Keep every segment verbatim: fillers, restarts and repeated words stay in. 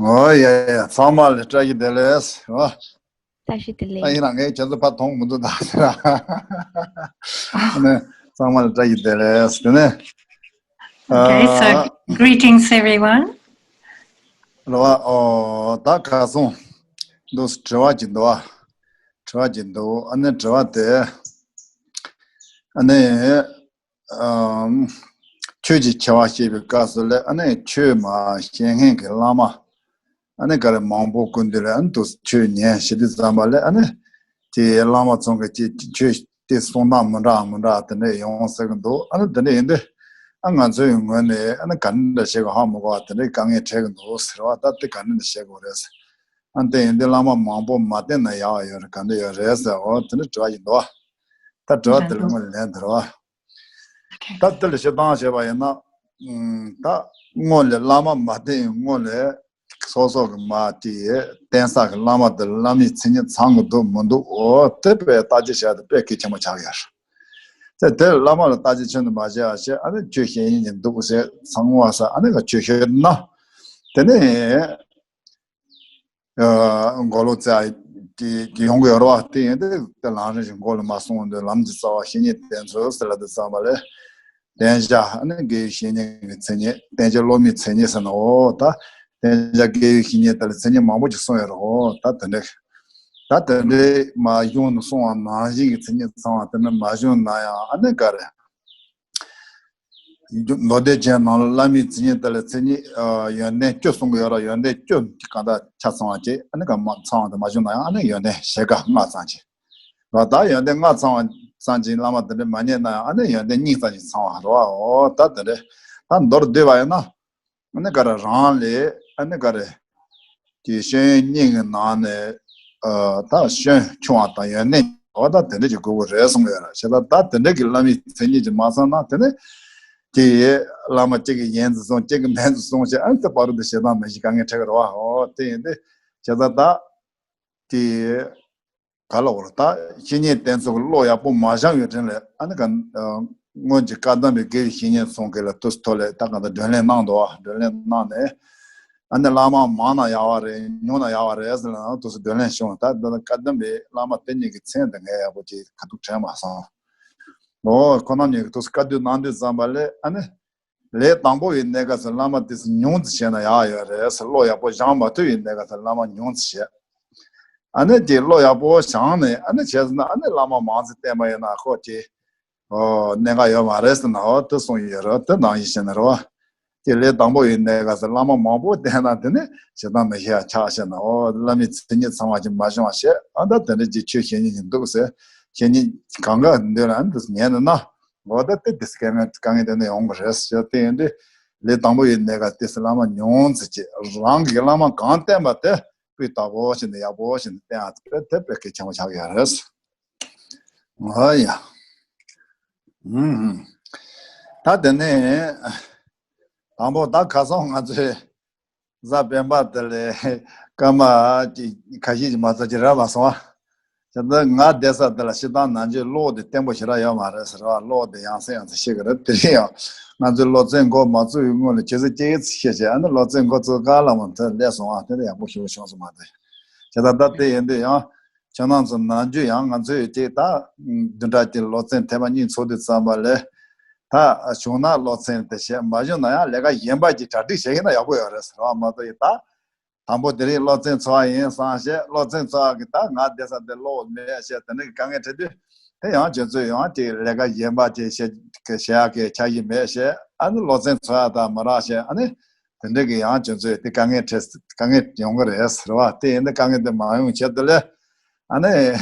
ཨོ་ཡ་ཡ། ཚང་མ་ལ་བཀྲ་ཤིས་བདེ་ལེགས། ཨོ། བཀྲ་ཤིས་བདེ་ལེགས། ད་ཡིན་ན་ངས་ཁྱེད་ཚོ་ཕར་མཐོང་མི་འདུག་ད་ཟེར། ཨ་ནི་ཚང་མ་ལ་བཀྲ་ཤིས་བདེ་ལེགས་དེ་ནས། Okay, so ཨ། Greetings, everyone. རེད་བ། ཨོ། ད་ག་སོང་འདུག་དྲི་བ་ཅིག་འདུག་བ། དྲི་བ་ཅིག་འདུག་ཨ་ནི་དྲི་བ་དེ། ཨ་ནི། ཨམ། ཆོས་ཀྱི་ཆེ་བ་བཤད་པའི་སྐབས་སུ་ལས་ཨ་ནི་ཆོས་མ་ཤེས་མཁན་གྱི་བླ་མ། ཨ་ནི་ག་རེ་མང་པོ་སྐུ་མདུན་ལ་ཨ་ནི་དུ་ཆོས་ཉན་ཞེས་དུས་ཙམ་པ་ལས་ཨ་ནི་དེ་བླ་མ་ཚང་གི་ཅི་ཆོས་དེ་གསུང་སྟངས་མི་འདྲ་མི་འདྲ་དེ་འདྲ་ཡོང་ཟེར་གི་འདུག་ཨ་ནི་དེ་འདྲ་ཡིན་དུས་ཨ་ང་ཚོའི་ངོས་ནས་ཨ་ནི་ག་འདྲ་བྱེད་གི་ཧ་མི་གོ་བ་དེ་འདྲའི་དཀའ་ངལ་འཕྲད་གི་འདུག་ཟེར་བ། ད་དེ་ག་འདྲ་བྱེད་དགོས་རེད་ཟེར། ཨ་ནི་དེ་ཡིན་དུས་བླ་མ་མང་པོ་མ་བསྟེན་ན་ཡག་ཡོད་རེད། ག་འདྲ་ཡོད་རེད་ཟེར། འོ་དེ་འདྲ་དྲི་བ་ཡིན་འདུག་ད་དྲི་བ་དེ་ལ་ངོས་ལན་དེ་རེད་བ། Okay. ད་དེ་ལ་བཤད་སྟངས་བྱས་པ་ཡིན་ན། ཨུམ། ད་སྔོན་ལ་བླ་མ་མ་བསྟེན་སྔོན་ལ་སོ་སོ་གི་མ་དེ་བསྟེན་ས་གི་བླ་མ་དེ་བླ་མའི་མཚན་ཉིད་ཚང་གི་འདུག་མི་འདུག་འོ་དེ་དཔེ་བརྟག་དཔྱད་བྱས་ཏེ་དཔེ་གལ་ཆེན་པོ་ཆགས་ཡོད་རེད། དེ་དེར་བླ་མ་ལ་བརྟག་དཔྱད་ཆེན་པོ་མ་བྱས་པ་བྱས་ཨ་ནི་ཆོས་བཤད་ཉན་གྱི་འདུག་ཟེར་ཚང་བ་ས་ཨ་ནི་ག་ཆོས་བཤད་ན། དེ་ནས། ཨ། མགོ་ལོག་རྩ་དེ་ཡོང་གི་ཡོད་རེད་བ། དེ་ཡིན་དུས་དེ་ལམ་རིམ་ཞིག་མགོ་ལ་མ་སོང་དུས་ལམ་གྱི་རྩ་བ་བཤེས་གཉེན་བསྟེན་ཚུལ་ཟེར་ལ་དེ་ཙམ་པ་ལས། བསྟེན་བྱ་ཨ་ནི་དགེ་བའི་བཤེས་གཉེན་གྱི་མཚན་ཉིད། བསྟེན་བྱ་སློབ་མའི་མཚན་ཉིད་ཟེར་ན། འོ་ད་བསྟེན་བྱ་དགེ་བའི་བཤེས་གཉེན་དེ་ལ་མཚན་ཉིད་མང་པོ་ཅིག་གསུངས་ཡོད་རེད། འོ་ད་དེ་འདྲ་ད་དེ་འདྲའི་མ་གཞུང་ནས་གསུངས་པ་ནང་བཞིན་གྱི་མཚན་ཉིད་ཚང་བ་དེ་ནི་མ་བྱུང་ན་ཡང་ཨ་ནི་ག་རེ། མདོ་སྡེ་རྒྱན་ནང་ལ་བླ་མའི་མཚན་ཉིད་དེ་ལ་མཚན་ཉིད་ཨ་ཡོན་ཏན་བཅུ་གསུང་གི་ཡོད་ར། ཡོན་ཏན་བཅུ་གང་དག་ཆ་ཚང་བ་ཅིག་ཨ་ནི་ག་མ་ཚང་བ་དེ་མ་བྱུང་ན་ཡང་ཨ་ནི་ཡོན་ཏན་ཞེ་དགའ་ལྔ་ཙམ་ཅིག་ར། ད་ཡོན་ཏན་ལྔ་ཚང་བ་ཙམ་ཅིག་བླ་མ་དེ་འདྲ་མ་རྙེད་ན་ཡང་ཨ་ནི་ཡོན་ཏན་གཉིས་ཙམ་ཅིག་ཚང་བ་རེད་བ། འོ་ད་དེ་འདྲ་ད་མདོར་བསྡུས་པ་ཡིན་ན། ཨ་ནི་ག་རེ་རང་ལས་ཨ་ནི་ག་རེ། དེ་ཤེས་ཡོན་གཉིས་ཀྱི་ནང་ནས་ཨ་ད་ཤེས་ཡོན་ཆུང་བ་དང་ཡོན་ཏན་ཆེ་བ་དང་དེ་འདྲ་ཅིག་དགོས་ཀྱི་རེད་གསུངས་ཡོད་རེད། བྱས་ཙང་ད་དེ་འདྲ་གི་བླ་མའི་མཚན་ཉིད་ཅིག་མ་ཚང་ན་དེ་ནི་དེ་བླ་མ་གཅིག་གིས་ཡིན་ཙམ་གསུངས། གཅིག་གིས་མིན་ཙམ་གསུངས་བྱས་ཨ་ནི་དེ་བར་དུ་ཞེ་སྡང་མི་ཞིག་དཀའ་ངལ་འཕྲད་ཀྱི་རེད་བ། འོ་དེ་ཡིན་དུས་བྱས་ཙང་ད་དེ། ག་ལ་འོར་ད་བཤེས་གཉེན་བསྟེན་ཚུལ་གྱི་བློ་ཡག་པོ་མ་སྦྱངས་ཡོད་དྲན་ལས་ཨ་ནི་ག་སྔོན་གྱི་བཀའ་གདམས་པའི་དགེ་བའི་བཤེས་གཉེན་ཚང་གི་ལ་དུས་ཐོག་ལས་ད་ག་ད་སྒྲོན་གླེང་གནང་འདུག་བ། སྒྲོན་གླེང་གནང་ནས་ཨ་ནི་བླ་མ་མང་ན་ཡག་པ་རེད། ཉུང་ན་ཡག་པ་རེད་ཟེར་ལ་དུས་སུ་སྒྲོན་གླེང་བྱུང་། ད་ད་བཀའ་གདམས་པའི་བླ་མ་དེ་གཉིས་ཀྱི་མཚན་དེ་ངས་ཡག་པོ་ཅིག་ག་དུས་དྲན་མ་སོང་། འོ་ཁོ་རྣམ་གཉིས་ཀྱི་དུས་སུ་བཀའ་བསྡུ་གནང་དུས་ཙམ་པ་ལས་ཨ་ནི། ལས་དང་པོ་ཡི་གནས་སྐབས་སུ་བླ་མ་དེ་ཚོ་ཉུང་ཙམ་བྱས་ན་ཡག་ཡོད་རེད་ཟེར། བློ་ཡག་པོ་སྦྱང་མ་ཐུབ་པའི་གནས་སྐབས་སུ་བླ་མ་ཉུང་ཙམ་བྱས། ཨ་ནི་དེ་བློ་ཡག་པོ་སྦྱངས་ནས་ཨ་ནི་བྱས་ཟིན་ན་ཨ་ནི་བླ་མ་མང་ཙམ་བསྟེན་པ་ཡིན་ན་ཁོ་དེ་ཨོ་གནད་འགག་ཡོད་མ་རེད་ཟེར་ན། འོ་དེ་གསུངས་ཡོད་རེད། དེ་ནང་བཞིན་བྱས་ན་རེད་བ། དེ་ལས་དང་པོ་ཡི་གནས་སྐབས་སུ་བླ་མ་མང་པོ་བསྟེན་ན་དེ་ནི་ཞེ་སྡང་མི་ཤེས་ཡ་ཆགས་བྱས་ན། འོ་བླ་མའི་མཚན་ཉིད་ཚང་བ་ཅིག་མ་བྱུང་བ་བྱས། ཨ་ད་དེ་འདྲ་ཅིག་ཆོས་བཤད་ཉན་གྱི་འདུག་ཟེར། བཤད་ཉན་གང་ག་འདོད་ལ་ཨ་ནི་དེ་ཉན་ན་ན། འོ་ད་དེ་དེ་དཀའ་ངལ་དཀའ་ངལ་དེ་འདྲ་ཡོང་གི་རེད་ཟེར། དེ་ཡིན་དུས་ལས་དང་པོ་ཡིན་ནས་ག་དེ་སུ་བླ་མ་ཉུང་ཙམ་ཅིག་རང་གི་བླ་མ་གང་བསྟེན་པ་དེ་སྤུས་དག་པོ་ཞིག་ནས་ཡག་པོ་ཞིག་ནས་བསྟེན་ཨ་དེ་དེ་དཔེ་གལ་ཆེན་པོ་ཆགས་ཡོད་རེད། ཨོ་ཡ། ཨུམ། ད་དེ་ནས་དང་པོ་ད་ཁ་སང་ང་ཚོས་གཟའ་སྤེན་པ་དེ་ལས་སྐར་མ་ཅིག་ཁ་ཤས་ཅིག་མ་ཚད་ཅིག་རག་མ་སོང་བ། བྱས་ཙང་ང་བསྡད་ས་དེ་ལ་སྤྱིར་བཏང་ནམ་རྒྱུན་གློག་དེ་བརྟན་པོ་ཞེ་དྲག་ཡོད་མ་རེད་ཟེར་བ། གློག་དེ་ཡང་སེ་ཡང་སེ་ཤེས་ཀྱི་རེད། དེ་རིང་ཡང་ང་ཚོའི་སློབ་ཚན་འགོ་མ་བཙུགས་པའི་སྔོན་ལ་ཇི་སྲིད་ཅི་ཡིན་ཚེ་ཤེས་བྱས། ཨ་ནི་སློབ་ཚན་འགོ་བཙུགས་ག་ལ་མ་ཐོན་སླེབས་སོང་བ། དེ་ལ་ཡག་པོ་ཞེ་པོ་བྱུང་སོང་མ་རེད། བྱས་ཙང་ད་དེ་ཡིན་དུས་ཡང་ཁྱེད་རང་ཚོ་ནམ་རྒྱུན་ཡང་ང་ཚོས་ཅིག་ད་བདུན་ཕྲག་གཅིག་སློབ་ཚན་ཐེངས་མ་གཉིས་ཚོགས་དུས་ཙམ་པ་ལས། ད་བྱུང་ན་སློབ་ཚན་དེ་བྱས། མ་བྱུང་ན་ཡང་ལས་ཀ་གཞན་པ་ཅིག་གྲ་སྒྲིག་བྱས་ཡིན་ན་ཡག་པོ་ཡོད་རེད་ཟེར་བ་མ་གཏོགས། ཡིན་ད་དང་པོ་དེ་རིང་སློབ་ཚན་ཚོགས་པ་ཡིན་བསམ་བྱས། སློབ་ཚན་ཚོགས་པ་གི་ད་ང་བསྡད་ས་དེ་གློག་མེད་བྱས། དེ་འདྲ་གི་དཀའ་ངལ་འཕྲད་དུས་དེ་ཡང་ཁྱོད་ཚོས་ཡང་ཅིག་ལས་ཀ་གཞན་པ་ཅིག་བྱེད་བྱེད་ཡག་གི་འཆར་གཞི་མེད་བྱས། ཨ་ནི་སློབ་ཚན་ཚོགས་ཡག་ད་མ་རག་བྱས། ཨ་ནི་དེ་འདྲ་གི་ཡང་ཁྱོད་ཚོས་དེ་དཀའ་ངལ་འཕྲད་དཀའ་ངལ་ཡོང་གི་རེད་ཟེར་བ། དེ་ཡིན་དུས་དཀའ་ངལ་དེ་མ་ཡོང་ཆེད་དུ་ལས་ཨ་ནི་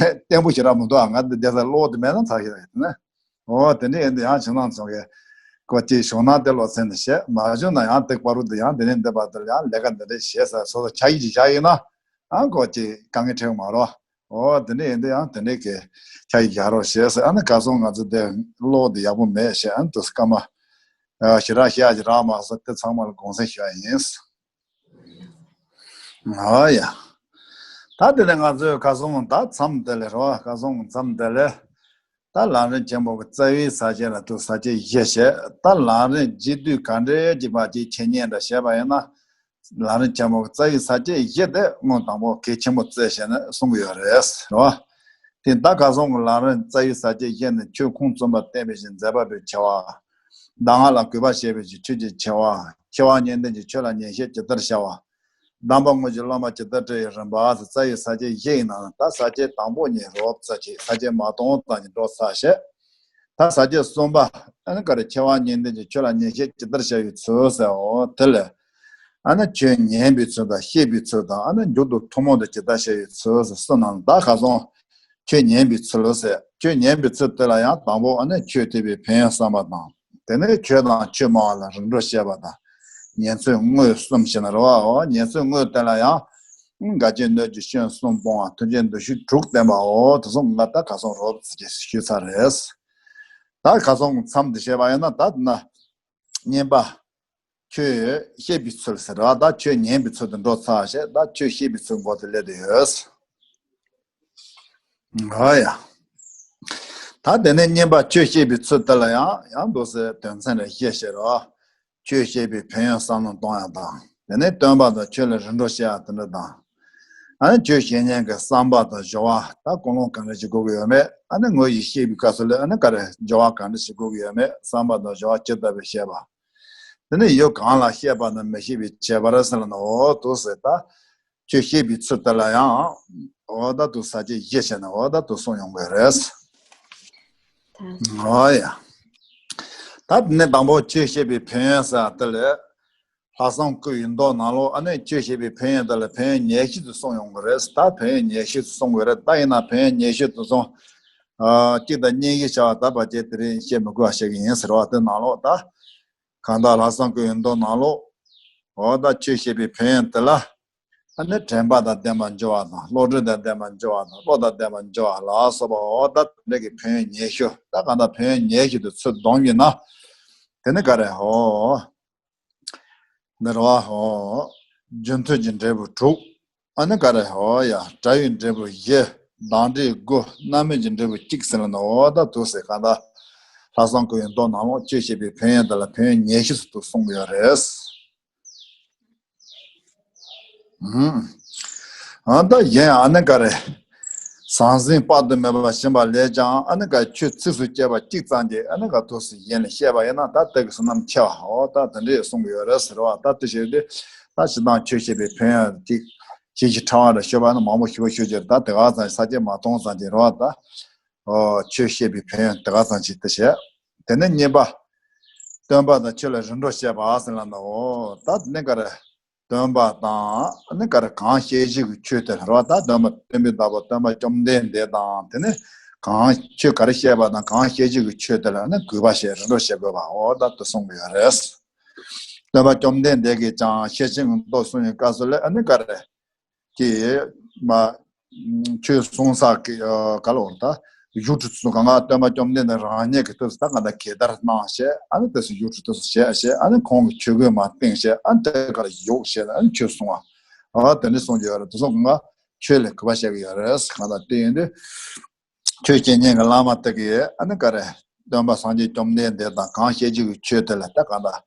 བརྟན་པོ་ཞེ་དྲག་མི་འདུག་ཨ་ང་འདི་བསྡད་ས་གློག་དེ་མེད་ན་ཚར་ཞིག་རེད་དེ་ནི། འོ་དེ་འདྲ་ཡིན་དུས་ཡང་ཁྱེད་རང་ཚོ་གི་སྐོར་གཅིག་བྱུང་ན་དེ་སློབ་ཚན་དུ་བྱེད། མ་བྱུང་ན་ཡང་དེ་བར་དུ་ཡང་དེ་ནས་འདི་བར་དུ་ཡང་ལས་ཀ་འདི་འདྲ་བྱེད་ཟེར་སོ་སོ་འཆར་གཞི་ཅིག་བཞག་ཡིན་ན། ཨ་སྐོར་གཅིག་དཀའ་ངལ་འཕྲད་ཀྱི་མ་རེད། འོ་དེ་འདྲ་ཡིན་དུས་ཡང་དེ་འདྲ་གི་འཆར་གཞི་བཞག་རོགས་བྱེད་ཟེར། ཨ་ནི་ག་སོང་ང་ཚོ་དེ་གློག་དེ་ཡག་པོ་མེད་བྱས། ཨ་ནི་དུས་སྐར་མ་ཞེ་དྲག་ཤར་གྱི་རག་མ་སོང་། དེ་ཚང་མ་ལ་དགོངས་སེལ་ཞུ་ཡ་ཡིན། ཨ་ཡ། ད་དེ་ནས་ང་ཚོའི་ཁ་སང་ད་མཚམས་དེ་ལས་རོ། ཁ་སང་མཚམས་དེ་ལས་ད་ལམ་རིམ་ཆེན་པོ་གི་རྩ་བའི་ས་བཅད་ལ་དུ་ས་བཅད་བཞི་བྱས། ད་ལམ་རིམ་རྒྱས་བསྡུས་ག་འདྲའི་རྒྱས་པ་ཅིག་འཆད་ཉན་འདྲ་བྱས་པ་ཡིན་ན། ལམ་རིམ་ཆེན་མོ་གི་རྩ་བའི་ས་བཅད་བཞི་དེ་སྔོན་དང་པོ་གལ་ཆེན་པོ་བརྩིས་བྱས་ནས་གསུང་གི་ཡོད་རེད། རེད་བ། དེ་ད་ག་སོང་གི་ལམ་རིམ་རྩ་བའི་ས་བཅད་བཞི་ནི་ཆོས་ཁུངས་བཙུན་པ་བསྟན་པའི་ཞིང་མཛད་པ་པའི་ཆེ་བ། གདམས་ངག་ལ་གུས་པ་བྱེད་པའི་ཆོས་ཀྱི་ཆེ་བ། ཆེ་བ་གཉིས་ལྡན་གྱི་ཆོས་ལ་ཉན་བཤད་ཇི་ལྟར་བྱ་བ། གདམས་པ་དངོས་ཀྱི་སློབ་མ་ཇི་ལྟར་བཀྲི་ཡི་རིམ་པ་ཟེར་རྩ་བའི་ས་བཅད་བཞི་ཡི་ནང་ད་ས་བཅད་དང་པོ་གཉིས་རོབ་ཙམ་ཅིག་ས་བཅད་མ་སྟོང་ཙམ་ཅིག་འགྲོ་ཚར་བྱས། ད་ས་བཅད་གསུམ་པ་ཨ་ནི་ག་རེ་ཆེ་བ་གཉིས་ལྡན་གྱི་ཆོས་ལ་ཉན་བཤད་ཇི་ལྟར་བྱ་བའི་ཚུལ་ཟེར་འོ་དེ་ལས། ཨ་ནི་ཆོས་ཉན་པའི་ཚུལ་དང་བཤད་པའི་ཚུལ་དང་ཨ་ནི་མཇུག་ཏུ་ཐུན་མོང་དུ་ཇི་ལྟར་བྱ་བའི་ཚུལ་ཟེར་གསུམ་ནང་ད་ག་སོང་། ཆོས་ཉན་པའི་ཚུལ་ཟེར་ཆོས་ཉན་པའི་ཚུལ་དེ་ལ་ཡང་དང་པོ་ཨ་ནི་ཆོས་ཐོས་པའི་ཕན་ཡོན་བསམ་པ་དང་། དེ་ནས་ཆོས་དང་ཆོས་སྨྲ་བ་ལ་རིམ་གྲོ་བཤད་པ་དང་། ཉན་ཚུལ་དངོས་གསུམ་ཞེས་ན་རེད་བའོ། ཉན་ཚུལ་དངོས་དེ་ལ་ཡང་། དགའ་སྐྱིད་སྣོད་ཀྱི་སྐྱོན་གསུམ་སྤོང་བ་མཐུན་རྐྱེན་འདུ་ཤེས་དྲུག་བསྟན་པའོ། དེ་གསུམ་ང་ད་ག་སོང་རོབ་ཙམ་ཞུས་ཚར་རེད། ད་ག་སོང་མཚམས་འདི་བཤད་པ་ཡིན་ན་ད་ན། གཉིས་པ། ཆོས་བཤད་པའི་ཚུལ་ཟེར་བ་ད་ཆོས་ཉན་པའི་ཚུལ་དུ་འགྲོ་ཚར་བྱས་ད་ཆོས་བཤད་པའི་ཚུལ་འགོ་དེ་སླེབས་དུ་ཡོད། ཨ་ཡ། ད་དེ་ནས་གཉིས་པ་ཆོས་བཤད་པའི་ཚུལ་དེ་ལ་ཡང་ཡང་འདུག་སེ་དོན་ཚན་རེ་བཤད་ཤེས་རོགས། ཆོས་བཤད་པའི་ཕན་ཡོན་བསམ་བློ་གཏོང་ཡ་དང་། དེ་ནས་སྟོན་པ་དང་ཆོས་ལ་རིམ་གྲོ་བྱེད་ཡ་དེ་འདྲ་དང་། ཨ་ནི་ཆོས་བཤད་མཁན་གྱི་བསམ་པ་དང་སྦྱོར་བ་ད་ཀུན་སློང་ག་འདྲ་ཞིག་དགོས་ཀྱི་ཡོད་མེད། ཨ་ནི་དངོས་ཡིན་བཤད་པའི་སྐབས་སུ་ལ་ཨ་ནི་ག་རེ་སྦྱོར་བ་ག་འདྲ་ཞིག་དགོས་ཀྱི་ཡོད་མེད། བསམ་པ་དང་སྦྱོར་བ་ཇི་ལྟ་བུ་བཤད་པ། དེ་ནས་ཡུལ་གང་ལ་བཤད་པ་དང་མི་བཤད་པའི་ཁྱད་པར་ཟེར་ན་འོ་འདུག་ཟེར་ད། ཆོས་བཤད་པའི་ཚུལ་དེ་ལ་ཡང་འོ་ད་དུ་ས་བཅད་བཞི་བྱས་ན་འོ་ད་དུ་གསུངས་ཡོང་གི་རེད། འོ་ཡ། ད་དེ་ནས་དང་པོ་ཆོས་བཤད་པའི་ཕན་ཡོན་ཟེར་དེ་ལས། ལྷག་བསམ་སྐུའི་མདོ་ནང་ལོགས་ཨ་ནི་ཆོས་བཤད་པའི་ཕན་ཡོན་དེ་ལ་ཕན་ཡོན་ཉེར་བཞི་དུ་གསུངས་ཡོང་གི་རེད། ད་ཕན་ཡོན་ཉེར་བཞི་དུ་གསུངས་དགོས་རེད། ད་ཡིན་ན་ཕན་ཡོན་ཉེར་བཞི་དུ་གསུངས། ཨ་གཅིག་དང་གཉིས་ཀྱི་བྱ་བ་ད་བར་ཆད་དེ་རིང་བཤད་མི་དགོས་པ་བཤད་ཀྱི་ཡིན་ཟེར་བ་དེ་ནང་ལོགས་ད། གང་ལྟར་ལྷག་བསམ་སྐུའི་མདོ་ནང་ལོགས། འོ་ད་ཆོས་བཤད་པའི་ཕན་ཡོན་དེ་ལ། ཨ་ནི་དྲན་པ་དང་ལྡན་པར་འགྱུར་བ་དང་བློ་གྲོས་དང་ལྡན་པར་འགྱུར་བ་དང་བློ་དང་ལྡན་པར་འགྱུར་བ་ལ་སོགས་པ་འོ་ད་དེ་འདྲ་གི་ཕན་ཡོན་ཉེར་བཞི་ད་གང་ལྟར་ཕན་ཡོན་ཉེར་བཞི་དུ་ཚུལ་བསྡོམས་ཡིན་ན། དེ་ནི་ག་རེ་འོ། ནི་རེད་བ་འོ། རྒྱུ་མཐུན་གྱི་འབྲས་བུ་དྲུག་ཨ་ནི་ག་རེ་འོ་ཡ་དགྲ་ཡི་འབྲས་བུ་བཞི། བདག་འབྲས་དགུ། རྣམ་སྨིན་གྱི་འབྲས་བུ་གཅིག་ཟེར་ལ་ནི་འོ་ད་དུ་ཟེར་གང་ལྟར། ལྷག་བསམ་སྐུའི་མདོ་ནང་ལོགས་ཆོས་བཤད་པའི་ཕན་ཡོན་དེ་ལ་ཕན་ཡོན་ཉེར་བཞི་ཙམ་དུ་གསུངས་ཡོད་རེད། ཨ་ད་གཞན་ཨ་ནི་ག་རེ། ཟང་ཟིང་དཔག་ཏུ་མེད་པ་བྱིན་པ་ལས་ཀྱང་ཨ་ནི་ག་ཆོས་ཚིགས་སུ་བཅད་པ་གཅིག་ཙམ་གྱིས་ཨ་ནི་ག་ཐུགས་སུ་གཞན་ལ་བཤད་པ་ཡིན་ན་ད་དེ་གི་བསོད་ནམས་ཆེ་བའོ་ད་དེ་འདྲས་གསུང་གི་ཡོད་རེད་ཟེར་བ་ད་དེ་བྱས་ཏེ་ད་ཇི་ལྟར་ཆོས་བཤད་པའི་ཕན་ཡོན་གཅིག་ཞིབ་ཅིང་ཕྲ་བ་རེ་ཤོད་པ་ནི་མང་པོ་ཞུ་བ་ཞུ་རྒྱུ་རེད། ད་དེ་ག་ཙམ་ས་བཅད་མ་སྟོང་ཙམ་གྱིས་རེད་བ་ད། ཨོ་ཆོས་བཤད་པའི་ཕན་ཡོན་དེ་ག་ཙམ་ཞིག་དེ་བཤད། དེ་ནས་གཉིས་པ། སྟོན་པ་དང་ཆོས་ལ་རིམ་གྲོ་བཤད་པ་ཟེར་ལ་ནོ། ད་དེ་ནས་ག་རེ། སྟོན་པ་དང་ནི་ག་རེ་གང་བཤད་གཞི་གི་ཆོས་དེ་ལ་རེད་བ། ད་སྟོན་པ་སྟོན་པའི་བདག་པོ་སྟོན་པ་བཅོམ་ལྡན་འདས་དང་དེ་ནས་གང་ཆོས་ག་རེ་བཤད་པ་དང་གང་བཤད་གཞི་གི་ཆོས་དེ་ལ་ནི་གུས་པ་བྱས་རིམ་གྲོ་བྱེད་དགོས་པའོ་ད་དེ་གསུངས་པ་ཡོད་རེད། སྟོན་པ་བཅོམ་ལྡན་འདས་ཀྱིས་ཀྱང་ཤེར་ཕྱིན་གྱི་མདོ་གསུངས་པའི་སྐབས་སུ་ལ་ནི་ག་རེ། ཀྱི་མ། ཆོས་གསུང་ས་གི་ག་ལ་འོང་ད། ཡུལ་གྲུ་ཚོ་གང་ག་སྟོན་པ་བཅོམ་ལྡན་འདས་རང་ཉིད་ཀྱི་དུས་སུ་ད་ག་ད་གད་བདར་གནང་བྱས་ཨ་ནི་དུས་སུ་ཡུལ་གྲུ་དུས་སུ་བྱས་བྱས་ཨ་ནི་ཁོང་གི་ཆོས་གོས་མ་བཏིང་བྱས་ཨ་ནི་དེ་ག་ལ་ཡོག་བྱས་ཨ་ནི་ཆོས་གསུང་བ། ཨ་དེ་འདྲ་གསུང་གི་ཡོད་རེད། དེ་ཚོ་གང་ག་ཆོས་ལ་གུས་པ་བྱེད་ཀྱི་ཡོད་རེད། གང་ལྟར་དེ་ཡིན་དུས། ཆོས་བཤད་མཁན་གྱི་བླ་མ་དེ་གིས་ཨ་ནི་ག་རེ། སྟོན་པ་སངས་རྒྱས་བཅོམ་ལྡན་འདས་དང་གང་བཤད་རྒྱུ་གི་ཆོས་དེ་ལ་ད་གང་ལྟར།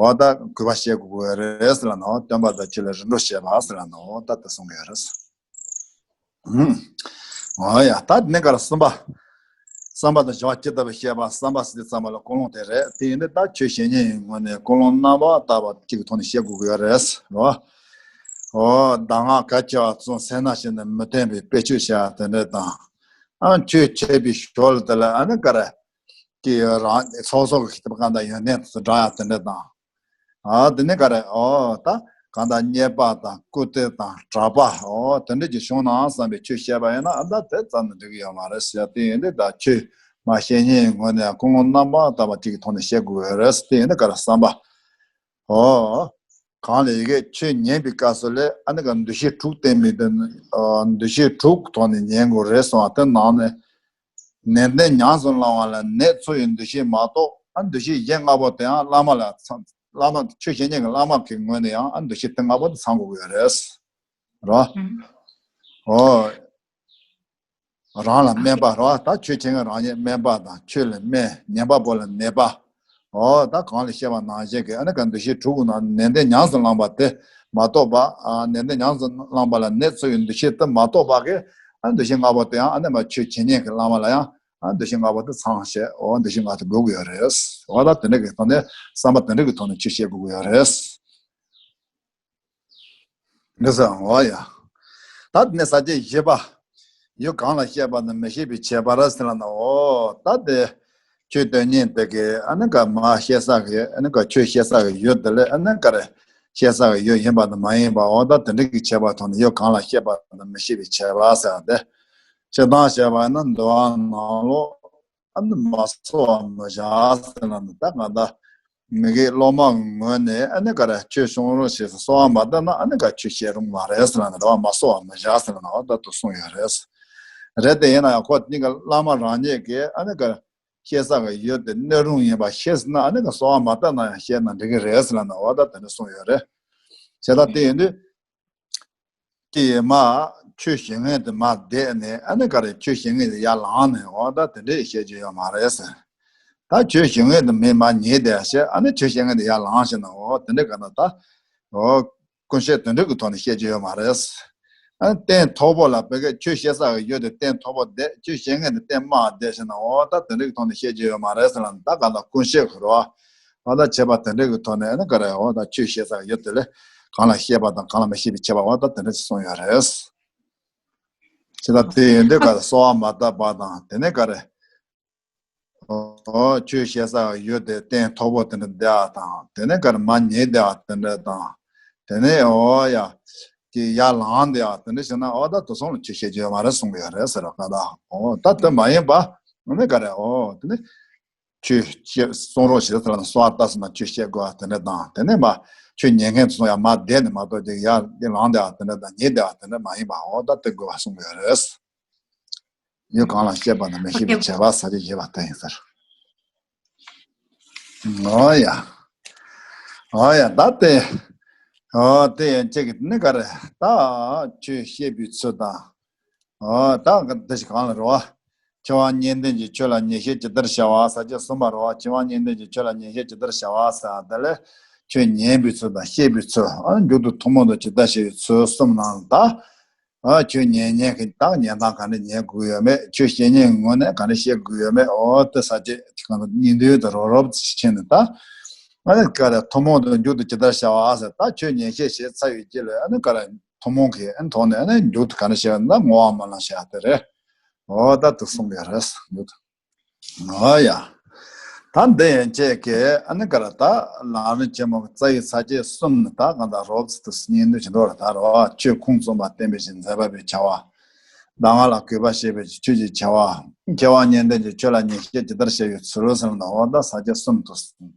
འོ་ད་གུས་པ་བྱེད་དགོས་རེད་ཟེར་ལ་ནོ། སྟོན་པ་དང་ཆོས་ལ་རིམ་གྲོ་བྱེད་པ་ཟེར་ལ་ནོ་ད་དེ་གསུང་གི་ཡོད་རེད། འོ་ཡ་ད་ནི་ག་རེ་གསུམ་པ། བསམ་པ་དང་བྱ་བ་ཇི་ལྟ་བུ་བཤད་པ་བསམ་པ་ཟེར་དུས་ཙམ་པ་ལ་ཀུན་སློང་དེ་རེད། དེ་ཡིན་དུས་ད་ཆོས་བཤད་མཁན་ཡིན་ངོས་ནས་ཀུན་སློང་རྣམ་པར་དག་པ་གཅིག་གི་ཐོག་ནས་བཤད་དགོས་ཀྱི་ཡོད་རེད་རོ། འོ་གདམས་ངག་གལ་ཆེ་བ་ཚོ་སེམས་ནང་བཞིན་དུ་མི་བསྟན་པའི་དཔེ་ཆོས་བཤད་དེ་འདྲ་དང་། ཨ་ཆོས་འཆད་པའི་ཞོར་དེ་ལ་ཨ་ནི་ག་རེ། དེ་རང་ཚོགས་གསོག་གི་ཁྱད་པར་གང་དང་ཡོན་ཏན་དུ་འདྲ་ཡ་དེ་འདྲ་དང་། ཨ་དེ་ནས་ག་རེ་ཨོ་ད་གང་ལྟར་རྙེད་པ་དང་སྐུར་སྟོན་དང་གྲགས་པ་ཨོ་དེ་འདྲ་ཅིག་བྱུང་ན་བསམ་པའི་ཆོས་བཤད་པ་ཡིན་ན་ཨ་ད་དེ་ཙམ་ནས་འགྲིག་གི་ཡོད་མ་རེད་ཟེར་དེ་ཡིན་དུས་ད་ཆོས་མ་བཤད་མཁན་ངོས་ནས་ཀུན་སློང་རྣམ་པར་དག་པ་གཅིག་གི་ཐོག་ནས་བཤད་དགོས་རེད་ཟེར་དེ་ཡིན་དུས་ག་རེ་བསམ་པ་ཨོ་གང་ལ་ཡི་གེ་ཆོས་ཉན་པའི་སྐབས་སུ་ལས་ཨ་ནི་ག་འདུ་ཤེས་དྲུག་བསྟེན་མི་འདུག་འདུ་ཤེས་དྲུག་ཐོག་ནས་ཉན་དགོས་རེད་གསུངས་པ་དེ་ནང་ནས། ནན་ཏན་ཉམས་སུ་བླང་བ་ལ་ནད་འཚོ་ཡི་འདུ་ཤེས་མ་གཏོགས་ཨ་འདུ་ཤེས་གཞན་ལྔ་པོ་དེའང་བླ་མ་ལ་ཚང་བླ་མ་ཆོས་བཤད་མཁན་གྱི་བླ་མ་གི་ངོས་ནས་ཡང་ཨ་འདུ་ཤེས་དེ་ལྔ་པོ་དེ་ཚང་དགོས་ཀྱི་ཡོད་རེད། རོ། ཨོ། རང་ལ་སྨན་པ་རོ། ད་ཆོས་བྱེད་མཁན་རང་ཉིད་སྨན་པ་དང་ཆོས་ལ་སྨན་ཉན་པ་པོ་ལ་ནད་པ། འོ་ད་གོང་ལ་བཤད་པ་ནང་བཞིན་གྱི་ཨ་ནི་ག་འདུ་ཤེས་དྲུག་གི་ནང་ནན་ཏན་ཉམས་སུ་བླངས་པ་དེ་མ་གཏོགས་པ། ཨ་ནན་ཏན་ཉམས་སུ་བླངས་པ་ལ་གནས་ཚུལ་གྱི་འདུ་ཤེས་དེ་མ་གཏོགས་པ་གི་ཨ་འདུ་ཤེས་ལྔ་པོ་དེ་ཡང་ཨ་ནི་མ་ཆོས་བྱེད་ཉན་གྱི་བླ་མ་ལ་ཡང་ཨ་འདུ་ཤེས་ལྔ་པོ་དེ་ཚང་བཤད། འོ་འདུ་ཤེས་ལྔ་དེ་དགོས་ཀྱི་ཡོད་རེད། འོ་ད་དེ་འདྲ་གི་ཐོག་ནས་བསམ་པ་དེ་འདྲ་གི་ཐོག་ནས་ཆོས་བཤད་དགོས་ཀྱི་ཡོད་རེད། འདི་ཟེར་འོ་ཡ། ད་དེ་ནས་ས་བཅད་བཞི་པ། ཡུལ་གང་ལ་བཤད་པ་དང་མི་བཤད་པའི་ཁྱད་པར་ཟེར་ལ་ན། འོ་ད་དེ་ཆོས་སྟོན་མཁན་དེ་གས་ཨ་ནི་ག་མ་བཤད་ས་གི་ཨ་ནི་ག་ཆོས་བཤད་ས་གི་ཡུལ་དེ་ལས་ཨ་ནི་ག་རེ་བཤད་ས་གི་ཡུལ་ཡིན་པ་དང་མ་ཡིན་པ། འོ་ད་དེ་འདྲ་གི་ཁྱད་པར་ཐོག་ནས་ཡུལ་གང་ལ་བཤད་པ་དང་མི་བཤད་པའི་ཁྱད་པར་ཟེར་བ་དེ། སྤྱིར་བཏང་བཤད་པ་ན་འདུལ་བ་ནང་ལོགས་ཨ་ནི་མ་གསོལ་བ་མི་བཞག་ཟེར་ན་ད་ང་ད་མི་དགེ་སློབ་མ་ངོས་ནས་ཨ་ནི་ག་རེ་ཆོས་གསུང་རོགས་ཞེས་གསོལ་བ་མ་བཏབ་ན་ཨ་ནི་ག་ཆོས་བཤད་རུང་མ་རེད་ཟེར་ན་འདུལ་བ་མ་གསོལ་བ་མི་བཞག་ཟེར་ན་འོ་ད་དུ་གསུངས་ཡོད་རེད། རེད་དེ་ཡིན་ན་ཡང་ཁོ་གཉིས་ཀ་བླ་མ་རང་ཉིད་ཀྱིས་ཨ་ནི་ག་རེ་བཤད་ས་གི་ཡུལ་དེ་གནས་རུང་ཡིན་པ་ཤེས་ཟིན་ན་ཨ་ནི་ག་གསོལ་བ་མ་བཏབ་ན་ཡང་བཤད་ན་འགྲིག་གི་རེད་ཟེར་ན་འོ་ད་དེ་འདྲ་གསུངས་ཡོད་རེད། བྱས་ཙང་དེ་ཡིན་དུས། དེ་ཡིས་མ་ཆོས་བཤད་མཁན་དེ་མ་བསྡད་ནས་ཨ་ནི་ག་རེ་ཆོས་བཤད་མཁན་དེ་ཡར་ལངས་ནས་འོ་ད་དེ་འདྲས་བཤད་རྒྱུ་ཡོད་མ་རེད་ཟེར། ད་ཆོས་བཤད་མཁན་དེ་མི་མ་ཉེས་བསྡད་བྱས་ཨ་ནི་ཆོས་བཤད་མཁན་དེ་ཡར་ལངས་བྱས་ན་འོ་དེ་འདྲས་ག་ན་ད་འོ་ཀུན་གཤིས་དེ་འདྲས་ཀྱི་ཐོག་ནས་བཤད་རྒྱུ་ཡོད་མ་རེད་ཟེར། ཨ་ནི་སྟེང་མཐོ་པོ་ལ་བོད་སྐད་ཆོས་བཤད་ས་གི་ཡུལ་དེ་སྟེང་མཐོ་པོ་བསྡད་ཆོས་བཤད་མཁན་དེ་སྟེང་དམའ་བསྡད་བྱས་ན་འོ་ད་དེ་འདྲས་ཀྱི་ཐོག་ནས་བཤད་རྒྱུ་ཡོད་མ་རེད་ཟེར་ལ་ད་ག་ན་ཀུན་གཤིས་ཁོ་ར། ཨ་ད་བྱས་པ་དེ་འདྲ་གི་ཐོག་ནས་ནི་ག་རེ་འོ་ད་ཆོས་བཤད་ས་ཡོད་དེ་ལས་གང་ལ་བཤད་པ་དང་གང་ལ་མི་བཤད་པའི་ཁྱད་པར་འོ་ད་དེ་འདྲ་ཞིག་གསུངས་ཡོད་རེད། ཅི་ད་དེ་ཡོད་འདོད་ག་གསོལ་བ་མ་བཏབ་པ་དང་དེ་ནས་ག་རེ་འོ་ཆོས་བཤད་ས་ཡོད་དེ་སྟེང་མཐོ་པོ་དེ་འདྲ་བསྡད་པ་དང་དེ་ནས་ག་རེ་མ་ཉེས་བསྡད་པ་དེ་འདྲ་དང་དེ་ནས་འོ་ཡ་ཀྱི་ཡར་ལངས་བསྡད་པ་དེ་འདྲ་བྱས་ན་འོ་ད་དེ་ཚོ་ལ་ཆོས་བཤད་རྒྱུ་ཡོད་མ་རེད་གསུངས་ཡོད་རེད་ཟེར་བ་ག་ད་འོ་ད་དེ་མ་ཡིན་པ་ནི་ག་རེ་འོ་དེ་ནི། ཆོས་བཤད་གསུང་རོགས་ཞེས་ཟེར་ན་གསོལ་བ་བཏབ་ཟིན་ན་ཆོས་བཤད་དགོས་པ་དེ་འདྲ་དང་དེ་ནས་མ་ཆོས་ཉན་མཁན་ཚོ་ཡང་མ་བསྡད་ནས་མ་གཏོགས་ཅིག་ཡར་འདི་ལངས་བསྡད་པ་དེ་འདྲ་དང་ཉལ་བསྡད་པ་དེ་འདྲ་མ་ཡིན་པ་འོ་ད་དེ་དགོས་པ་གསུངས་ཡོད་རེད། ཡུལ་གང་ལ་བཤད་པ་དང་མི་བཤད་པའི་ཁྱད་པར་ས་བཅད་བཞི་པ་དེ་ཡིན་ཟེར། འོ་ཡ། འོ་ཡ་ད་དེ། འོ་དེ་ཡན་ཆད་ཀྱི་ནི་ག་རེ་ད་ཆོས་བཤད་པའི་ཚུལ་དང་། ཨོ་ད་འདི་ཞིག་གང་ལ་རོ། མཁས་དབང་སྙན་ལྡན་གྱིས་ཆོས་ལ་ཉན་བཤད་ཇི་ལྟར་བྱ་བ་ས་བཅད་གསུམ་པ་རོ། མཁས་དབང་སྙན་ལྡན་གྱིས་ཆོས་ལ་ཉན་བཤད་ཇི་ལྟར་བྱ་བ་ས་དེ་ལས་ཆོས་ཉན་པའི་ཚུལ་དང་བཤད་པའི་ཚུལ། ཨ་མཇུག་ཏུ་ཐུན་མོང་དུ་ཇི་ལྟར་བྱ་བའི་ཚུལ་གསུམ་ནང་ལ་ད། ཨ་ཆོས་ཉན་ཉན་གྱི་ད་ཉན་སྟངས་ག་འདྲ་ཉན་དགོས་ཡོད་མེད་ཆོས་བཤད་ཉན་ངོས་ནས་ག་འདྲ་བཤད་དགོས་ཡོད་མེད་ཨོ་དེ་ས་བཅད་གང་ལ་སྙིང་དོན་དུ་རོབ་རོབ་ཕྱིན་ནས་ད། ཨ་ནི་ག་རེ་ཐུན་མོང་དུ་མཇུག་ཏུ་ཇི་ལྟར་བྱ་བ་ས་ད་ཆོས་ཉན་བཤད་བྱས་ཚར་བའི་རྗེས་ལ་ཨ་ནི་ག་རེ། ཐུན་མོང་གི་ཐོག་ནས་ནི་མཇུག་ཏུ་ག་རེ་བཤད་ན་བསྔོ་བ་སྨོན་ལམ་བྱ་དེ་རེད། འོ་ད་དུ་གསུངས་ཡོད་རེད་མཇུག་ཏུ། འོ་ཡ། ད་འདི་ཡན་ཆད་ཀྱི་ཨ་ནི་ག་རེ་ད་ལམ་རིམ་ཆེན་མོ་གི་རྩ་བའི་ས་བཅད་གསུམ་ནི་ད་གང་ལྟར་རོབ་ཙམ་དུ་སྙིང་བསྡུས་ཀྱི་འགྲོ་རེད་ད་རོ། ཆོས་ཁུངས་བཙུན་པ་བསྟན་པའི་ཆེད་མཛད་པ་པོའི་བྱ་བ། གདམས་ངག་ལ་གུས་པ་བྱེད་པའི་ཆོས་ཀྱི་བྱ་བ། མཁས་དབང་སྙན་ལྡན་གྱིས་ཆོས་ལ་ཉན་བཤད་ཇི་ལྟར་བྱ་བའི་ཚུལ་ཟེར་ན་འོ་ད་ས་བཅད་གསུམ་དུ།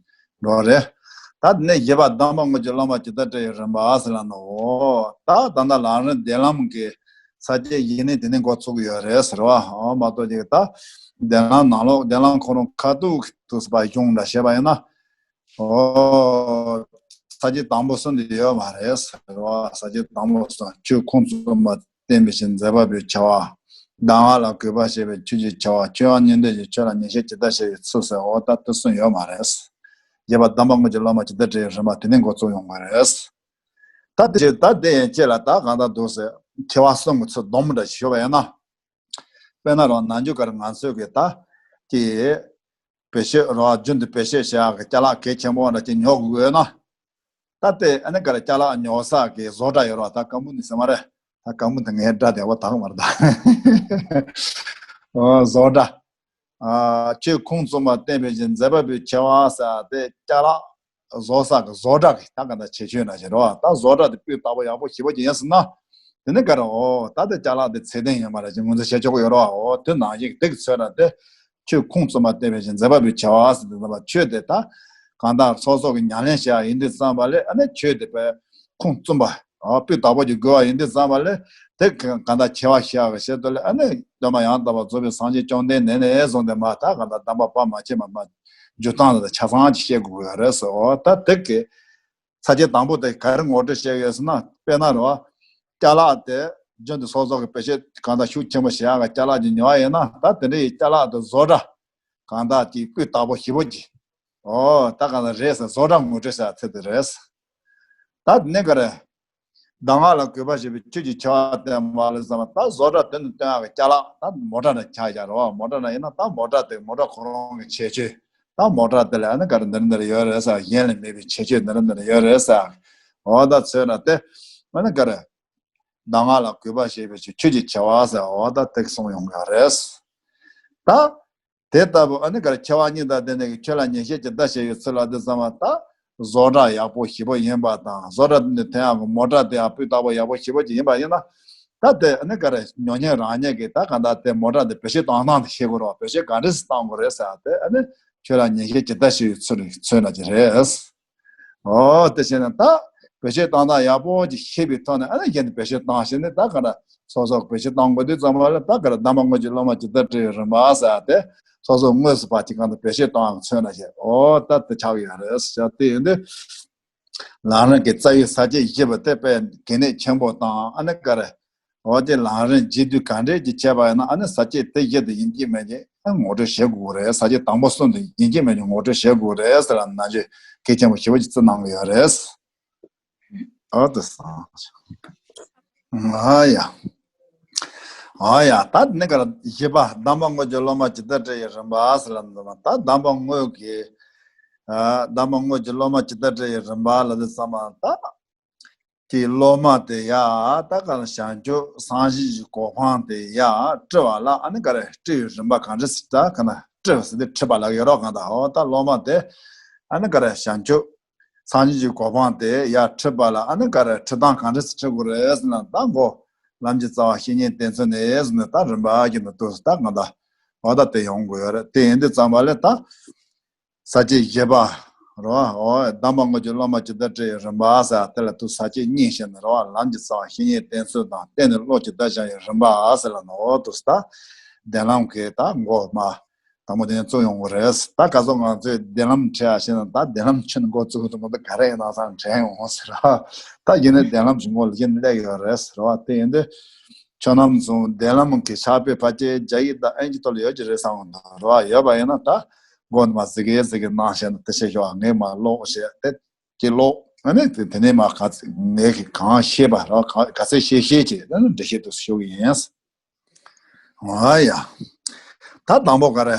འགྲོ་རེད། ད་དེ་ནས་བཞི་པ་གདམས་པ་དངོས་ཀྱི་སློབ་མ་ཇི་ལྟར་བཀྲི་བའི་རིམ་པ་ཟེར་ལ་ནོ། ད་ད་ལྟ་ལམ་རིམ་བདེན་ལམ་གྱི་ས་བཅད་བཞི་ནི་དེ་ནས་འགོ་ཚུགས་ཀྱི་ཡོད་རེད་ཟེར་བ་འོ་མ་གཏོགས་ཅིག་ད་བདེན་ལམ་ནང་ལོགས་བདེན་ལམ་ཁོ་རང་ཁ་ཐུག་ཏུ་ཟེར་བ་གཞུང་འདྲ་བཤད་པ་ཡིན་ན། འོ་ས་བཅད་དང་པོ་གསུམ་དེ་ཡོད་མ་རེད་ཟེར་བ་ས་བཅད་དང་པོ་གསུམ་ཆོས་ཁུངས་བཙུན་པ། བསྟན་པའི་ཆེད་མཛད་པ་པོའི་བྱ་བ། གདམས་ངག་ལ་གུས་པ་བྱེད་པའི་ཆོས་ཀྱི་བྱ་བ། མཁས་དབང་སྙན་ལྡན་གྱིས་ཆོས་ལ་ཉན་བཤད་ཇི་ལྟར་བྱ་བའི་ཚུལ་ཟེར་འོ་ད་དེ་གསུམ་ཡོད་མ་རེད། བརྒྱད་པ་གདམས་པ་དངོས་ཀྱི་སློབ་མ་ཇི་ལྟར་བཀྲི་བའི་རིམ་པ་དེ་ནས་འགོ་ཚུགས་ཡོང་གི་རེད། ད་དེ་རྗེས་ད་དེ་ཡན་ཆད་ལ་ད་གང་ལྟར་འདུག་ཟེར་མཁས་པ་གསུམ་གྱི་ཚུལ་སྡོམ་འདྲ་ཞིག་ཞུ་བ་ཡིན་ན། དཔེར་ན་རང་ནམ་རྒྱུན་གར་ང་ཚོས་ཀྱི་ད་ཀྱི་བེད་སྤྱོད་རོགས་རྒྱུན་དུ་བེད་སྤྱོད་བྱ་ཡག་གི་ཅ་ལག་གལ་ཆེན་པོ་འདྲ་ཅིག་ཉོ་དགོས་ཡོད་ན། ད་ལྟའི་ཨ་ནི་ག་རེ་ཅ་ལག་ཉོ་ས་གི་བཟོ་གྲྭ་ཡོད་རོགས་ད་ཀ་མུ་ནི་ཟེར་མ་རེད། ད་ཀ་མུ་ནི་ངའི་སྒྲ་བདེ་བོ་དག་མ་རེད་ད། ཨོ་བཟོ་གྲྭ། ཨ་ཆོས་ཁུངས་བཙུན་པ་བསྟན་པའི་ཆེད་མཛད་པ་པོའི་བྱ་བ་ཟེར་དེ་ཅ་ལག་བཟོ་ས་གི་བཟོ་གྲྭ་གི་ད་ག་ད་བྱེད་ཆོས་ན་བྱེད་རོགས་ད་བཟོ་གྲྭ་དེ་སྤུས་དག་པོ་ཡག་པོ་ཞེ་པོ་ཅིག་ཡིན་ཟེར་ན། དེ་ནི་ག་རེ་ཨོ་ད་དེ་ཅ་ལག་དེ་ཚད་ལྡན་ཡིན་པ་རེད་ཅེས་ངོས་འཛིན་བྱེད་ཆོག་གི་ཡོད་རོགས་ཨོ་དེ་ནང་བཞིན་དེ་གི་ཚོད་ན་དེ། ཆོས་ཁུངས་བཙུན་པ་བསྟན་པའི་ཆེད་མཛད་པ་པོའི་བྱ་བ་ཟེར་དུས་ཙམ་པ་ཆོས་དེ་ད་གང་ལྟར་སོ་སོ་གི་ཉམས་ལེན་བྱེད་ཡ་ཡིན་དུས་ཙམ་པ་ལས་ཨ་ནི་ཆོས་དེ་དཔེ་ཁུངས་བཙུན་པ་སྤུས་དག་པོ་ཅིག་དགོས་པ་ཡིན་དུས་ཙམ་པ་ལས་དེ་གང་ལྟར་ཆེ་བ་བྱེད་ཡ་གི་ཆེད་དུ་ལས་ཨ་ནི་སྟོན་པ་ཡང་དག་པར་རྫོགས་པའི་སངས་རྒྱས་བཅོམ་ལྡན་འདས་ནས་བཟུང་སྟེ་མ་ད་གང་ལྟར་གདམས་པ་བར་མ་ཆད་པ་མ་འཇུག་སྟངས་དེ་ཆ་ཚང་ཅིག་བཤད་དགོས་ཀྱི་རེད་ཟེར་འོ་ད་དེ་གི་ས་བཅད་དང་པོ་དེ་ག་རེ་ངོ་སྤྲོད་བྱས་ཡོད་ཟེར་ན་དཔེར་ན་རེད་བ། ཅ་ལག་དེ་རྒྱུན་དུ་སོ་སོ་གི་བེད་སྤྱོད་གང་ལྟར་ཤུགས་ཆེན་པོ་བྱེད་ཡག་གི་ཅ་ལག་ཅིག་ཉོ་བ་ཡིན་ན་ད་དེ་འདྲའི་ཅ་ལག་དེ་བཟོ་གྲྭ་གང་ལྟར་ཅིག་སྤུས་དག་པོ་ཞེ་པོ་ཅིག་ ཨོ་ད་ག་ལ་རེད་ཟེར། བཟོ་གྲྭ་ངོ་སྤྲོད་ཟེར་ཚེ་དེ་རེད། ད་ནི་ག་རེད། གདམས་ངག་ལ་གུས་པ་བཞེས་པའི་ཆོས་ཀྱི་ཆེ་བ་བསྟན་པ་ལ་བསམ་པ། ད་བཟོ་གྲྭ་དོན་དུ་སྟོན་ཡག་གི་ཅ་ལག་ད་མོ་ཊ་ནང་ཆགས་ཡག་རེད་བ། མོ་ཊ་ནང་ཡིན་ན་ད་མོ་ཊ་དེ་མོ་ཊ་ཁོ་རང་གི་ཁྱད་ཆོས། ད་མོ་ཊ་དེ་ལ་ཨ་ནི་ག་རེ་འདི་འདི་ཡོད་རེད་ཟེར། གཞན་ལ་མེད་པའི་ཁྱད་ཆོས་འདི་འདི་ཡོད་རེད་ཟེར། འོ་ད་ཚོས་ན་དེ་ཨ་ནི་ག་རེ། གདམས་ངག་ལ་གུས་པ་བཞེས་པའི་ཆོས་ཀྱི་ཆེ་བ་ཟེར། འོ་ད་དེ་གསུངས་ཡོང་གི་རེད། ད། དེ་ལྟ་བུ་ཨ་ནི་ག་རེ། ཆེ་བ་སྙིང་དང་ལྡན་ནས་ཀྱི་ཆོས་ལ་ཉན་བཤད་ཇི་ལྟར་བྱ་བའི་ཚུལ་ལ་དེ་ཙམ་པ། ད་བཟོ་གྲྭ་ཡག་པོ་ཞེ་པོ་ཡིན་པ་དང་། བཟོ་གྲྭ་དེ་ནི་དེ་ཡང་གི་མོ་ཊ་དེ་ཡང་སྤུས་དག་པོ་ཡག་པོ་ཞེ་པོ་ཅིག་ཡིན་པ་ཡིན་ན། ད་དེ་ཨ་ནི་ག་རེ། ཉོ་མཁན་རང་ཉིད་ཀྱིས་ད་གང་ལྟར་དེ་མོ་ཊ་དེ་བེད་སྤྱོད་གཏོང་སྟངས་དེ་ཤེས་དགོས་རེད། བེད་སྤྱོད་ག་འདྲ་སེ་གཏོང་དགོས་རེད་ཟེར་ཏེ། ཨ་ནི་ཆོས་ལ་ཉན་བཤད་ཇི་ལྟར་བྱ་བའི་ཚུལ་མཚོན་ན་ཅི་རེད། ཨོ་དེ་བྱས་ན་ད་བེད་སྤྱོད་གཏོང་སྟངས་ཡག་པོ་ཅིག་ཤེས་པའི་ཐོག་ནས། ཨ་ནི་གཞན་དུ་བེད་སྤྱོད་གཏོང་བྱས་ནས། ད་ག་རེ། སོ་སོ་བེད་སྤྱོད་གཏོང་དགོས་དུས་ཙམ་པ་ལ། ད་ག་རེ། གདམས་པ་དངོས་ཀྱི་སློབ་མ་ཇི་ལྟར་བཀྲི་བའི་རིམ་པ་ཟེར་ཏེ། སོ་སོ་དངོས་སུ་ཕར་ཅིག་གང་དུ་བེད་སྤྱོད་གཏོང་ཡག་མཚོན་ན་ཞེས། ཨོ་ད་དེ་ཆགས་ཡོད་རེད་ཟེར། དེ་ཡིན་དུས་ལམ་རིམ་གྱི་རྩ་བའི་ས་བཅད་བཞི་པོ་དེ་དཔེ་གལ་གནད་ཆེན་པོ་དང་། ཨ་ནི་ག་རེ། འོ་དེ་ལམ་རིམ་རྒྱས་བསྡུས་ག་འདྲས་ཀྱིས་བྱས་པ་ཡིན་ན། ཨ་ནི་ས་བཅད་དེ་བཞི་དེ་ཡིན་གཅིག་མིན་གཅིག་ངོ་སྤྲོད་བྱེད་དགོས་རེད། ས་བཅད་དང་པོ་གསུམ་དེ་ཡིན་གཅིག་མིན་གཅིག་ངོ་སྤྲོད་བྱེད་དགོས་རེད་ཟེར་ལ་ནན་བརྗོད་གལ་ཆེན་པོ་ཞེ་པོ་ཅིག་བརྩི་གནང་གི་ཡོད་རེད། ཨོ་དེ་སང་། ཨ་ཡ། ཨ་ཡ། ད་ནི་ག་རེ། བཞི་པ། གདམས་པ་དངོས་ཀྱི་སློབ་མ་ཇི་ལྟར་བཀྲི་བའི་རིམ་པ་ཟེར་ལ་འདི་མ། ད་གདམས་པ་དངོས་ཀྱི། ཨ། གདམས་པ་དངོས་ཀྱི་སློབ་མ་ཇི་ལྟར་བཀྲི་བའི་རིམ་པ་ལ་དེ་ཙམ་པ། ད་དེའི་སློབ་མ་དེ་ཡར་ད་ག་རེ། བྱང་ཆུབ་སེམས་བསྐྱེད་ཀྱི་གོ་འཕང་དེ་ཡར་བཀྲི་བ་ལ། ཨ་ནི་ག་རེ། བཀྲི་བའི་རིམ་པ་ག་འདྲ་ཟེར། ད་ག་ན་བཀྲི་བ་ཟེར་དུས་ཁྲིད་པ་ལ་ཡོད་རོགས་གང་ལྟར། འོ་ད་སློབ་མ་དེ་ཨ་ནི་ག་རེ། བྱང་ཆུབ་སེམས་བསྐྱེད་ཀྱི་གོ་འཕང་དེ་ཡར་ཁྲིད་པ་ལ། ཨ་ནི་ག་རེ། ཁྲིད་སྟངས་ག་འདྲ་ཟེར་ཁྲིད་དགོས་རེད་ཟེར་ན། ད་འགོ་ལམ་གྱི་རྩ་བ་བཤེས་གཉེན་བསྟེན་ཚུལ་ནས་ཟེར་ནས། ད་རིམ་པ་བཞིན་དུ་ད་གང་ལྟར་འོ་ད་དེ་ཡོང་དགོས་ཡོད་རེད། དེ་ཡིན་དུས་ཙམ་པ་ལ་ད་ས་བཅད་བཞི་པ་རེད་བ། འོ་གདམས་པ་དངོས་ཀྱི་སློབ་མ་ཇི་ལྟར་བཀྲི་བའི་རིམ་པ་ཟེར་དེ་ལ་དུ་ས་བཅད་གཉིས་བཤད་ནས་རེད་བ། ལམ་གྱི་རྩ་བ་བཤེས་གཉེན་བསྟེན་ཚུལ་དང་། བསྟེན་ནས་བློ་ཇི་ལྟར་སྦྱང་བའི་རིམ་པ་ཟེར་ལ་ནི། འོ་དུ་ད་གདན་ལམ་གྱི་ད་འགོ་མ་དང་པོ་དེ་ནས་བཙུགས་ཡོང་གི་རེད། ད་ག་ཚོད་ང་ཚོས་གདན་ལམ་ཁྲིད་ཡ་བྱས་ན། ད་གདན་ལམ་ཁྱོན་འགོ་བཙུགས་དུས་ང་ཚོ་ག་རེ་ཡིན་ན་སང་དྲན་ཡོང་ཟེར་བ། ད་ཡིན་ནའི་གདན་ལམ་གྱི་འགོ་ལ་ཡིན་སླེབས་ཡོད་རེད་ཟེར་བ། དེ་ཡིན་དུས་ཁྱོད་རྣམ་ཚོ་གདན་ལམ་གྱི་ཕྱག་དཔེ་ཕལ་ཆེར་རྒྱ་ཡིག་དང་ཨིན་ཇི་ཐོག་ལ་ཡོད་ཀྱི་རེད་བསམ་གི་འདུག་རེད་བ། ཡོད་པ་ཡིན་ན་ད་མགོ་ནས་མར་ཟིག་གེ་ཟིག་གེ་གནང་བྱས་ན། དེ་བྱས་ཞོག་ངས་མར་ཀློག་བྱས་ཏེ། ཀྱི་ཀློག་ཨ་ནི་དེ་དེ་ནས་མར་ག་ཚོད་ངས་ཀྱི་གང་ཤེས་པ་རེད་བ། ག་ག་ཚོད་ཤེས་ཤེས་ཀྱིས་ཨ་ནི་འགྲེལ་བཤད་དུ་ཞུ་གི་ཡིན། ཨ་ཡ། ད་དང་པོ་ག་རེ།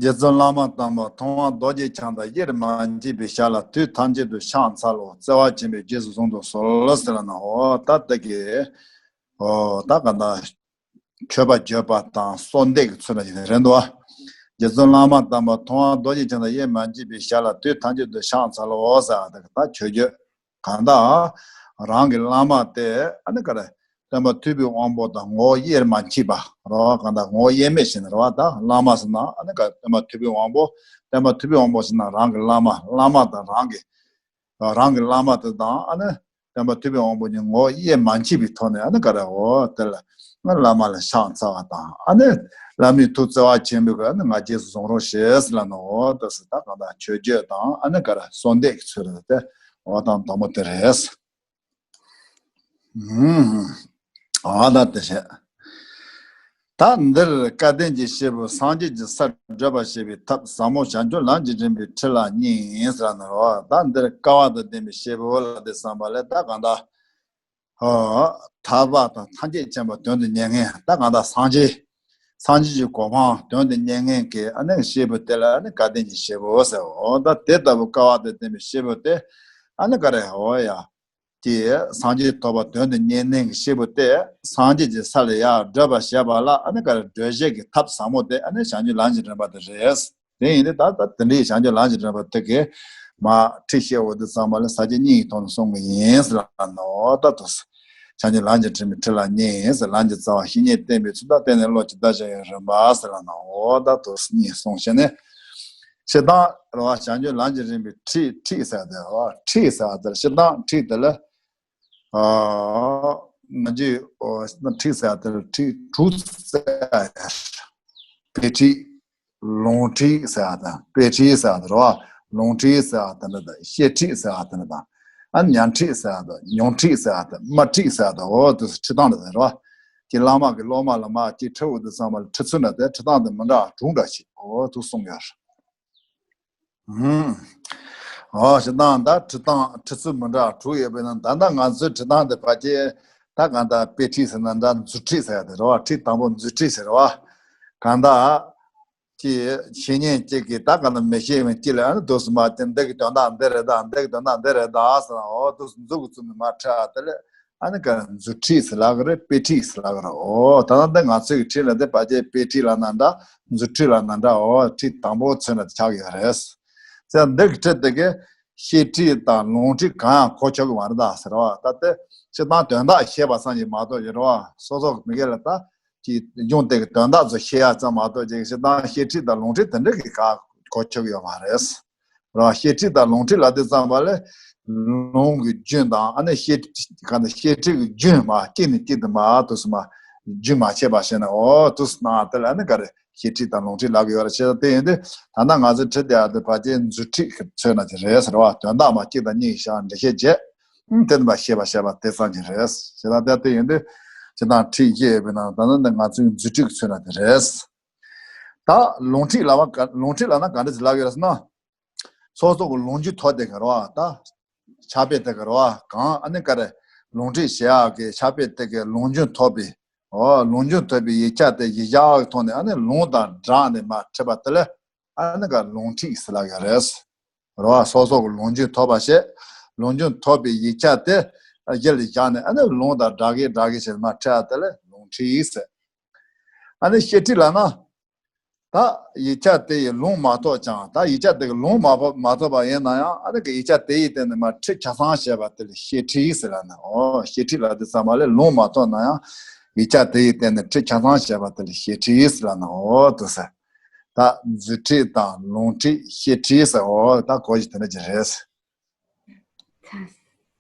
རྗེ་བཙུན་བླ་མ་དམ་པ་མཐོང་བ་རྡོ་རྗེ་འཆང་དང་དབྱེར་མ་མཆིས་པའི་ཞལ་ལ་དུས་ཐམས་ཅད་དུ་ཕྱག་འཚལ་ལོ། བརྩེ་བ་ཆེན་པོས་རྗེས་སུ་བཟུང་དུ་གསོལ་ཟེར་ལ་ནི། འོ་ད་དེ་གི། འོ་ད་ག་ད་མཆོད་པ་བརྗོད་པ་དང་གསོལ་འདེབས་ཀྱི་ཚུལ་ལ་ཡིན་རེད་འདུག་བ། རྗེ་བཙུན་བླ་མ་དམ་པ་མཐོང་བ་རྡོ་རྗེ་འཆང་དང་དབྱེར་མ་མཆིས་པའི་ཞལ་ལ་དུས་ཐམས་ཅད་དུ་ཕྱག་འཚལ་ལོ་ཟེར་བ་དེ་ད་མཆོད་བརྗོད། གང་ལྟར་རང་གི་བླ་མ་དེ་ཨ་ནི་ག་རེ། སྟོན་པ་ཐུབ་པའི་དབང་པོ་དང་ངོ་བོ་དབྱེར་མ་མཆིས་པ་རེད་བ། གང་ལྟར་ངོ་བོ་དབྱེར་མེད་ཟེར་ནས་རེད་བ། ད་བླ་མ་ཟེར་ན་ཨ་ནི་ག་སྟོན་པ་ཐུབ་པའི་དབང་པོ། སྟོན་པ་ཐུབ་པའི་དབང་པོ་ཟེར་ན་རང་གི་བླ་མ། བླ་མ་དང་རང་གི། རང་གི་བླ་མ་དེ་དང་ཨ་ནི་སྟོན་པ་ཐུབ་པའི་དབང་པོ་གཉིས་ངོ་བོ་དབྱེར་མ་མཆིས་པའི་ཐོག་ནས། ཨ་ནི་ག་རེ། འོ་དེ་ལ་བླ་མ་ལ་ཕྱག་འཚལ་བ་དང་། ཨ་ནི་བླ་མའི་ཐུགས་བརྩེ་བ་ཆེན་པོས་ཨ་ནི་ང་རྗེས་སུ་བཟུང་རོགས་ཞེས་ཟེར་ལ་ནི། འོ་དེ་ཟེར་ད་གང་ལྟར་མཆོད་བརྗོད་དང་ཨ་ནི་ག་རེ། གསོལ་འདེབས་ཀྱི་ཚུལ་ལ་དེ། འོ་དང་དང་པོ་དེ་རེད། ཨུམ། ཨ་ད་དེ་བྱས། ད་འདིར་སྐལ་ལྡན་གྱི་སྐྱེས་བུ་སངས་རྒྱས་ཀྱི་སར་བགྲོད་པར་བྱེད་པའི་ཐབས་ཟབ་མོ་བྱང་ཆུབ་ལམ་གྱི་རིམ་པའི་ཁྲིད་ལ་གཉིས་ཟེར་ནས་རེད་བ། ད་འདིར་སྐལ་བ་དང་ལྡན་པའི་སྐྱེས་བུ་ལ་དེ་བསམ་པ་ལས། ད་གང་ལྟར། ཨོ། ཐར་པ་དང་ཐམས་ཅད་མཁྱེན་པ་དོན་དུ་གཉེར་མཁན། ད་གང་ལྟར་སངས་རྒྱས། སངས་རྒྱས་ཀྱི་གོ་འཕང་དོན་དུ་གཉེར་མཁན་གྱི་ཨ་ནི་སྐྱེས་བུ་དེ་ལ་ཨ་ནི་སྐལ་ལྡན་གྱི་སྐྱེས་བུ་ཟེར། འོ་ད་དེ་ལྟ་བུ་སྐལ་བ་དང་ལྡན་པའི་སྐྱེས་བུ་དེ་ཨ་ནི་ག་རེ། འོ་ཡ། ཀྱི་སངས་རྒྱས་ཐོབ་པ་དོན་དུ་གཉེར་མཁན་གྱི་སྐྱེས་བུ་དེ་སངས་རྒྱས་ཀྱི་ས་ལ་ཡར་བགྲོད་པར་བྱེད་པ་ལ་ཨ་ནི་ག་རེ། བགྲོད་བྱེད་ཀྱི་ཐབས་ཟབ་མོ་དེ་ཨ་ནི་བྱང་ཆུབ་ལམ་གྱི་རིམ་པ་དེ་རེད། དེ་ཡིན་དུས་ད་ལྟ་དེ་འདྲའི་བྱང་ཆུབ་ལམ་གྱི་རིམ་པ་དེ་གའི་མར་ཁྲིད་བཤད་འོ་དེ་ཚང་མ་ལ་ས་བཅད་གཉིས་ཀྱི་ཐོག་ནས་གསུང་གི་ཡིན་ཟེར་ལ་ནོ། ད་དུ་བྱང་ཆུབ་ལམ་གྱི་ཁྲིད་མི་ཁྲིད་ལ་གཉིས་ཟེར། ལམ་གྱི་རྩ་བ་བཤེས་གཉེན་བསྟེན་པའི་ཚུལ་དང་། བསྟེན་ནས་བློ་ཇི་ལྟར་སྦྱང་བའི་རིམ་པ་ཟེར་ལ་ནོ། འོ་ད་དུ་གཉིས་གསུངས་བྱས་ནས། སྤྱིར་བཏང་རེད་བ། བྱང་ཆུབ་ལམ་གྱི་རིམ་པའི་ཁྲིད། ཁྲིད་ཟེར་དེ་རེད་བ། ཁྲིད་ཟེར་དེ་སྤྱིར་བཏང་ཁྲིད་དེ་ལ། ཨ། ང་ཚོས་ཨོ་ཁྲིད་ཟེར་དེ་ཁྲིད་དྲུག་ཟེར། དཔེ་ཁྲིད། ལུང་ཁྲིད་ཟེར་དང་། དཔེ་ཁྲིད་ཟེར་དེ་རེད་བ། ལུང་ཁྲིད་ཟེར་དེ་འདྲ་དང་། བཤད་ཁྲིད་ཟེར་དེ་འདྲ་དང་། ཨ་ནི་ཉན་ཁྲིད་ཟེར་དང་། མྱོང་ཁྲིད་ཟེར་དང་། སྨྲ་ཁྲིད་ཟེར་དང་། འོ་དེ་ཁྲིད་སྟངས་དེ་རེད་བ། ཀྱི་བླ་མ་གི་སློབ་མ་ལ་མར་ཅིག་ཁྲིད་འོ་དེ་ཚང་མ་ལ་ཁྲིད་ཚུལ་ན་དེ་ཁྲིད་སྟངས་དེ་མི་འདྲ་དྲུག་འདྲ་ཞིག་འོ་དེ་གསུངས་ཡོད། ཧུམ། ཨོ་ཞེ་དྲག་ད་ཁྲིད་སྟངས་ཁྲིད་ཚུལ་མི་འདྲ་དྲུག་ཡོད་པས་ན། ད་ལྟ་ང་ཚོའི་ཁྲིད་སྟངས་དེ་ཕལ་ཆེར་ད་གང་ལྟར་དཔེ་ཁྲིད་ཟེར་ན་འདྲ། མཛུབ་ཁྲིད་ཟེར་ཡ་དེ་རེད་བ། ཁྲིད་དང་པོ་མཛུབ་ཁྲིད་ཟེར་བ། གང་ལྟར་ཅིག་ཤེས་མཁན་གཅིག་གིས་ད་གང་ལྟར་མི་ཤེས་མཁན་གཅིག་ལ་ཨ་ནི་དུས་སུ་མ་དེ་འདི་གི་དོན་དག་འདི་རེད་ད། འདི་གི་དོན་དག་འདི་རེད་ད་ཟེར་ན། ཨོ་དུས་སུ་མཛུབ་གུ་བཙུམས་ནས་མར་ཁྲིད་ཡ་དེ་ལ་ཨ་ནི་ག་མཛུབ་ཁྲིད་ཟེར་ལབ་ཀྱི་རེད། དཔེ་ཁྲིད་ཟེར་ལབ་ཀྱི་རེད། ཨོ་ད་ལྟ་འདི་ང་ཚོའི་གི་ཁྲིད་ལ་དེ་ཕལ་ཆེར་དཔེ་ཁྲིད་ལབ་ན་འདྲ། མཛུབ་ཁྲིད་ལབ་ན་འདྲ། ཨོ་ཁྲིད་དང་པོ་ཚུད་ན་དེ་ཆགས་ཀྱི་ཡོད་རེད། ཙང་འདི་གི་ཁྲིད་དེ་གི་བཤད་ཁྲིད་དང་ལུང་ཁྲིད་གང་ཡང་གོ་ཆོད་ཀྱི་མ་རེད་ད་ཟེར་བ། ད་དེ་སྤྱིར་བཏང་དོན་དག་བཤད་པ་ཙམ་གྱིས་མ་གཏོགས་ཡོད་རེད་བ། སོ་སོ་གི་མི་སྒེར་ལ་ད་ཀྱི་སྦྱོང་བརྡར་གྱི་དོན་དག་ཚོ་བཤད་ཡ་ཙམ་མ་གཏོགས་ཅིག་སྤྱིར་བཏང་བཤད་ཁྲིད་དང་ལུང་ཁྲིད་དེ་འདྲ་གི་ག་གོ་ཆོད་ཀྱི་ཡོད་མ་རེད། རེད་བ། བཤད་ཁྲིད་དང་ལུང་ཁྲིད་ལབ་དུས་ཙམ་པ་ལ་ལུང་གི་རྒྱུན་དང་ཨ་ནི་བཤད་ག་ནི་བཤད་ཁྲིད་ཀྱི་རྒྱུན་མ་གཅིག་ནས་གཅིག་ཏུ་མ་དུས་སུ་མ་རྒྱུན་མ་ཆད་པ་བྱས་ནས། ཨོ་དུས་སུ་ནང་དེ་ལ་ཨ་ནི་ག་རེ་བཤད་ཁྲིད་དང་ལུང་ཁྲིད་ལབ་ཀྱི་ཡོད་རེད། བྱས་ཙང་དེ་ཡིན་དུས་ད་ལྟ་ང་ཚོའི་ཁྲིད་དེ་ཡ་དེ་ཕལ་ཆེར་མཛུབ་ཁྲིད་ཀྱི་ཚོད་ན་ཅིག་རེད་ཟེར་བ། དོན་དག་མ་གཅིག་དང་གཉིས་བཞག་འགྲེལ་བཤད་བྱས། ཨང་དེ་ནི་མ་ཤེས་པ་བཤད་པ་དེ་ཙམ་གྱིས་རེད། ཞེ་ན་དེ་ལྟ་ཡིན་དུས་ཇི་ལྟར་ཁྲིད་ཤེས་པས་ན་ད་ནི་འདི་ང་ཚོའི་མཛུབ་ཁྲིད་ཀྱི་ཚོད་ན་དེ་རེད། ད་ལུང་ཁྲིད་ལབ་པ་ག་ལུང་ཁྲིད་ལབ་ན་ག་འདྲ་ཞིག་ལབ་ཡོད་རེད་ཟེར་ན། སོ་སོ་གི་ལོངས་སྤྱོད་ཐོབ་དེ་ག་རེད་བ། ད་ཕྱག་དཔེ་དེ་ག་རེད་བ། གང་ཨ་ནི་ག་རེ་ལུང་ཁྲིད་བྱེད་ཡག་གི་ཕྱག་དཔེ་དེ་གའི་ལོངས་སྤྱོད་ཐོབ་པའི། ཨོ་ལོངས་སྤྱོད་ཐོབ་པའི་ཡིག་ཆ་དེ་གཞི་བཞག་གི་ཐོག་ནས་ཨ་ནི་ལུང་དང་སྦྲགས་ནས་མར་ཁྲིད་པ་དེ་ལ་ཨ་ནི་ག་ལུང་ཁྲིད་ཟེར་ལབ་ཡོད་རེད། རེད་བ། སོ་སོ་གི་ལོངས་སྤྱོད་ཐོབ་པ་བྱས། ལོངས་སྤྱོད་ཐོབ་པའི་ཡིག་ཆ་དེ་གཞི་ལ་བཞག་ནས་ཨ་ནི་ལུང་དང་སྦྲགས་གི་སྦྲགས་གི་བྱས་མར་ཁྲིད་པ་དེ་ལ་ལུང་ཁྲིད་ཟེར། ཨ་ནི་བཤད་ཁྲིད་ལབ་ན། ད་ཡིག་ཆ་དེ་ཡི་ལུང་མ་ཐོབ་ཀྱང་། ད་ཡིག་ཆ་དེ་གི་ལུང་མ་ཕོ་མ་ཐོབ་པ་ཡིན་ན་ཡང་ཨ་ནི་གི་ཡིག་ཆ་དེ་ཡི་སྟེང་ནས་མར་ཁྲིད་ཆ་ཚང་བྱས་པ་དེ་ལ་བཤད་ཁྲིད་ཟེར་ལབ་ན། ཨོ་བཤད་ཁྲིད་ལབ་དུས་ཙམ་པ་ལ་ལུང་མ་ཐོབ་ན་ཡང་ཡིག་ཆ་དེ་ཡི་སྟེང་ནས་ཁྲིད་ཆ་ཚང་བྱས་པ་དེ་ལ་བཤད་ཁྲིད་ཟེར་ལབ་ན། ཨོ་དེ་ཟེར། ད་མཛུབ་ཁྲིད་དང་ལུང་ཁྲིད་བཤད་ཁྲིད་ཟེར། ཨོ་ད་གོ་གཞི་དེ་འདྲ་ཅིག་རེད།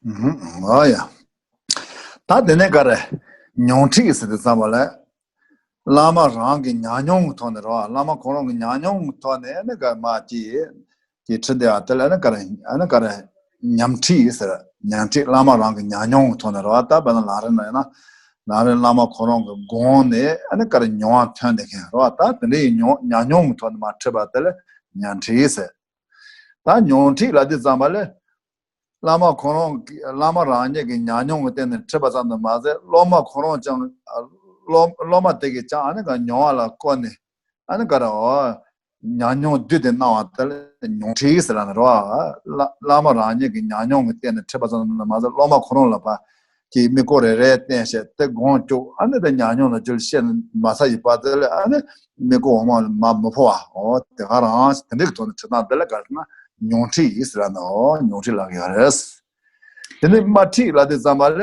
ཨུ་ཧུ། ཨོ་ཡ། ད་དེ་ནས་ག་རེ། ཉུང་ཁྲིད་ཟེར་དུས་ཙམ་པ་ལ། བླ་མ་རང་གི་ཉམས་མྱོང་གི་ཐོག་ནས་རེད་བ། བླ་མ་ཁོ་རང་གི་ཉམས་མྱོང་གི་ཐོག་ནས་ཨ་ནི་ག་མ་ཅིག་ཅིག་ཁྲིད་བསྡད་ཡ་དེ་ལ་ཨ་ནི་ག་རེ་ཨ་ནི་ག་རེ། ཉམས་ཁྲིད་ཟེར། ཉམས་ཁྲིད། བླ་མ་རང་གི་ཉམས་མྱོང་གི་ཐོག་ནས་རེད་བ། ད་དཔེར་ན་ལམ་རིམ་ལ་ཡིན་ན། ལམ་རིམ་བླ་མ་ཁོ་རང་གི་དགོངས་ནས་ཨ་ནི་ག་རེ་མྱོང་བ་ཐོན་བསྡད་མཁན་རེད་བ། ད་དེ་འདྲའི་མྱོང་ཉམས་མྱོང་གི་ཐོག་ནས་མར་ཁྲིད་པ་དེ་ལ་ཉམས་ཁྲིད་ཟེར། ད་ཉུང་ཁྲིད་ལབ་དུས་ཙམ་པ་ལ། བླ་མ་ཁོ་རང་གི་བླ་མ་རང་ཉིད་ཀྱི་ཉམས་མྱོང་གི་སྟེང་ནས་ཁྲིད་པ་ཙམ་དུ་མ་ཟད། སློབ་མ་ཁོ་རང་ཀྱང་སློབ་སློབ་མ་དེ་གིས་ཀྱང་ཨ་ནི་ག་མྱོང་བ་ལ་བཀོད་ནས་ཨ་ནི་ག་རེ། ཨོ་ཉམས་མྱོང་བསྡུས་ཏེ་གནང་བ་དེ་ལ་ཉུང་ཁྲིད་ཟེར་ལབ་ནི་རེད་བ། བླ་བླ་མ་རང་ཉིད་ཀྱི་ཉམས་མྱོང་གི་སྟེང་ནས་ཁྲིད་པ་ཙམ་དུ་མ་ཟད། སློབ་མ་ཁོ་རང་ལ་ཕར་གྱི་དམིགས་སྐོར་རེ་རེ་བསྟན་བྱས་ཏེ་དགོངས་བཅུག་ཨ་ནི་དེ་ཉམས་མྱོང་ལ་ཅིག་བཤད་མ་ཚར་བའི་བར་དེ་ལ་ཨ་ནི་དམིགས་སྐོར་འོག་མ་ལ་མར་མི་འཕོ་བ། འོ་དེ་ག་རང་དེ་འདྲའི་གི་ཐོག་ནས་ཁྲིད་སྟངས་དེ་ལ་ག་རེ་ཟེར་ན་ཉུང་ཁྲིད་ཟེར་ལབ་ནི། འོ་ཉུང་ཁྲིད་ལབ་ཀྱི་ཡོད་རེད། དེ་ནས་དམའ་ཁྲིད་ལབ་དུས་ཙམ་པ་ལ།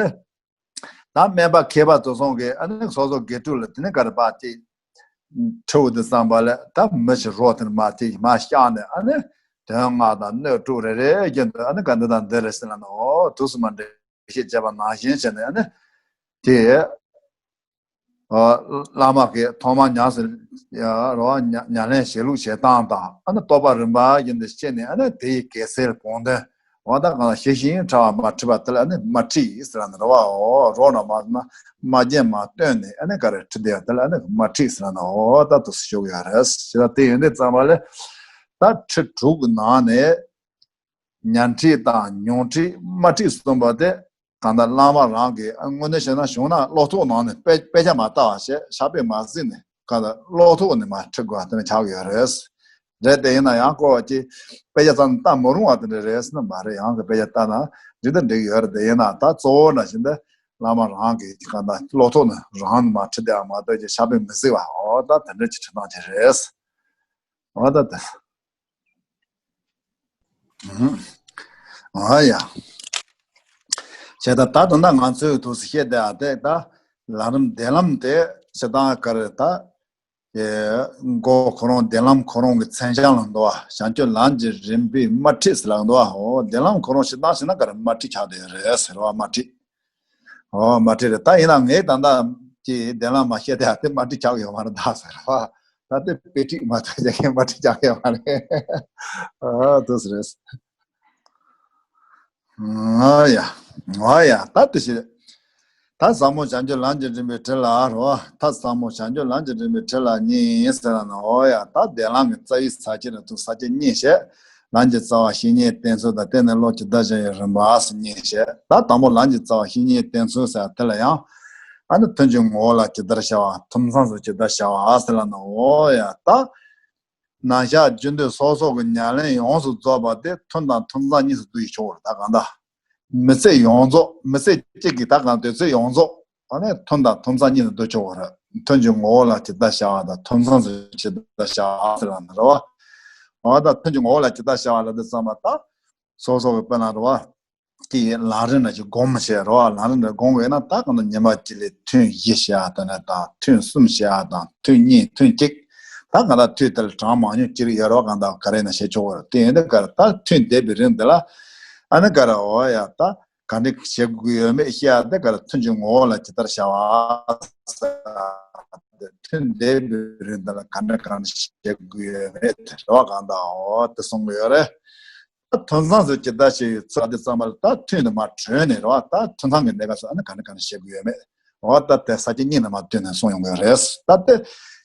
ད་སྨན་པ་མཁས་པ་དེ་ཚོ་གིས་ཨ་ནི་སོ་སོ་དགེ་ཕྲུག་ལ་དེ་ནས་ག་རེ་ཕར་ཅིག་ཁྲིད་དུས་ཙམ་པ་ལ། ད་མི་ཞིག་རོགས་དེ་ནས་མར་ཅིག་མར་བཤགས་ནས་ཨ་ནི་དོན་ལྔ་དང་སྣོད་དྲུག་རེ་རེ་བཞིན་དུ་ཨ་ནི་ག་འདི་དང་འདི་རེད་ཟེར་ལབ་ནི། འོ་དུས་སུ་མ་འདྲེ། བཤད་བྱས་པ་ནང་བཞིན་བྱས་ནས་ཨ་ནི་དེ། ཨ་བླ་མ་གིས་ཐོག་མར་ཉམས་སུ་ཡ་རོ་ཉ་ཉམས་ལེན་བྱེད་ལུགས་བྱེད་སྟངས་དང་། ཨ་ནི་རྟོགས་པ་རིམ་པ་བཞིན་དུ་བཤད་ནས་ཨ་ནི་དེའི་གེགས་སེལ་བོགས་འདོན། འོ་ད་གང་ལ་ཞི་ཞིང་ཕྲ་བ་མར་ཁྲིད་པ་དེ་ལ་ཨ་ནི་དམའ་ཁྲིད་ཟེར་ལབ་ནི་རེད་བ། འོ་རོགས་ལ་མར་མར་རྒྱན་མར་སྟོན་ནས་ཨ་ནི་ག་རེ་ཁྲིད་བསྡད་ཡ་དེ་ལ་ཨ་ནི་དམའ་ཁྲིད་ཟེར་ལབ་ནི། འོ་ད་དུ་ཞུ་གི་ཡོད་རེད། ཞེ་ད་དེ་ཡོད་དུས་ཙམ་པ་ལ། ད་ཁྲིད་དྲུག་གི་ནང་ནས། ཉམས་ཁྲིད་དང་ཉུང་ཁྲིད་དམའ་ཁྲིད་གསུམ་པོ་དེ་གང་ལྟར་བླ་མ་རང་གིས། ཨ་དངོས་གནས་བཤད་ན་བྱུང་ན་བློ་ཐོག་ནང་ནས་དཔེ་དཔེ་ཆ་མ་ལྟ་བ་བྱས། ཕྱག་དཔེ་མ་གཟིགས་ནས་གང་ལྟར་བློ་ཐོག་ནས་མར་ཁྲིད་དགོས་པ་དེ་འདྲ་ཆགས་ཡོད་རེད། རེད། དེ་ཡིན་ན་ཡང་ཀོ་ཅིག་དཔེ་ཆ་ཙམ་ལྟ་མི་རུང་བ་དེ་འདྲ་རེད་ཟེར་ན་མ་རེད། ཡང་གི་དཔེ་ཆ་ལྟ་ན་འགྲིག་དང་འགྲིག་ཡོད་རེད། དེ་ཡིན་ན་ད་གཙོ་བོ་ནང་བཞིན་དུ་བླ་མ་རང་གིས་གང་ལྟར་བློ་ཐོག་ནས་རང་ནས་མར་ཁྲིད་བསྡད་པ་མ་གཏོགས་ཀྱི་ཕྱག་དཔེ་མི་གཟིགས་པ། འོ་ད་དེ་འདྲ་ཅིག་ཁྲིད་སྟངས་ཅིག་རེད། འོ་ད་དེ། ཨ་ཡ། བྱས་ད་ད་དུང་ད་ང་ཚོའི་དུས་སུ་བཤད་བསྡད་ཡ་དེ། ད་ལམ་རིམ་བདེན་ལམ་དེ་བྱེད་སྟངས་ག་རེ། ད་ཨེ་མགོ་ཁོ་རང་བདེན་ལམ་ཁོ་རང་གི་མཚན་བྱང་ལ་འདུ་བ། བྱང་ཆུབ་ལམ་གྱི་རིམ་པའི་དམར་ཁྲིད་ཟེར་ལ་འདུ་བ། འོ་བདེན་ལམ་ཁོ་རང་བྱེད་སྟངས་བྱས་ན་ག་རེ་དམར་ཁྲིད་ཆགས་བསྡད་ཡོད་རེད་ཟེར་བ། དམར་ཁྲིད། ཨོ་དམར་ཁྲིད་རེད། ད་ཡིན་ན་ངས་ད་ལྟ་ཀྱི་བདེན་ལམ་མ་བཤད་དེ་ཨ་དེ་དམར་ཁྲིད་ཆགས་ཡོད་མ་རེད་ད་ཟེར་བ། ད་དེ་དཔེ་ཁྲིད་མ་ཐག་ཅག་གི་དམར་ཁྲིད་ཆགས་ཡོད་མ་རེད། ཨ་དེ་རེད། ཨ་ཡ། ཨ་ཡ། ད་དེ་ཞིག་ད་ཟབ་མོ་བྱང་ཆུབ་ལམ་གྱི་རིམ་པའི་ཁྲིད་ལ་རོ། ད་ཟབ་མོ་བྱང་ཆུབ་ལམ་གྱི་རིམ་པའི་ཁྲིད་ལ་གཉིས་ཟེར་ན། ཨོ་ཡ། ད་བདེན་ལམ་གྱི་རྩ་བའི་ས་བཅད་ལ་དུ་ས་བཅད་གཉིས་བཤད། ལམ་གྱི་རྩ་བ་བཤེས་གཉེན་བསྟེན་ཚུལ་དང་། དེ་ནས་བློ་ཇི་ལྟར་བྱ་བའི་རིམ་པ་ཟེར་གཉིས་བཤད། ད་དང་པོ་ལམ་གྱི་རྩ་བ་བཤེས་གཉེན་བསྟེན་ཚུལ་ཟེར་དེ་ལ་ཡང་། ཨ་ནི་ཐུན་གྱི་ངོ་བོ་ལ་ཇི་ལྟར་བྱ་བ། ཐུན་མཚམས་སུ་ཇི་ལྟར་བྱ་བ་ཟེར་ལབ་ན། འོ་ཡ་ད། ནང་ཤག་རྒྱུན་དུ་སོ་སོ་གི་ཉམས་ལེན་ཡོངས་སུ་རྫོགས་པ་དེ་ཐུན་དང་ཐུན་མཚམས་གཉིས་སུ་བསྡུ་ཡི་ཆོག་རེད། ད་གང་ལྟར་མི་ཚེ་ཡོངས་རྫོགས། མི་ཚེ་གཅིག་གི་ད་གང་དུས་ཚོད་ཡོངས་རྫོགས། ཨ་ནི་ཐུན་དང་ཐུན་མཚམས་གཉིས་སུ་བསྡུ་ཆོག་གི་རེད། ཐུན་གྱི་ངོ་བོ་ལ་ཇི་ལྟར་བྱ་བ་དང་། ཐུན་མཚམས་སུ་ཇི་ལྟར་བྱ་བ་ཟེར་ལབ་ན་རེད་བ། འོ་ད་ཐུན་གྱི་ངོ་བོ་ལ་ཇི་ལྟར་བྱ་བ་ལབ་དུས་ཙམ་པ། ད་སོ་སོ་གི་དཔེར་ན་རེད་བ། དེ་ལམ་རིམ་ལ་ཅིག་སྒོམ་བྱས་རེད་བ། ལམ་རིམ་ལ་སྒོམ་དགོས་ན། ད་གང་ལྟར་ཉི་མ་གཅིག་ལ་ཐུན་བཞི་བྱ་བ་དང་། ཐུན་གསུམ་བྱ་བ་དང་། ཐུན་གཉིས། ཐུན་གཅིག་ད་གང་ལྟར་ཐུན་དེ་ལ་གྲངས་མང་ཉུང་ཅི་རིགས་ཡོད་རེད་བ། གང་ལྟར་ག་རེ་ཡིན་ན་བྱེད་ཆོག་གི་རེད། དེ་ཡིན་དུས་ག་རེ། ད་ཐུན་འདས་པའི་རིང་འདི་ལ་ཨ་ནི་ག་རེ། འོ་ཡ་ད། ག་འདྲ་བྱེད་དགོས་ཡོད་མེད་བཤད་ཡ་དེ་ག་རེ། ཐུན་གྱི་ངོ་བོ་ལ་ཇི་ལྟར་བྱ་བ། ཐུན་འདས་པའི་རིང་འདི་ལ་ག་འདྲ་ག་འདྲ་བྱེད་དགོས་ཡོད་མེད་དེ་རེད་བ། གང་ལྟར་འོ་དེ་གསུང་གི་ཡོད་རེད། ད་ཐུན་མཚམས་སུ་ཇི་ལྟར་བྱ་བའི་ཚུལ་དེ་ཙམ་པ་ལ། ད་ཐུན་དུ་མར་གྲོལ་ནས་རེད་བ། ད་ཐུན་མཚམས་ཀྱི་གནས་སྐབས་སུ་ཨ་ནི་ག་འདྲ་ག་འདྲ་བྱེད་དགོས་ཡོད་མེད། འོ་ད་དེ་ས་བཅད་གཉིས་ནས་མར་བསྡུས་ནས་གསུངས་ཡོང་གི་རེད། ད་དེ་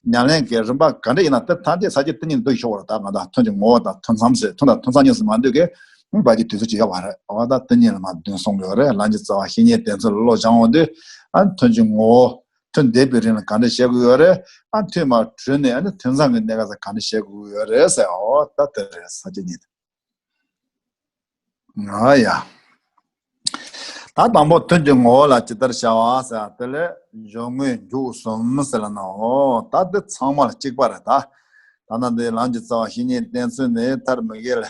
ཉམས་ལེན་གྱི་རིམ་པ་ག་འདྲ་ཡིན་ན་དེ་ཐམས་ཅད་ས་བཅད་དེ་གཉིས་ནས་བསྡུ་ཆོག་རེད། ད་གང་ལྟར་ཐུན་གྱི་ངོ་བོ་དང་ཐུན་མཚམས་ཟེར། ཐུན་དང་ཐུན་མཚམས་གཉིས་སུ་མ་བསྡུས་ཀྱི་བར་གྱི་དུས་ཚོད་ཅིག་ཡོད་པ་རེད། འོ་ད་དེ་གཉིས་ལ་མར་བསྡུས་གསུངས་ཡོད་རེད། ལམ་གྱི་རྩ་བ་བཤེས་གཉེན་བསྟེན་ཚུལ་ལ་བློ་སྦྱང་འོང་དུས། ཨ་ནི་ཐུན་གྱི་ངོ་བོ། ཐུན་འདས་པའི་རིང་ལ་ག་འདྲ་བྱེད་དགོས་ཡོད་རེད། ཨ་ཐུན་མར་གྲོལ་ནས་ཨ་ནི་ཐུན་མཚམས་ཀྱི་གནས་སྐབས་སུ་ག་འདྲ་བྱེད་དགོས་ཡོད་རེད་ཟེར། འོ་ད་དེ་རེད། ས་བཅད་གཉིས་དེ། ང་ཡ། ད་དང་པོ་ཐུན་གྱི་ངོ་བོ་ལ་ཇི་ལྟར་བྱ་བ་ཟེར་དེ་ལ་སྦྱོར་དངོས་མཇུག་གསུམ་ཟེར་ལབ་ན། འོ་ད་འདི་ཚང་མ་ལ་གཅིག་པ་རེད། ད་ད་ནི་འདི་ལམ་གྱི་རྩ་བ་བཤེས་གཉེན་བསྟེན་ཚུལ་ནས་མཐར་མི་དགེ་ལས་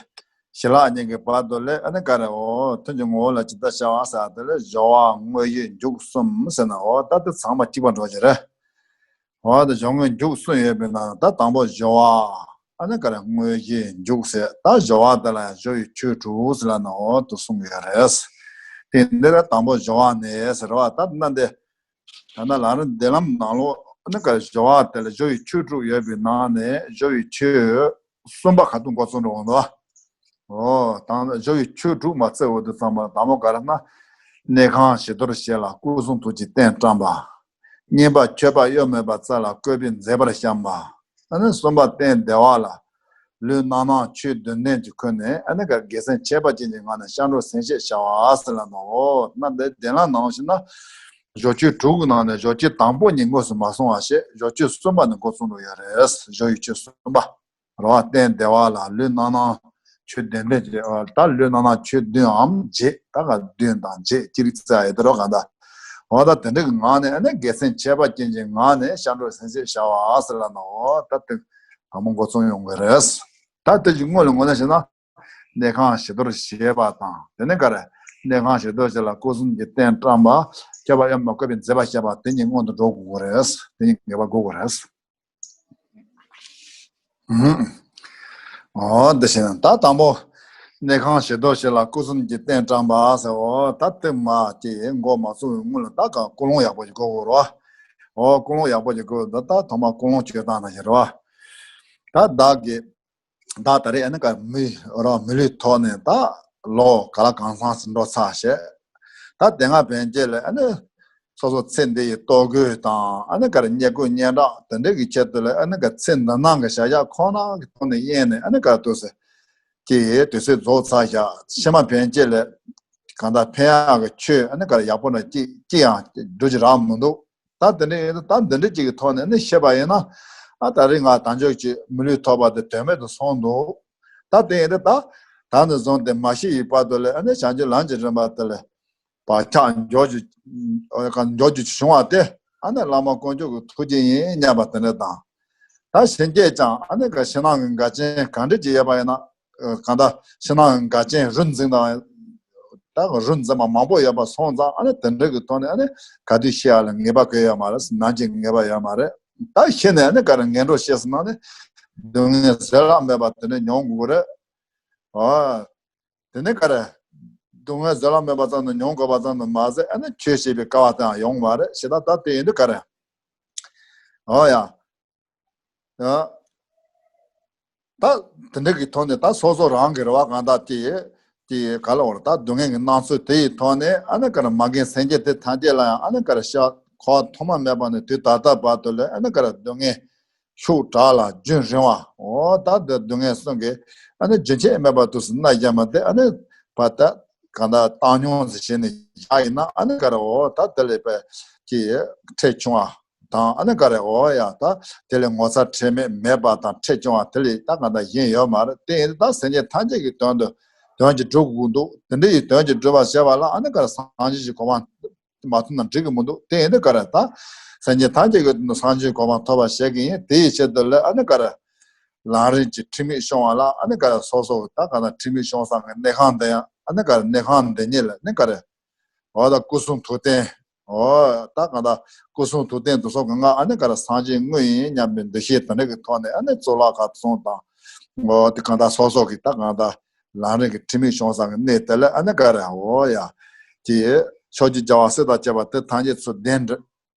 ཞི་ལྷག་གཉིས་ཀྱི་བར་དུ་ལ་ཨ་ནི་ག་རེ། འོ་ཐུན་གྱི་ངོ་བོ་ལ་ཇི་ལྟར་བྱ་བ་ཟེར་དེ་ལ་སྦྱོར་བ་དངོས་གཞི་མཇུག་གསུམ་ཟེར་ན། འོ་ད་འདི་ཚང་མ་གཅིག་པ་འགྲོ་གི་རེད། འོ་ད་སྦྱོར་དངོས་མཇུག་གསུམ་ཡོད་པའི་ནང་ད་དང་པོ་སྦྱོར་བ། ཨ་ནི་ག་རེ། དངོས་གཞི་མཇུག་ཟེར། ད་སྦྱོར་བ་དེ་ལ་ཡང་སྦྱོར་བའི་ཆོས་དྲུག་ཟེར་ལབ་ན། འོ་དེ་གསུངས་ཡོད་རེད། དེ་འདི་ལ་དང་པོ་སྦྱོར་བ་ནས་ཟེར་བ། ད་ན་འདི་ད་ན་ལམ་རིམ་འདི་ལམ་ནང་ལོགས་ཨ་ནི་ག་རེ། སྦྱོར་བ་དེ་ལ་སྦྱོར་བའི་ཆོས་དྲུག་ཡོད་པའི་ནང་ནས་སྦྱོར་བའི་ཆོས་གསུམ་པ་ག་དུས་འགོ་བཙུགས་འགྲོ་འོང་དོ། འོ་ད་སྦྱོར་བའི་ཆོས་དྲུག་མ་བརྩི་འོང་དུས་ཙམ་པ་དང་པོ་ག་རེ་ན། གནས་ཁང་བྱི་དོར་བྱེད་ལ་སྐུ་གསུང་ཐུགས་ཀྱི་རྟེན་བཀྲམ་པ། གཉིས་པ་མཆོད་པ་གཡོ་མེད་པ་བསྩལ་ལ་བཀོད་པའི་མཛེས་པར་བཤམས་པ། ཨ་ནི་གསུམ་པ་རྟེན་བདེ་བ་ལ་ལུས་རྣམ་སྣང་ཆོས་བདུན་ལྡན་གྱིས་ཁོལ་ནས་ཨ་ནི་ག་དགེ་མཚན་ཁྱད་པར་ཅན་གྱི་ངང་ནས་སྐྱབས་འགྲོ་སེམས་བསྐྱེད་བྱ་བ་ཟེར་ལབ་ནོ། ན་འདི་འདི་ལ་ནང་བཞིན་ན་སྦྱོར་ཆོས་དྲུག་གི་ནང་ནས་སྦྱོར་ཆོས་དང་པོ་ཉིད་དངོས་སུ་མ་གསུངས་པ་བྱས། སྦྱོར་ཆོས་གསུམ་པ་ནས་འགོ་བཙུགས་འགྲོ་ཡ་རེད། སྦྱོར་བའི་ཆོས་གསུམ་པ། རོ་བ་རྟེན་བདེ་བ་ལ་ལུས་རྣམ་སྣང་ཆོས་བདུན་ལྡན་གྱི། ད་ལུས་རྣམ་སྣང་ཆོས་བདུན་འམ་བརྒྱད། ད་ག་བདུན་དང་བརྒྱད་ཅི་རིགས་བཙལ་ཡོད་དེ་རོ་ག་ད། འོ་ད་དེ་འདྲ་གི་ངང་ནས་ཨ་ནི་དགེ་མཚན་ཁྱད་པར་ཅན་གྱི་ངང་ནས་སྐྱབས་འགྲོ་སེམས་བསྐྱེད་བྱ་བ་ཟེར་ལབ་ནོ། ད་དེ་དང་པོ་འགོ་བཙུགས་ཡོང་གི་རེད། ད་དེ་གི་དངོས་ལ་དངོས་གནས་བྱས་ན། གནས་ཁང་བྱི་དོར་བྱེད་པ་དང་། དེ་ནས་ག་རེ། གནས་ཁང་བྱི་དོར་བྱེད་ལ་སྐུ་གསུང་གི་རྟེན་བཀྲམ་པ། མཆོད་པ་གཡོ་མེད་པ་བཀོད་པའི་མཛེས་པ་བཤམས་པ། དེ་གཉིས་སྔོན་དུ་འགྲོ་དགོས་ཀྱི་རེད། དེ་གཉིས་ངེས་པར་དགོས་ཀྱི་རེད། ཨུམ། འོ་འདི་བཞིན་ད་དང་པོ། གནས་ཁང་བྱི་དོར་བྱེད་ལ་སྐུ་གསུང་གི་རྟེན་བཀྲམ་པ་ཟེར། འོ་ད་དེ་མ་སྐྱེས་འགོ་མ་བཙུགས་པའི་སྔོན་ལ་ད་ག་ཀུན་སློང་ཡག་པོ་ཞིག་དགོས་ཀྱི་རེད་བ། འོ་ཀུན་སློང་ཡག་པོ་ཞིག་དགོས། ད་ད་ཐོག་མ་ཀུན་སློང་བཅོས་སྟངས་ནང་བཞིན་རེད་བ། ད་བདག་གི་བདག་ད་རེས་ཨ་ནི་ག་མི་རོ་མི་ལུས་ཐོག་ནས་ད་ལོ་ག་ལ་གང་འཚམས་སུ་འགྲོ་ཚར་བྱས། ད་དེ་སྔ་ཕན་ཆད་ལ་ཨ་ནི་སོ་སོ་ཚེ་འདི་ཡི་ལྟོ་གོས་དང་། ཨ་ནི་ག་རེ་བསྙེན་བཀུར་སྙན་གྲགས་དེ་འདྲ་གི་ཆེད་དུ་ལ་ཨ་ནི་ག་ཚེ་འདི་སྣང་གི་བྱ་བཞག་ཁོ་ན་གི་ཐོག་ནས་གཡེང་ནས་ཨ་ནི་ག་རེ་འདུག་ཟེར། ཀྱི་དུས་ཚོད་རྫོགས་ཚར་བཞག་ཕྱི་མ་ཕན་ཆད་ལ་གང་ལྟར་ཕན་ཡག་གི་ཆོས་ཨ་ནི་ག་རེ་ཡག་པོ་འདྲ་ཅིག་ཅི་ཡང་འགྲུབ་ཀྱི་རག་མི་འདུག་ད་དེ་འདྲ་ཡིན་ད་འདི་འདྲ་ཅིག་གི་ཐོག་ནས་ནི་ཤེས་པ་ཡིན་ན། ཨ་ད་རེས་ང་དལ་འབྱོར་གྱི་མི་ལུས་ཐོབ་པ་དེ་དོན་མེད་དུ་སོང་འདུག་ད་དེ་ཡིན་ད་ད་ད་ནས་བཟུང་སྟེ་མ་ཤི་ཡི་བར་དུ་ལ་ཨ་ནི་བྱང་ཆུབ་ལམ་གྱི་རིམ་པ་དེ་ལ་བག་ཆགས་འཇོག་རྒྱུ་འཇོག་རྒྱུ་བྱུང་བ་དེ་ཨ་ནི་བླ་མ་དཀོན་མཆོག་གི་ཐུགས་རྗེ་ཡིན་སྙམ་པ་དེ་འདྲ་དང་། ད་གཞན་སྐྱེས་ཀྱང་ཨ་ནི་ག་ཕྱི་ནང་གི་འགལ་རྐྱེན་གང་འདྲ་ཅིག་ཡོད་པ་ཡིན་ན། གང་ལྟར་ཕྱི་ནང་གི་འགལ་རྐྱེན་རུ་འཛིན་དང་། ད་རུ་འཛིན་པ་མང་པོ་ཡོད་པ་སོང་ཙང་ཨ་ནི་དེ་འདྲ་གི་ཐོག་ནས་ཨ་ནི་ག་དུས་ཤི་ཡ་ལ་ངེས་པ་གང་ཡོད་མ་རེད། ནམ་གྱི་ངེས་པ་ཡོད་མ་རེད། ད་ཤི་ནས་ཨ་ནི་ག་རེ་ངན་འགྲོ་སྐྱེས་སོང་ན་ནི་སྡུག་བསྔལ་བཟོད་གླགས་མེད་པ་དེ་འདྲ་མྱོང་དགོས་རེད། ཨོ། དེ་ནས་ག་རེ། སྡུག་བསྔལ་བཟོད་གླགས་མེད་པ་ཙམ་དུ་མྱོང་དགོས་པ་ཙམ་དུ་མ་ཟད་ཨ་ནི་ཆོས་བཤད་པའི་སྐལ་བ་དེའང་ཡོང་བ་རེད། ཞེ་ད་ད་དེ་ཡིན་དུས་ག་རེ། ཨོ་ཡ། ཡ། ད་དེ་འདྲ་གི་ཐོག་ནས་ད་སོ་སོ་རང་གི་རེ་བ་གང་དག་དེ་དེ་ག་ལ་བར་ད་སྡུག་བསྔལ་གྱི་སྣང་ཚུལ་དེ་ཡི་ཐོག་ནས་ཨ་ནི་ག་རེ་མ་རྒན་སེམས་ཅན་དེ་ཐམས་ཅད་ལ་ཡང་ཨ་ནི་ག་རེ་ཤ་ཁོག་ཐོག་མ་མེད་པ་ནས་དུས་ད་ལྟ་བར་དུ་ལ་ཨ་ནི་ག་རེ་སྡུག་བསྔལ་ ཤུགས་དྲག་ལ་རྒྱུན་རིང་བ། འོ་ད་འདི་སྡུག་བསྔལ་གསུམ་གྱི་ཨ་ནི་རྒྱུན་ཆད་མེད་པར་དུ་སུ་མནར་བཞག་མ་དེ་ཨ་ནི་བར་ད་གང་ལྟར་བཏང་སྙོམས་སུ་བྱས་ནས་བཞག་ཡིན་ན་ཨ་ནི་ག་རེ་འོ་ད་དེ་ལས་པའི་ཀྱི་ཁྲེལ་ཆུང་བ་དང་ཨ་ནི་ག་རེ་འོ་ཡ་ད་དེ་ལས་ངོ་ཚ་ཁྲེལ་མེད་མེད་པ་དང་ཁྲེལ་ཆུང་བ་དེ་ལས་ད་གང་ལྟར་གཞན་ཡོད་མ་རེད། དེ་ཡིན་ད་སེམས་ཅན་ཐམས་ཅད་ཀྱི་དོན་དུ་དོན་གྱི་སྒྲུབ་དགོས་འདུག་དེ་འདྲ་ཡི་དོན་གྱི་སྒྲུབ་པར་བྱེད་པ་ལ་ཨ་ནི་ག་རེ་སངས་རྒྱས་ཀྱི་གོ་འཕང་མ་ཐོབ་ན་འགྲིག་གི་མི་འདུག་དེ་ཡིན་དུས་ག་རེ་ད། སེམས་ཅན་ཐམས་ཅད་ཀྱི་སངས་རྒྱས་གོ་འཕང་ཐོབ་པར་བྱེད་ཀྱི་ཡིན། དེ་ཡི་ཆེད་དུ་ལས་ཨ་ནི་ག་རེ། ལམ་རིམ་གྱི་ཁྲིམས་ཡིག་སྲུང་བ་ལ་ཨ་ནི་ག་རེ་སོ་སོ་ད་ག་ན་ཁྲིམས་ཡིག་སྲུང་ས་གི་གནས་ཁང་འདི་ཡང་ཨ་ནི་ག་རེ་གནས་ཁང་འདི་ཉིད་ལ་ནི་ག་རེ། འོ་ད་སྐུ་གསུང་ཐུགས་རྟེན། འོ་ད་ག་ད་སྐུ་གསུང་ཐུགས་རྟེན་དུ་སོགས་ཀྱི་ང་ཨ་ནི་ག་རེ་སངས་རྒྱས་དངོས་ཡིན་སྙམ་པའི་འདུ་ཤེས་དེ་འདྲ་གི་ཐོག་ནས་ཨ་ནི་གཙུག་ལག་ཁང་གསུང་དང་། འོ་དེ་ག་ད་སོ་སོ་གི་ད་ག་ད། ལམ་རིམ་གྱི་ཁྲིམས་ཡིག་སྲུང་ས་གི་གནས་དེ་ལ་ཨ་ནི་ག་རེ་འོ་ཡ། དེ་ཕྱོགས་བཅུའི་རྒྱལ་བ་སྲས་དང་བཅས་པ་དེ་ཐམས་ཅད་ཚུར་གདན་འདྲེན་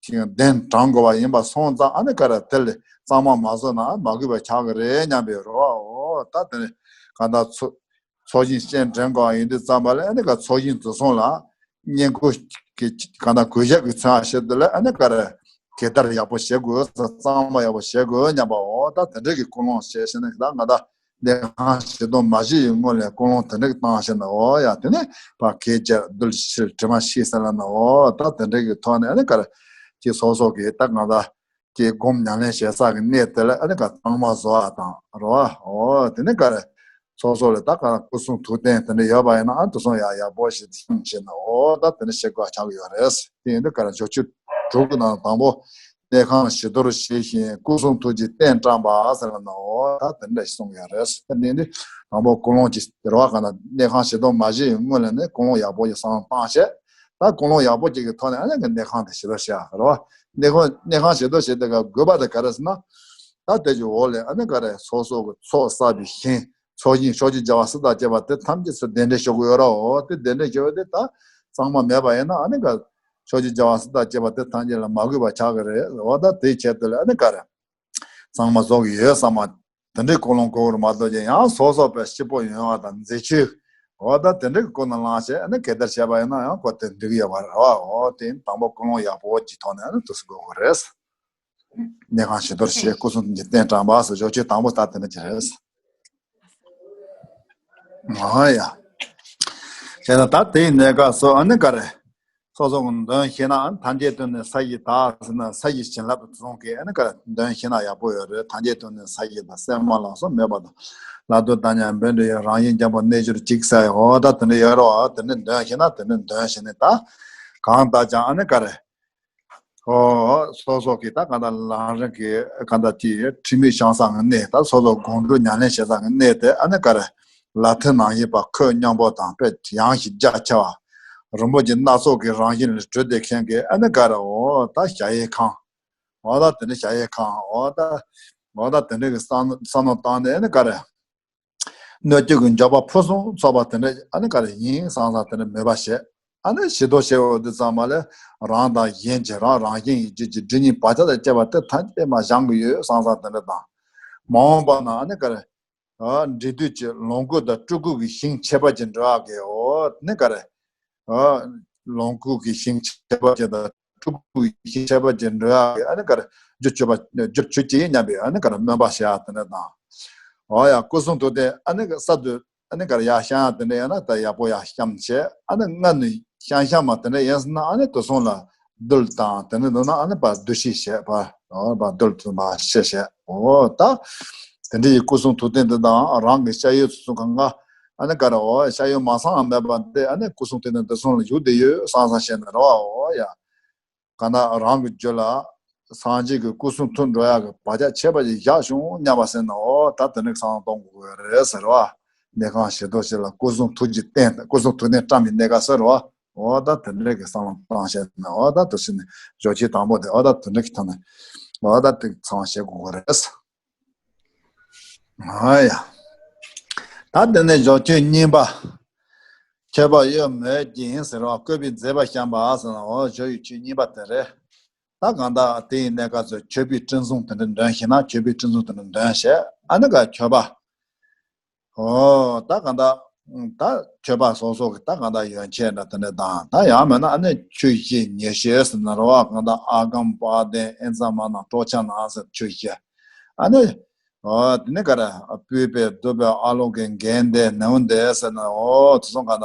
གདན་དྲངས་དགོས་པ་ཡིན་པ་སོང་ཙང་ཨ་ནི་ག་རེ་དེ་ལས་གཙང་མ་མ་བཟོ་ན་མ་གུས་པ་ཆགས་ཀྱི་རེད་སྙམ་པའི་རེ་བ་འོ་ད་དེ་ནི་གང་ལྟར་ཚོགས་ཚོགས་ཞིང་སྤྱན་འདྲེན་དགོས་པ་ཡིན་དུས་ཙམ་པ་ལ་ཨ་ནི་ག་ཚོགས་ཞིང་དེ་ཚོ་ལ་བསྙེན་བཀུར་གྱི་གང་ལྟར་གུས་ཞབས་ཀྱི་མཚན་ཞིག་དེ་ལ་ཨ་ནི་ག་རེ་གད་བདར་ཡག་པོ་བྱེད་དགོས་གཙང་མ་ཡག་པོ་བྱེད་དགོས་སྙམ་པ་འོ་ད་དེ་འདྲ་གི་ཀུན་སློང་བྱས་ཤིང་ནི་ད་ང་ད། གནས་ཁང་བཞི་སྟོང་མ་བཞི་ཡི་སྔོན་ལས་ཀུན་སློང་དེ་འདྲ་གི་བཏང་ཤེ་ན་འོ་ཡ་དེ་ནས་ཕར་གད་རྒྱབ་རྡུལ་ཕྱིར་དྲི་མ་ཤེས་ཟེར་ལ་ན་འོ་ད་དེ་འདྲ་གི་ཐོག་ནས་ཨ་ནི་ག་རེ་ཀྱི་སོ་སོ་གི་ད་ང་ད་ཀྱི་སྒོམ་ཉམས་ལེན་བྱེད་ས་གི་གནས་དེ་ལ་ཨ་ནི་ག་གཙང་མ་བཟོ་བ་དང་རོ་བ་འོ་དེ་ནས་ག་རེ་སོ་སོ་ལ་ད་ག་སྐུ་གསུང་ཐུགས་རྟེན་དེ་འདྲ་ཡོད་པ་ཡིན་ན་ཨ་དེ་ཚོ་ཡག་ཡག་པོ་ཞིག་བཤམས་ཤེ་ན་འོ་ད་དེ་འདྲ་བྱེད་དགོས་ཆགས་ཀྱི་ཡོད་རེད། དེ་ཡིན་དུས་ག་རེ་ཕྱོགས་བཅུ་དྲུག་གི་ནང་དང་པོ་གནས་ཁང་བཞི་མདོར་བྱས་ཤིང་སྐུ་གསུང་ཐུགས་ཀྱི་རྟེན་བཀྲམ་པ་ཟེར་བ་ན་འོ་ད་དེ་འདྲ་ཞིག་གསུངས་ཡོད་རེད། དེ་ནི་དང་པོ་ཀུན་སློང་གྱི་རེ་བ་ག་ན་གནས་ཁང་བཞི་མདོར་མ་བྱས་ཡོད་སྔོན་ལ་ནི་ཀུན་སློང་ཡག་པོ་ཞིག་བསམ་བློ་བཏང་བྱས་ད་ཀུན་སློང་ཡག་པོ་ཅིག་གི་ཐོག་ནས་ཨ་ནི་གི་གནས་ཁང་དེ་བཞི་མདོར་བྱས་རེད་བ། གནས་ཁང་གནས་ཁང་བཞི་མདོར་བྱས་དེ་ག་དགོས་པ་དེ་ག་རེ་ཟེར་ན། ད་དེ་ཀྱི་འོག་ལས་ཨ་ནི་ག་རེ་སོ་སོ་གི་ཚོགས་བསགས་པའི་ཞིང་ཚོགས་ཞིང་ཕྱོགས་བཅུའི་རྒྱལ་བ་སྲས་དང་བཅས་པ་དེ་ཐམས་ཅད་ཚུར་གདན་འདྲེན་ཞུ་དགོས་ཡོད་ར་འོ་དེ་གདན་འདྲེན་ཞུ་བ་དེ་ད་གཙང་མ་མེད་པ་ཡིན་ན་ཨ་ནི་ག་ཕྱོགས་བཅུའི་རྒྱལ་བ་སྲས་དང་བཅས་པ་དེ་ཐམས་ཅད་ལ་མ་གུས་པ་ཆགས་ཀྱི་རེད། འོ་ད་དེའི་ཆེད་དུ་ལ་ཨ་ནི་ག་རེ་གཙང་མ་བཟོ་གི་ཡོད་བསམ་པ་དེ་འདྲའི་ཀུན་སློང་དགོས་པར་མ་གཏོགས་ཀྱང་ཡང་སོ་སོ་པའི་སྐྱིད་པོ་ཡོང་བ་དང་མཛེས་ཆོས་འོ་ད་དེ་འདྲའི་ཀུན་སློང་བླངས་བྱས་ཨ་ནི་གད་བདར་བྱས་པ་ཡིན་ན་ཡང་ཁོ་དེ་འགྲིག་ཡོད་པ་རེད་བ། འོ་དེ་དང་པོ་ཀུན་སློང་ཡག་པོ་ཅིག་ཐོག་ནས་ཨ་ནི་དུས་སུ་དགོས་དགོས་རེད། གནས་ཁང་བཞི་མདོར་བྱས་སྐུ་གསུང་ཐུགས་ཀྱི་རྟེན་བཀྲམ་པ་སོགས་ཕྱོགས་བཅུའི་དང་པོ་ལྟར་དེ་འདྲ་ཅིག་རེད། ཨ་ཡ། བྱས་ན་ད་དེའི་གནས་སྐབས་སུ་ཨ་ནི་ག་རེ། སོ་སོ་གི་འདོན་ཤེས་ན་ཨ་ནི་ཐམས་ཅད་དོན་ནི་ས་གཞི་དག་ཟེར་ན་ས་གཞི་བྱིན་རླབས་གསུམ་གྱིས་ཨ་ནི་ག་རེ་འདོན་ཤེས་ན་ཡག་པོ་ཡོད་རེད། ཐམས་ཅད་དོན་ནི་ས་གཞི་དང་སེམས་མ་ལགས་སོགས་མོས་པ་དང་ལ་དོན་དང་མཉམ་པའི་འདྲ་ཡི་རང་བཞིན་རྒྱལ་པོ་རྣལ་འབྱོར་གཅིག་ཟེར་ཡོད་ད་དེ་འདྲ་ཡོད་རེད་བ། དེ་འདྲ་འདོན་ཤེས་ན་དེ་འདྲ་འདོན་ཤེས་ནས་ད་གང་ལྟར་ཀྱང་ཨ་ནི་ག་རེ། ཨོ། སོ་སོ་གི་ད་གང་ལྟར་ལམ་རིམ་གི་གང་ལྟར་གྱི་ཁྲིམས་ཡིག་སྦྱང་ས་གི་གནས་ད་སོ་སོ་སྒོམ་སྒྲུབ་ཉམས་ལེན་བྱེད་ས་གི་གནས་དེ་ཨ་ནི་ག་རེ། ལ་ཐུལ་ནང་བཞིན་པ་ཁོད་སྙོམས་པོ་དང་དཔེ་ཡངས་ཤིང་རྒྱ་ཆེ་བ། རིན་པོ་ཆེ་སྣ་ཚོགས་ཀྱི་རང་བཞིན་ལས་གྲུབ་སྟེ་མཁན་གྱི་ཨ་ནི་ག་རེ་འོ་ད་གཞལ་ཡས་ཁང་། འོ་ད་དེ་འདྲ་གཞལ་ཡས་ཁང་འོ་ད་འོ་ད་དེ་འདྲ་གི་བསམ་བསམ་མནོ་བཏང་ནས་ཨ་ནི་ག་རེ། སྣོད་བཅུད་ཀྱི་འབྱོར་པ་ཕུན་སུམ་ཚོགས་པ་དེ་འདྲ་ཨ་ནི་ག་རེ་ཡིན་བསམ་བསམ་དེ་འདྲ་མོས་པ་བྱེད། ཨ་ནི་བྱི་དོར་བྱེད་འོ་དེ་ཚང་མ་ལས་རང་དང་གཞན་གྱི་རང་རང་བཞིན་གྱི་རྒྱུད་ཀྱི་སྒྲིབ་གཉིས་བག་ཆགས་དང་བཅས་པ་དེ་ཐམས་ཅད་མ་སྦྱང་གི་ཡོད་བསམ་བསམ་དེ་འདྲ་དང་། མ་འོངས་པ་ན་ཨ་ནི་ག་རེ། འབྲས་དུས་ཀྱི་ལོངས་སྐུ་དང་སྤྲུལ་སྐུ་གི་ཞིང་ཁྱད་པར་གྱི་འགྲོ་བ་གི་འོ་ནི་ག་རེ། ལོངས་སྐུ་གི་ཞིང་ཁྱད་པར་ཅན་དང་སྤྲུལ་སྐུ་གི་ཞིང་ཁྱད་པར་ཅན་འགྲོ་ཡག་གི་ཨ་ནི་ག་རེ་རྒྱུ་ཆོས་པ་རྒྱུ་ཆོས་ཅན་སྙམ་པའི་ཨ་ནི་ག་རེ་སྨོན་པ་བྱེད་ཡག་དེ་འདྲ་དང་། འོ་ཡ་སྐུ་གསུང་ཐུགས་རྟེན་ཨ་ནི་ག་ས་དུ་ཨ་ནི་ག་རེ་ཡར་བཤམས་ཡག་དེ་འདྲ་ཡང་ན་ད་ཡག་པོ་ཡར་བཤམས་བྱས་ཨ་ནི་སྔ་ནས་བཤམས་བཤམས་མ་དེ་འདྲ་ཡིན་ཟེར་ན་ཨ་ནི་དེ་སོང་ལ་རྡུལ་དང་དེ་འདྲ་འདུག་ན་ཨ་ནི་པ་རྡུལ་ཕྱིས་བྱས་པ་འོ་པ་རྡུལ་དུ་མ་ཕྱིས་བྱས་འོ་ད། དེ་འདྲ་ཡི་སྐུ་གསུང་ཐུགས་རྟེན་འདི་དང་རང་གི་ཤ་ཡོད་ཚུལ་གང་ག་ཨ་ནི་ག་རེ་འོ་ཤ་ཡོད་མ་སངས་མེད་པ་འདི་ཨ་ནི་སྐུ་གསུང་ཐུགས་རྟེན་འདི་ཚོ་ལ་བཞུགས་བསྡད་ཡོད་བསམ་བསམ་བྱས་ནས་རེད་བ། འོ་ཡ། གང་ལྟར་རང་གི་རྒྱུད་ལ་སངས་རྒྱས་ཀྱི་སྐུ་གསུང་ཐུགས་འགྲོ་ཡག་གི་བག་ཆགས་ཆད་པ་ཞིག་བཞག་བྱུང་སྙམ་པ་ཟེར་ན་འོ་ད་དེ་འདྲ་བསམ་བློ་གཏོང་དགོས་རེད་ཟེར་བ། གནས་ཁང་བཞི་མདོ་ཞིག་ལ་སྐུ་གསུང་ཐུགས་ཀྱི་རྟེན་སྐུ་གསུང་ཐུགས་རྟེན་བཀྲམ་པའི་གནས་སྐབས་ཟེར་བ། འོ་ད་དེ་འདྲ་གི་བསམ་བློ་བཏང་བྱས་ནས་འོ་ད་དེ་ཕྱིན་ནས་ཞོགས་ཀྱི་དང་པོ་དེ་འོ་ད་དེ་འདྲ་གི་ཐོག་ནས་འོ་ད་དེ་ཚང་བྱེད་དགོས་རེད། ཨ་ཡ། ད་དེ་ནས་ཞོགས་ཀྱི་གཉིས་པ། མཆོད་པ་གཡོ་མེད་ཀྱིས་ཟེར་བ་བཀོད་པའི་མཛེས་པ་བཤམས་པ་ཟེར་ན་འོ་ཞོགས་ཀྱི་ཆོས་གཉིས་པ་དེ་རེད། ད་གང་ལྟར་དེ་ཡི་གནས་སྐབས་སུ་མཆོད་པའི་སྤྲིན་ཟུང་དེ་འདྲ་འདོན་ཤེས་ན་མཆོད་པའི་སྤྲིན་ཟུང་དེ་འདྲ་འདོན་བྱས་ཨ་ནི་ག་མཆོད་པ། ཨོ་ད་གང་ལྟར། ད་མཆོད་པ་སོ་སོ་གི་ད་གང་ལྟར་ཡོན་ཆད་འདྲ་དེ་འདྲ་དང་ད་ཡང་མིན་ན་ཨ་ནི་ཆོས་བཞི་ཉེར་བཞི་ཟེར་ན་རེད་བ། གང་ལྟར་ཨ་གམ་པཱ་དན་ཨེ་ཛ་མ་ན་ཀྲོ་ཆ་ན་ཟེར་ཆོས་བཞི། ཨ་ནི། ཨོ་དེ་ནི་ག་རེ། སྤོས་པས་བདུག་པའི་ཨ་ལོང་གི་འགན་དེ་ནོན་དེ་ཟེར་ན། ཨོ་དེ་སོང་ག་ན་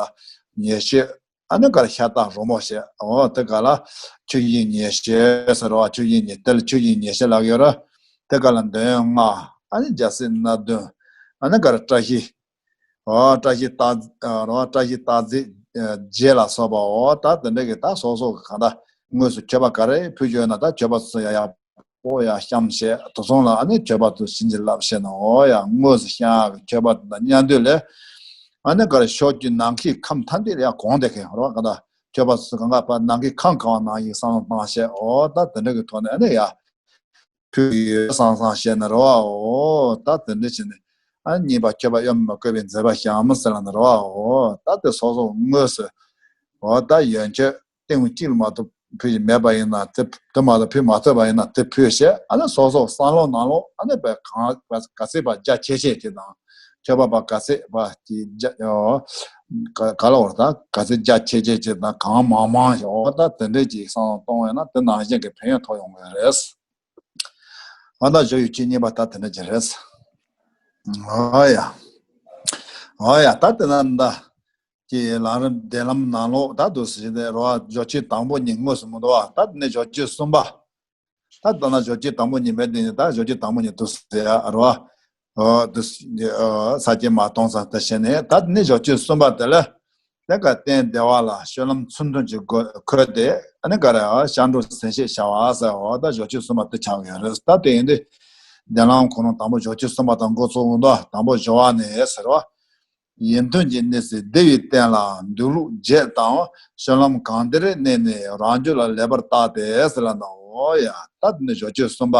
ཉེས་སྤྱོད། ཨ་ནི་ག་རེ། ཤ་སྟག་རོལ་མོ་བྱས། ཨོ་དེ་ག་ལ་ཆུ་བཞི་ཉེས་སྤྱོད་ཟེར་བ། ཆུ་བཞི་ཉེས། དེ་ལ་ཆུ་བཞི་ཉེས་སྤྱོད་ལབ་ཡོད་ར། དེ་ག་ལ་འདོད་ཡོན་ལྔ། ཨ་ནི་རྒྱལ་སྲིད་སྣ་བདུན། ཨ་ནི་ག་རེ། བཀྲ་ཤིས། ཨོ་བཀྲ་ཤིས་རྟག། ཨ་རོ། བཀྲ་ཤིས་རྟག་རྫས་བརྒྱད་ལ་སོགས་པ། ཨོ་ད་དེ་འདྲ་གི་ད་སོ་སོ་གི་གང་ལྟར་དངོས་སུ་མཆོད་པ་ག་རེ་ཕུལ་རྒྱུ་ཡོད་ན། ད་མཆོད་པ་སོ་སོ་ཡག་ཡག་པོ་ཡར་བཤམས་བྱས། དེ་སོང་ལ་ཨ་ནི་མཆོད་པ་དེ་བྱིན་གྱིས་བརླབས་བྱས་ན། ཨོ་ཡ་དངོས་སུ་བཤམས་ཀྱི་མཆོད་པ་དེ་དང་མཉམ་དུ་ལ། ཨ་ནི་ག་རེ། ཕྱོགས་བཅུའི་ནམ་མཁའི་ཁམས་ཐམས་ཅད་ལ་ཡར་གང་དེ་གི་རོ། གང་ལྟར་མཆོད་པ་སོ་སོ་གང་ག་བ་ནམ་མཁའི་ཁམས་གང་བ་ནང་བཞིན་བསམ་བློ་བཏང་བྱས། ཨོ་ད་དེ་འདྲ་གི་ཐོག་ནས་ཨ་ནི་ཡར་ཕུལ་ཡོད་བསམ་བསམ་བྱས་ན་རོ། ཨོ་ད་དེ་འདྲ་བྱས་ནས། ཨ་གཉིས་པ་མཆོད་པ་གཡོ་མེད་པར་བཀོད་པའི་མཛད་པ་བཞག་མི་ཟེར་ལ་ནི་རོ། ཨོ་ད་དེ་སོ་སོ་དངོས་སུ། ཨོ་ད་ཡོན་མཆོད་ཏིང་གཅིག་ལ་མ་གཏོགས་ཕུལ་གྱི་མེད་པ་ཡིན་ན། དེ་དེ་མ་གཏོགས་ཕུལ་མ་ཐུབ་པ་ཡིན་ན་དེ་ཕུལ་བྱས། ཨ་ནི་སོ་སོ་བསམ་བློ་ནང་ལོགས་ཨ་ནི་པ་གང་ག་ཚད་པ་རྒྱ་ཆེ་ཆེ་ཅིག་དང་། མཆོད་པ་པ་ག་ཚད་པ་ཅིག་རྒྱ། ཨོ་ག་ག་ལ་བར་ད་ག་ཚད་རྒྱ་ཆེ་ཆེ་ཅིག་དང་། གང་མང་མང་ཞིག། ཨོ་ད་དེ་འདྲས་ཅིག་བསམ་བློ་གཏོང་བས་ན། དེ་ནང་བཞིན་གྱི་ཕན་ཡོན་ཐོབ་ཡོང་གི་རེད། ཨ་ད་བཞག་ཡོད་ཅིག་གཉིས་པ་ད་དེ་འདྲ་ཅིག་རེད། ཨོ་ཡ། ཨོ་ཡ། ད་དེ་ན་ད་ཀྱི་ལམ་རིམ་བདེ་ལམ་ནང་ལོགས་ད་དུ་ཟེར་ཏེ་རོ། བཞག་ཡོད་དང་པོ་གཉིས་དངོས་སུ་མི་འདུག་བ། ད་དེ་ནས་བཞག་ཡོད་གསུམ་པ། ད་ད་ན་བཞག་ཡོད་དང་པོ་གཉིས་མེད་དེ་ནི། ད་བཞག་ཡོད་དང་པོ་གཉིས་དུ་ཟེར་ཡ་རོ། ཨོ་དུ་ཨོ་ས་སྐྱེས་མ་གཏོང་ས་དེ་བྱས་ནས། ད་དེ་ནས་བཞག་ཡོད་གསུམ་པ་དེ་ལ། དེ་ག་སྟན་བདེ་བ་ལ་སྤྱོད་ལམ་ཚུལ་མཐུན་གྱི་སྒོ་འཁོད་དེ། ཨ་ནི་ག་རེ། ཨ་སྐྱབས་འགྲོ་སེམས་བསྐྱེད་བྱ་བ་ཟེར། འོ་ད་བཞག་ཡོད་གསུམ་པ་དེ་ཆགས་ཡོད་རེད། ད་དེ་ཡིན་དུས་བདེ་ལམ་ཁོ་རང་དང་པོ་བཞག་ཡོད་གསུམ་པ་དང་འགོ་ཚུགས་འོང་དོ། དང་པོ་སྦྱོར་བ་ནས་ཟེར་བ། ཡིད་མཐུན་གྱི་གནས་སུ་བདེ་བའི་སྟན་ལ་འདུག་ལུགས་བརྒྱད་དམ། སྤྱོད་ལམ་གང་དེར་གནས་ནས་རང་རྒྱུད་ལ་ལེགས་པར་བརྟགས་ཏེ་ཟེར་ལ་ནི། འོ་ཡ། ད་དེ་ནི་བཞག་ཡོད་གསུམ་པ།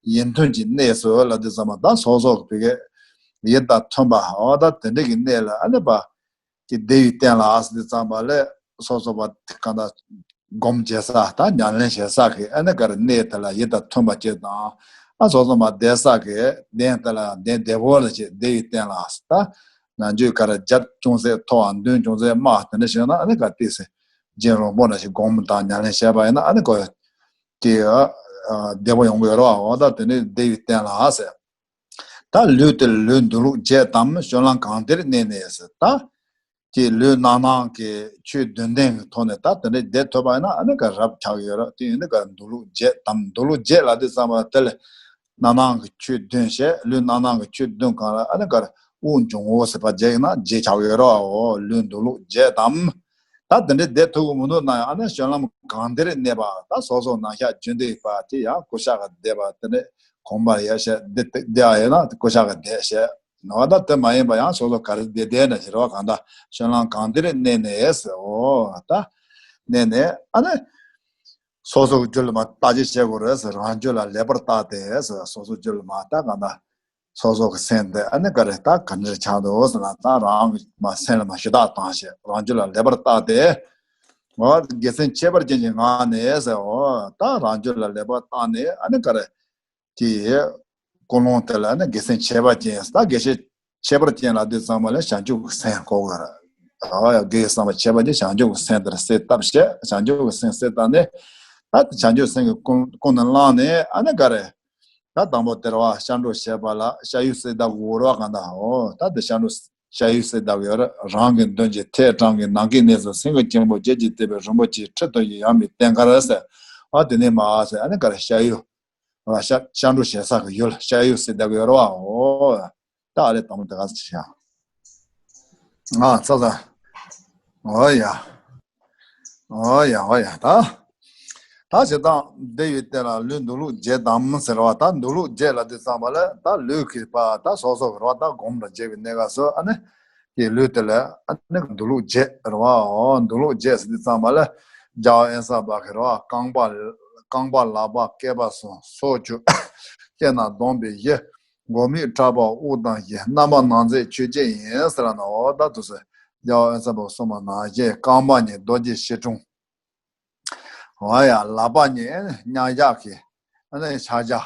ཡིད་མཐུན་གྱི་གནས་སུ་ལ་དེ་ཙམ་པ་ད་སོ་སོ་གི་བི་གའི་ཡིད་དང་མཐུན་པ། འོ་ད་དེ་འདྲ་གི་གནས་ལ་ཨ་ནི་པ། ཀྱི་བདེ་བའི་སྟན་ལ་ཟེར་དུས་ཙམ་པ་ལས་སོ་སོ་བ་གང་ལྟར་སྒོམ་བྱེད་ས་དང་ཉམས་ལེན་བྱེད་ས་གི་ཨ་ནི་ག་རེ་གནས་དེ་ལ་ཡིད་དང་མཐུན་པ་ཅིག་དང་། ཨ་སོ་སོ་མ་བསྡད་ས་གི་གདན་དེ་ལ་གདན་བདེ་བོ་ལ་ཅིག་བདེ་བའི་སྟན་ལ་ཟེར། ད་ནང་རྒྱུད་ག་རེ་བརྒྱད་ཅུང་ཟད་མཐོ་བ་བདུན་ཅུང་ཟད་དམའ་དེ་འདྲ་ཞིག་ན་ཨ་ནི་ག་ཏི་སེ་རྗེ་རིན་པོ་ཆེ་སྒོམ་དང་ཉམས་ལེན་བྱས་པ་ཡིན་ན་ཨ་ནི་གོ་ཀྱི་བདེ་བོ་ཡོང་གི་ཡོད་རེད་བ། འོ་ད་དེ་ནི་བདེ་བའི་སྟན་ལ་ཟེར། ད་ལུས་དེ་ལུས་འདུག་ལུགས་བརྒྱད་དམ། སྤྱོད་ལམ་གང་དེར་གནས་ནས་ཟེར། ད་ཀྱི་ལུས་རྣམ་སྣང་གི་ཆོས་བདུན་ལྡན་གྱི་ཐོག་ནས་ད་དེ་འདྲའི་བསྡད་ཐུབ་པ་ཡིན་ན་ཨ་ནི་ག་རབ་ཆགས་ཡོད་རེད། དེ་ཡིན་ན་ག་འདུག་ལུགས་བརྒྱད་དམ། འདུག་ལུགས་བརྒྱད་ལ་དེ་ཙམ་པ་དེ་ལས་རྣམ་སྣང་གི་ཆོས་བདུན་བྱས། ལུས་རྣམ་སྣང་གི་ཆོས་བདུན་གང་ལ་ཨ་ནི་ག་དབུགས་འབྱུང་བ་ཟེར་བ་བརྒྱད་ཡིན་ན་བརྒྱད་ཆགས་ཡོད་རེད་བ། འོ་ལུས་འདུག་ལུགས་བརྒྱད་དམ། ད་དེ་འདྲའི་བསྡད་ཐུབ་ཀྱི་མི་འདུག་ན་ཡང་ཨ་ནི་སྤྱོད་ལམ་གང་དེར་གནས་པ། ད་སོ་སོ་ནང་ཤག་རྒྱུན་དུ་ཡོད་པ་དེ་ཡང་ཀུ་ཤ་ག་བསྡད་པ་དེ་འདྲའི་གོམ་པ་ཡ་ཤ་བསྡད་བསྡད་ཡ་ཡོད་ན་ཀུ་ཤ་ག་བསྡད་བྱས། ནོ་ད་དེ་མ་ཡིན་པ་ཡང་སོ་སོ་ག་རེ་བསྡད་བསྡད་འདྲ་ཞིག་རེད་བ། གང་ལྟར་སྤྱོད་ལམ་གང་དེར་གནས་ནས་ཟེར། འོ་ད་གནས་ནས་ཨ་ནི་སོ་སོ་གི་རྒྱུད་ལ་མ་བརྟག་དཔྱད་བྱེད་དགོས་རེད་ཟེར། རང་རྒྱུད་ལ་ལེགས་པར་བརྟགས་ཏེ་ཟེར། སོ་སོ་རྒྱུད་ལ་མ་ད་གང་ལྟར་སོ་སོ་གི་སེམས་དེ་ཨ་ནི་ག་རེ་ད་ག་འདྲ་ཆགས་འདུག་ཟེར་ན། ད་རང་གི་མ་སེམས་ལ་མ་ཞུ་དག་བཏང་བྱས། རང་རྒྱུད་ལ་ལེགས་པར་བརྟགས་ཏེ། འོ་དགེ་མཚན་ཁྱད་པར་ཅན་གྱི་ངང་ནས་ཟེར། འོ་ད་རང་རྒྱུད་ལ་ལེགས་པར་བརྟགས་ནས་ཨ་ནི་ག་རེ། དེ་ཀུན་སློང་དེ་ལ་ནི་དགེ་མཚན་ཁྱད་པར་ཅན། ད་དགེ་བཤེས་ཁྱད་པར་ཅན་ལ་དེ་ཙམ་པ་ལ་བྱང་ཆུབ་ཀྱི་སེམས་གོ་དགོས་རེད། ཨ་ཡ་དགེ་བའི་བསམ་པ་ཁྱད་པར་ཅན་བྱང་ཆུབ་ཀྱི་སེམས་དེར་གསལ་བཏབ་བྱས། བྱང་ཆུབ་ཀྱི་སེམས་གསལ་བཏབ་ནས། ད་དེ་བྱང་ཆུབ་སེམས་ཀྱི་ཀུན་ཀུན་ནས་བླངས་ནས་ཨ་ནི་ག་རེ། ད་དང་པོ་དེར་བ་སྐྱབས་འགྲོ་བྱེད་པ་ལ་ཞབས་ཡུམ་གསལ་བཏབ་དགོས་རེད་བ། གང་ལྟར་འོ་ད་དེ་སྐྱབས་འགྲོ་ཞབས་ཡུམ་གསལ་བཏབ་ཡོད་རེད། རང་གི་མདུན་གྱི་ཐད་དྲངས་ཀྱི་ནམ་མཁའི་གནས་སུ་སེང་གེ་ཆེན་པོ་བརྒྱད་ཀྱིས་བཏེགས་པའི་རིན་པོ་ཆེའི་ཁྲི་མཐོན་པོ་ཡངས་པའི་སྟེང་ཁར་ཟེར། ཨ་དེ་ནས་མ་ཟེར་ཨ་ནི་ག་རེ་ཞབས་ཡུམ། ཨ་སྐྱབས་སྐྱབས་འགྲོ་བྱེད་ས་གི་ཡུལ་ཞབས་ཡུམ་གསལ་བཏབ་ཡོད་རེད་བ། འོ་ད་ཨ་ལས་དང་པོ་དེ་ག་ཟེར་ཤག་ཨ་ཚ་ཚ། འོ་ཡ། འོ་ཡ་འོ་ཡ་ད། ད་བྱེད་སྟངས་བདེ་བའི་སྟེང་ལ་ལུས་འདུག་ལུགས་བརྒྱད་དམ་ཟེར་བ། ད་འདུག་ལུགས་བརྒྱད་ལ་དེ་ཙམ་པ་ལ་ད་ལུས་ཀྱི་པ་ད་སོ་སོ་གི་རོ་ད་སྒོམ་ར་བྱེད་པའི་གནས་སྐབས་སུ་ཨ་ནི་ཀྱི་ལུས་དེ་ལ་ཨ་ནི་འདུག་ལུགས་བརྒྱད་རེད་བ། འོ་འདུག་ལུགས་བརྒྱད་ཟེར་དུས་ཙམ་པ་ལ་རྒྱལ་བ་དབེན་ས་པ་གི་རེད་བ། རྐང་པ་རྐང་པ་ལག་པ་སྐེད་པ་གསུམ་སོ་བཅུ། སྤྱན་དང་གདོང་པའི་བཞི། མགོ་མིག་ཕྲག་པ་དབུགས་དང་བཞི། རྣམ་པ་ནང་མཛེས་ཆོས་ཅན་ཡིན་ཟེར་ན། འོ་ད་དུ་ཟེར་རྒྱལ་བ་དབེན་ས་པ་གསུངས་པ་ནང་བཞིན་རྐང་པ་གཉིས་རྡོ་རྗེ་ཕྱི་དྲུང་། འོ་ཡ་ལག་པ་གཉིས་མཉམ་བཞག་གི་ཨ་ནི་ཕྱག་རྒྱ།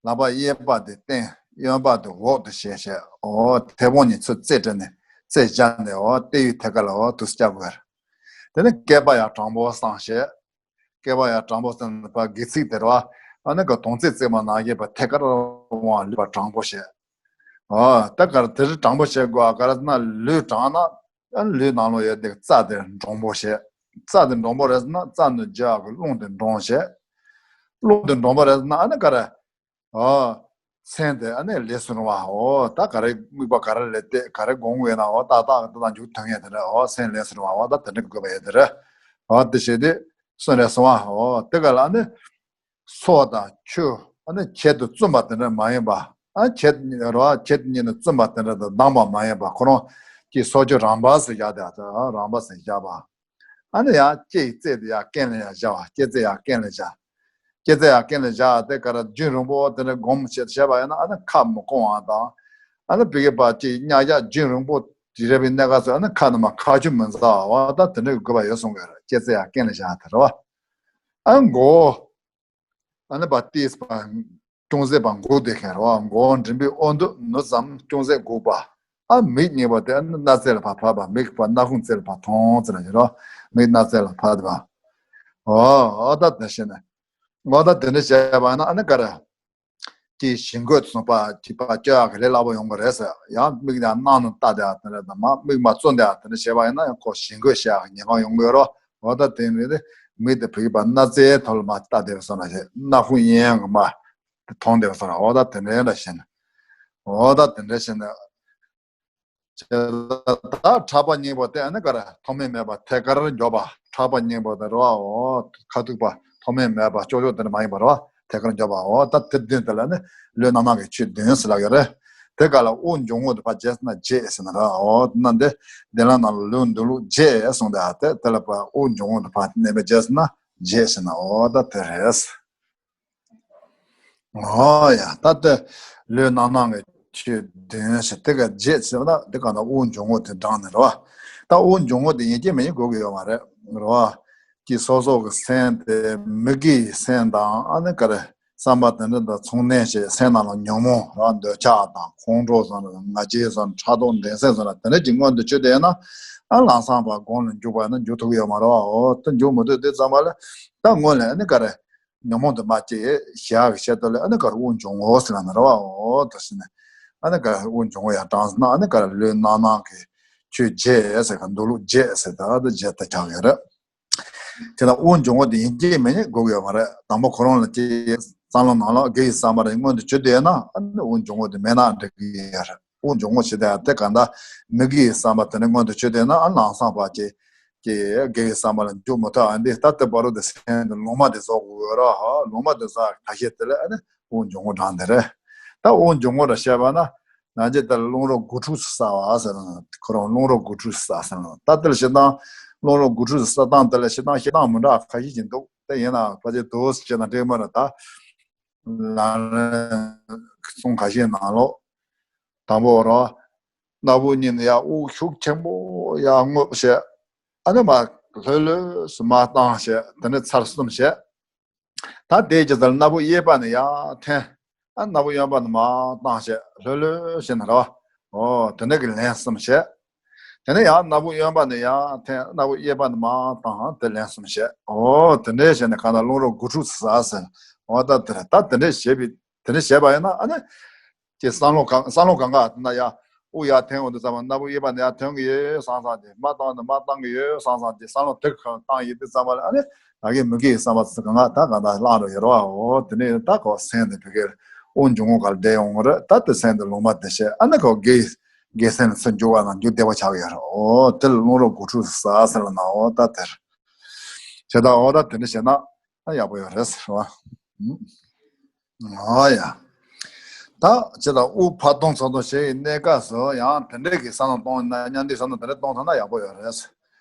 ལག་པ་གཡས་པ་དེ་སྟེང་གཡོན་པ་དེ་འོག་ཏུ་བྱས་བྱས། འོ་མཐེ་བོང་གཉིས་ཚུར་རྩེ་སྤྲད་ནས་རྩེ་བཅག་ནས་འོ་ལྟེ་བའི་ཐད་ཀ་ལ་འོ་དུས་བཅག་དགོས། དེ་ནས་སྐེད་པ་ཡང་དྲང་པོ་བསྲང་བྱས། སྐེད་པ་ཡང་དྲང་པོ་བསྲང་ནས་པ་སྒལ་ཚིགས་དེ་རེད་བ། ཨ་ནི་ག་དོང་ཙེ་བརྩེགས་པ་ནང་བཞིན་པ་ཐད་ཀར་དབང་ལུས་པ་དྲང་པོ་བྱས། ཨ་ད་ག་རེ་དེ་རིང་དྲང་པོ་བྱེད་དགོས། ག་རེ་ཟེར་ན་ལུས་དྲང་ན་ཨ་ནི་ལུས་ནང་ལོགས་ཡོད་དེ་རྩ་དེ་འདྲོང་པོ་བྱས། རྩ་དེ་འདྲོང་པོ་རེད་ཟེར་ན་རྩ་ནས་རྒྱུ་ཡག་གི་རླུང་དེ་འདྲོང་བྱས། རླུང་དེ་འདྲོང་པོ་རེད་ཟེར་ན་ཨ་ནི་ག་རེ། ཨོ། སེམས་དེ་ཨ་ནི་ལས་སུ་རུང་བ། ཨོ་ད་ག་རེ་དམིགས་པ་ག་རེ་ལས་བལྟས་ག་རེ་སྒོམ་དགོས་ན་ཨོ་ཏག་ཏག་ཏག་ཏག་མཇུག་ཐོན་ཡས་དེ་རེད། ཨོ་སེམས་ལས་སུ་རུང་བ། ཨོ་ད་དེ་འདྲ་དགོས་པ་ཡོད་དེ་རེད། ཨོ་དེ་བྱས་ཏེ་གསུངས་རེད་སོང་བ། ཨོ་དེ་ག་ལ་ཨ་ནི་སྲོག་དང་ཆོས་ཨ་ནི་ཁྱད་དུ་བཙུམ་པ་དེ་འདྲ་མ་ཡིན་པ། ཨ་ཁྱད་རོ་ཁྱད་གཉིས་ནི་བཙུམ་པ་དེ་འདྲ་དང་སྡང་བ་མ་ཡིན་པ། ཁོ་རང་གི་སྲོག་གཅོད་རང་འབག་ཟེར་བཞག་དེ། ཨ་རང་འབག་ཟེར་བཞག་པ། ཨ་ནི་ཡང་ལྕེ་ཡི་རྩེ་དེ་ཡང་རྐན་ལ་ཡང་བཞག་པ། ལྕེ་རྩེ་ཡང་རྐན་ལ་བཞག་ལྕེ་རྩེ་ཡང་རྐན་ལ་བཞག་དེ་ག་རེ་རྒྱུན་རིང་པོ་དེ་འདྲ་སྒོམ་བྱེད་བྱས་པ་ཡིན་ན་ཨ་ནི་ཁ་མི་སྐོང་བ་དང་། ཨ་ནི་བི་གེ་པ་ཅིག་ཉག་ཉག་རྒྱུན་རིང་པོ་དེ་རེད་པའི་གནས་སྐབས་སུ་ཨ་ནི་ཁ་ནང་མ་ཁ་ཆུ་མི་འཛག་པ་ད་དེ་འདྲའི་དགོས་པ་ཡོད་གསུང་གི་རེད། ལྕེ་རྩེ་ཡང་རྐན་ལ་བཞག་དེ་རེད་པ། ཨ་ནི་མགོ་བོ། ཨ་ནི་བ་ཏིས་པ་ཅུང་ཟད་པ་འགུག་བསྡད་མཁན་རེད་པ། མགོ་བོ་མགྲིན་པའི་དབུས་འདུག་ནུ་ཙམ་ཅུང་ཟད་འགུག་པ། ཨ་མིག་གཉིས་པ་དེ་ཨ་ནི་སྣ་རྩེ་ལ་ཕར་ཕབ་པ། མིག་པ་སྣ་ཁུང་རྩེ་ལ་ཕར་ཐོང་ཙེ་ལ་ཡོད་རེད་པ། མིག་སྣ་རྩེ་ལ་ཕབ་པ། ཨོ་ཨོ་ད་དེ་བྱས་ནས་ཨོ་ད་དེ་འདྲ་བྱས་པ་ན་ཨ་ནི་ག་རེ། ཀྱི་ཞི་འགོས་སུ་སོང་པ་ཀྱི་པ་སྐྱོ་ཡག་གི་ལས་སླ་པོ་ཡོང་གི་རེད་ཟེར། ཡང་མིག་ཡང་གནག་ནས་ལྟ་བསྡད་ཡག་དེ་འདྲ་དང་མ་མིག་མ་བཙུམ་བསྡད་ཡག་དེ་འདྲ་བྱས་པ་ཡིན་ན་ཡང་ཁོ་ཞི་འགོས་བྱེད་ཡག་གི་ཉེན་ཁ་ཡོང་གི་ཡོད་རེད། འོ་ད་དེ་ནི་མིག་དེ་བི་གེ་པ་སྣ་རྩེའི་ཐོག་ལ་མ་ལྟ་བསྡད་པ་སོང་ན་ཞེ་སྣ་ཁུང་གཡས་གཡོན་གྱི་མ་དེ་མཐོང་བསྡད་པ་སོང་ན་འོ་ད་དེ་འདྲ་འདྲ་བྱས་ནས་འོ་ད་དེ་འདྲ་བྱས་ནས། ད་ཕྲག་པ་གཉིས་པོ་དེ་ཨ་ནི་ག་རེ་ཐོགས་མེད་མེད་པ་ཐད་ཀར་འཇོག་པ། ཕྲག་པ་གཉིས་པོ་དེ་རེད་པ། འོ་ཁ་ཐུག་པ་ཐོགས་མེད་མེད་པ་ཅོག་ཅོག་དེ་འདྲ་མ་ཡིན་པ་རེད་པ། ཐད་ཀར་འཇོག་པ། འོ་ད་དེ་བདུན་དེ་ལ་ནི་ལུས་རྣམ་སྣང་གི་ཆོས་བདུན་ཟེར་ལབ་ཡོད་རེད། དེ་ག་ལ་དབུགས་འབྱུང་རྔུབ་དེ་ཕར་བརྗེས་ན་བརྒྱད་ཟེར་ན་རེད་པ། འོ་ན་འདི་འདི་ལ་ན་ལུས་འདུག་ལུགས་བརྒྱད་གསུངས་ཏེ་ཨ་དེ་དེ་ལ་ཕར་དབུགས་འབྱུང་རྔུབ་དེ་ཕར་གནས་པ་བརྗེས་ན་བརྒྱད་ཟེར་ན་འོ་ད་དེ་རེད། ཨོ་ཡ། ད་ལྟ་ལུས་རྣམ་སྣང་གི་ཆོས་བདུན་ཞེས་དེ་ག་བརྒྱད་ཟེར་བ་ན་དེ་ག་ན་དབུགས་འབྱུང་རྔུབ་དེ་བགྲངས་ནས་རེད་པ། ད་དབུགས་འབྱུང་རྔུབ་དེ་ཡིན་གཅིག་མིན་གཅིག་དགོས་ཀྱི་ཡོད་མ་རེད། རེད་པ། ཀྱི་སོ་སོ་གི་སེམས་དེ་མི་དགེ་བའི་སེམས་དང་ཨ་ནི་ག་རེ་བསམ་པ་དེ་འདྲ་དང་ཚོང་ལས་བྱེད་སེམས་ནང་ལ་ཉོན་མོངས་རེད་པ། འདོད་ཆགས་དང་ཁོང་ཁྲོ་བཟོ་འདྲ་ང་རྒྱལ་བཟོ་འདྲ་ཕྲག་དོག་འགྲན་སེམས་བཟོ་འདྲ་དེ་འདྲ་ཅིག་མངོན་དུ་གྱུར་དེ་ཡོད་ན་ཨ་ལམ་སང་ཕར་གོང་ལ་འཇུག་པ་ཡིན་ན་འཇུག་ཐུབ་ཀྱི་ཡོད་མ་རེད་པ། འོ་དེ་འཇུག་མི་ཐུབ་དུས་ཙམ་པ་ལ་ད་སྔོན་ལ་ཨ་ནི་ག་རེ། ཉོན་མོངས་དེ་མ་སྐྱེ་བྱ་གི་ཆེད་དུ་ལ་ཨ་ནི་ག་རེ་དབུགས་འབྱུང་རྔུབ་ཟེར་ལབ་ན་རེད་པ། འོ་དེ་ཟེར་ནས་ཨ་ནི་ག་རེ་དབུགས་འབྱུང་རྔུབ་ཡར་བགྲངས་ཟེར་ན་ཨ་ནི་ག་རེ་ལུས་རྣམ་སྣང་གི་ཆོས་བརྒྱད་ཟེར་ག་འདུག་ལུགས་བརྒྱད་ཟེར་ད་དེ་བརྒྱད་དེ་ཆགས་ཡོད་རེད། དེ་ལ་དབུགས་འབྱུང་རྔུབ་དེ་ཡིན་གཅིག་མིན་གཅིག་དགོས་ཀྱི་ཡོད་མ་རེད། དང་པོ་ཁོ་རང་ལ་ཅིག་བསམ་བློ་ནང་ལ་དགེ་བའི་བསམ་པ་རེ་མངོན་དུ་གྱུར་བསྡད་ན་ཨ་ནི་དབུགས་འབྱུང་རྔུབ་དེ་མེད་ན་འགྲིག་གི་ཡོད་རེད། དབུགས་འབྱུང་རྔུབ་ཞེས་དེ་ད་ག་འདྲ་མི་དགེ་བའི་བསམ་པ་དེ་ནི་མངོན་དུ་གྱུར་བསྡད་ན་ཨ་ལམ་སང་ཕར་ཅིག་ཀྱི་དགེ་བའི་བསམ་པ་ལ་འཇུག་མི་ཐུབ། ཨ་འདི་ལྟ་དེ་བར་དུ་དེ་སེམས་དེ་ལུང་མ་དེ་བཟོ་དགོས་ར། ཧ་ལུང་མ་དེ་བཟོ་ཁ་ཤས་དེ་ལ་ཨ་ནི་དབུགས་འབྱུང་རྔུབ་བགྲངས་དེ་རེད། ད་དབུགས་འབྱུང་རྔུབ་ར་བཤད་པ་ན་ང་ཚོས་ད་རླུང་རོ་དགུ་ཕྲུགས་སུ་བསགས་པ་ཟེར་ན་ཁོ་རང་རླུང་རོ་དགུ་ཕྲུགས་སུ་བསགས་ཟེར་ན་ད་དེ་ལ་བཤད་སྟངས་རླུང་རོ་དགུ་ཕྲུགས་སུ་བསགས་སྟངས་དེ་ལ་བཤད་སྟངས་བཤད་སྟངས་མི་འདྲ་ཁ་ཤས་ཅིག་འདུག་དེ་ཡིན་ན་ཕལ་ཆེར་དུ་བཤད་ན་འགྲིག་མ་རེད། ད་ལམ་རིམ་གསུང་ཁ་ཤས་ནང་ལོགས་དང་པོ་ར་སྣ་བུག་གཉིས་ནས་ཡར་དབུགས་ཤུགས་ཆེན་པོ་ཡར་རྔུབ་བྱས། ཨ་ནི་མར་ལྷོད་ལྷོད་སུ་མར་བཏང་བྱས། དེ་ནས་ཚར་གསུམ་བྱས། ད་དེའི་རྗེས་ལ་སྣ་བུག་གཡས་པ་ནས་ཡར་འཐེན། ཨ་སྣ་བུག་གཡོན་པ་ནས་མར་བཏང་བྱས་ལྷོད་ལྷོད་བྱས་ནས་རེད་པ། འོ་དེ་འདྲ་གི་ལན་གསུམ་བྱས། དེ་ནས་ཡང་སྣ་བུག་གཡོན་པ་ནས་ཡར་འཐེན། སྣ་བུག་གཡས་པ་ནས་མར་བཏང་དེ་ལན་གསུམ་བྱས། འོ་དེ་འདྲ་བྱས་ནས་གང་ལྟར་རླུང་རོ་དགུ་ཕྲུགས་སུ་ཟ་ཟེར། འོ་ད་དེ་རེད། ད་དེ་འདྲ་བྱས་པའི་དེ་འདྲ་བྱས་པ་ཡིན་ན་ཨ་ནི། ཀྱི་བསམ་བློ་གང་བསམ་བློ་གང་ག་ན་ཡ། དབུགས་ཡར་འཐེན་འོང་དུས་ཙམ་པ་སྣ་བུག་གཡས་པ་ནས་ཡར་འཐེན་གི་ཡོད་བསམ་བསམ་གྱི་མར་བཏང་ནས་མར་བཏང་གི་ཡོད་བསམ་བསམ་གྱི་བསམ་བློ་དེ་གང་བཏང་ཡོད་དུས་ཙམ་པ་ལ་ཨ་ནི་ད་གིན་མི་དགེ་བའི་བསམ་པ་ཚོ་གང་ག་ད་གང་ལྟར་བླངས་འགྲོ་ཡོད་རེད་པ། འོ་དེ་ནས་ད་ཁོ་སེམས་དེ་བི་གེ་དབུགས་འབྱུང་རྔུབ་ག་ལ་བསྡད་ཡོང་གི་རེད། ད་དེ་སེམས་དེ་ལུང་མ་དེ་བྱས་ཨ་ནི་ཁོ་དགེ་དགེ་སེམས་ལ་ཚུར་འཇུག་པ་ན་འཇུག་བདེ་བ་ཆགས་ཀྱི་ཡོད་རེད། འོ་དེ་ལ་རླུང་རོ་དགུ་ཕྲུགས་སུ་ཟ་ཟེར་ལབ་ན་འོ་ད་དེ་རེད། བྱས་ད་འོ་ད་དེ་འདྲ་བྱས་ན་ཨ་ཡག་པོ་ཡོད་རེད་ཟེར་བ། ཨོ་ཡ། ད་ཅི་ལ་དབུགས་ཕར་གཏོང་ཚུར་གཏོང་བྱེད་ཡི་གནས་སྐབས་སུ་ཡང་དེ་འདྲས་ཀྱི་བསམ་བློ་གཏོང་ན་མཉམ་དུ་བསམ་བློ་དེ་འདྲས་གཏོང་ཐུབ་ན་ཡག་པོ་ཡོད་རེད།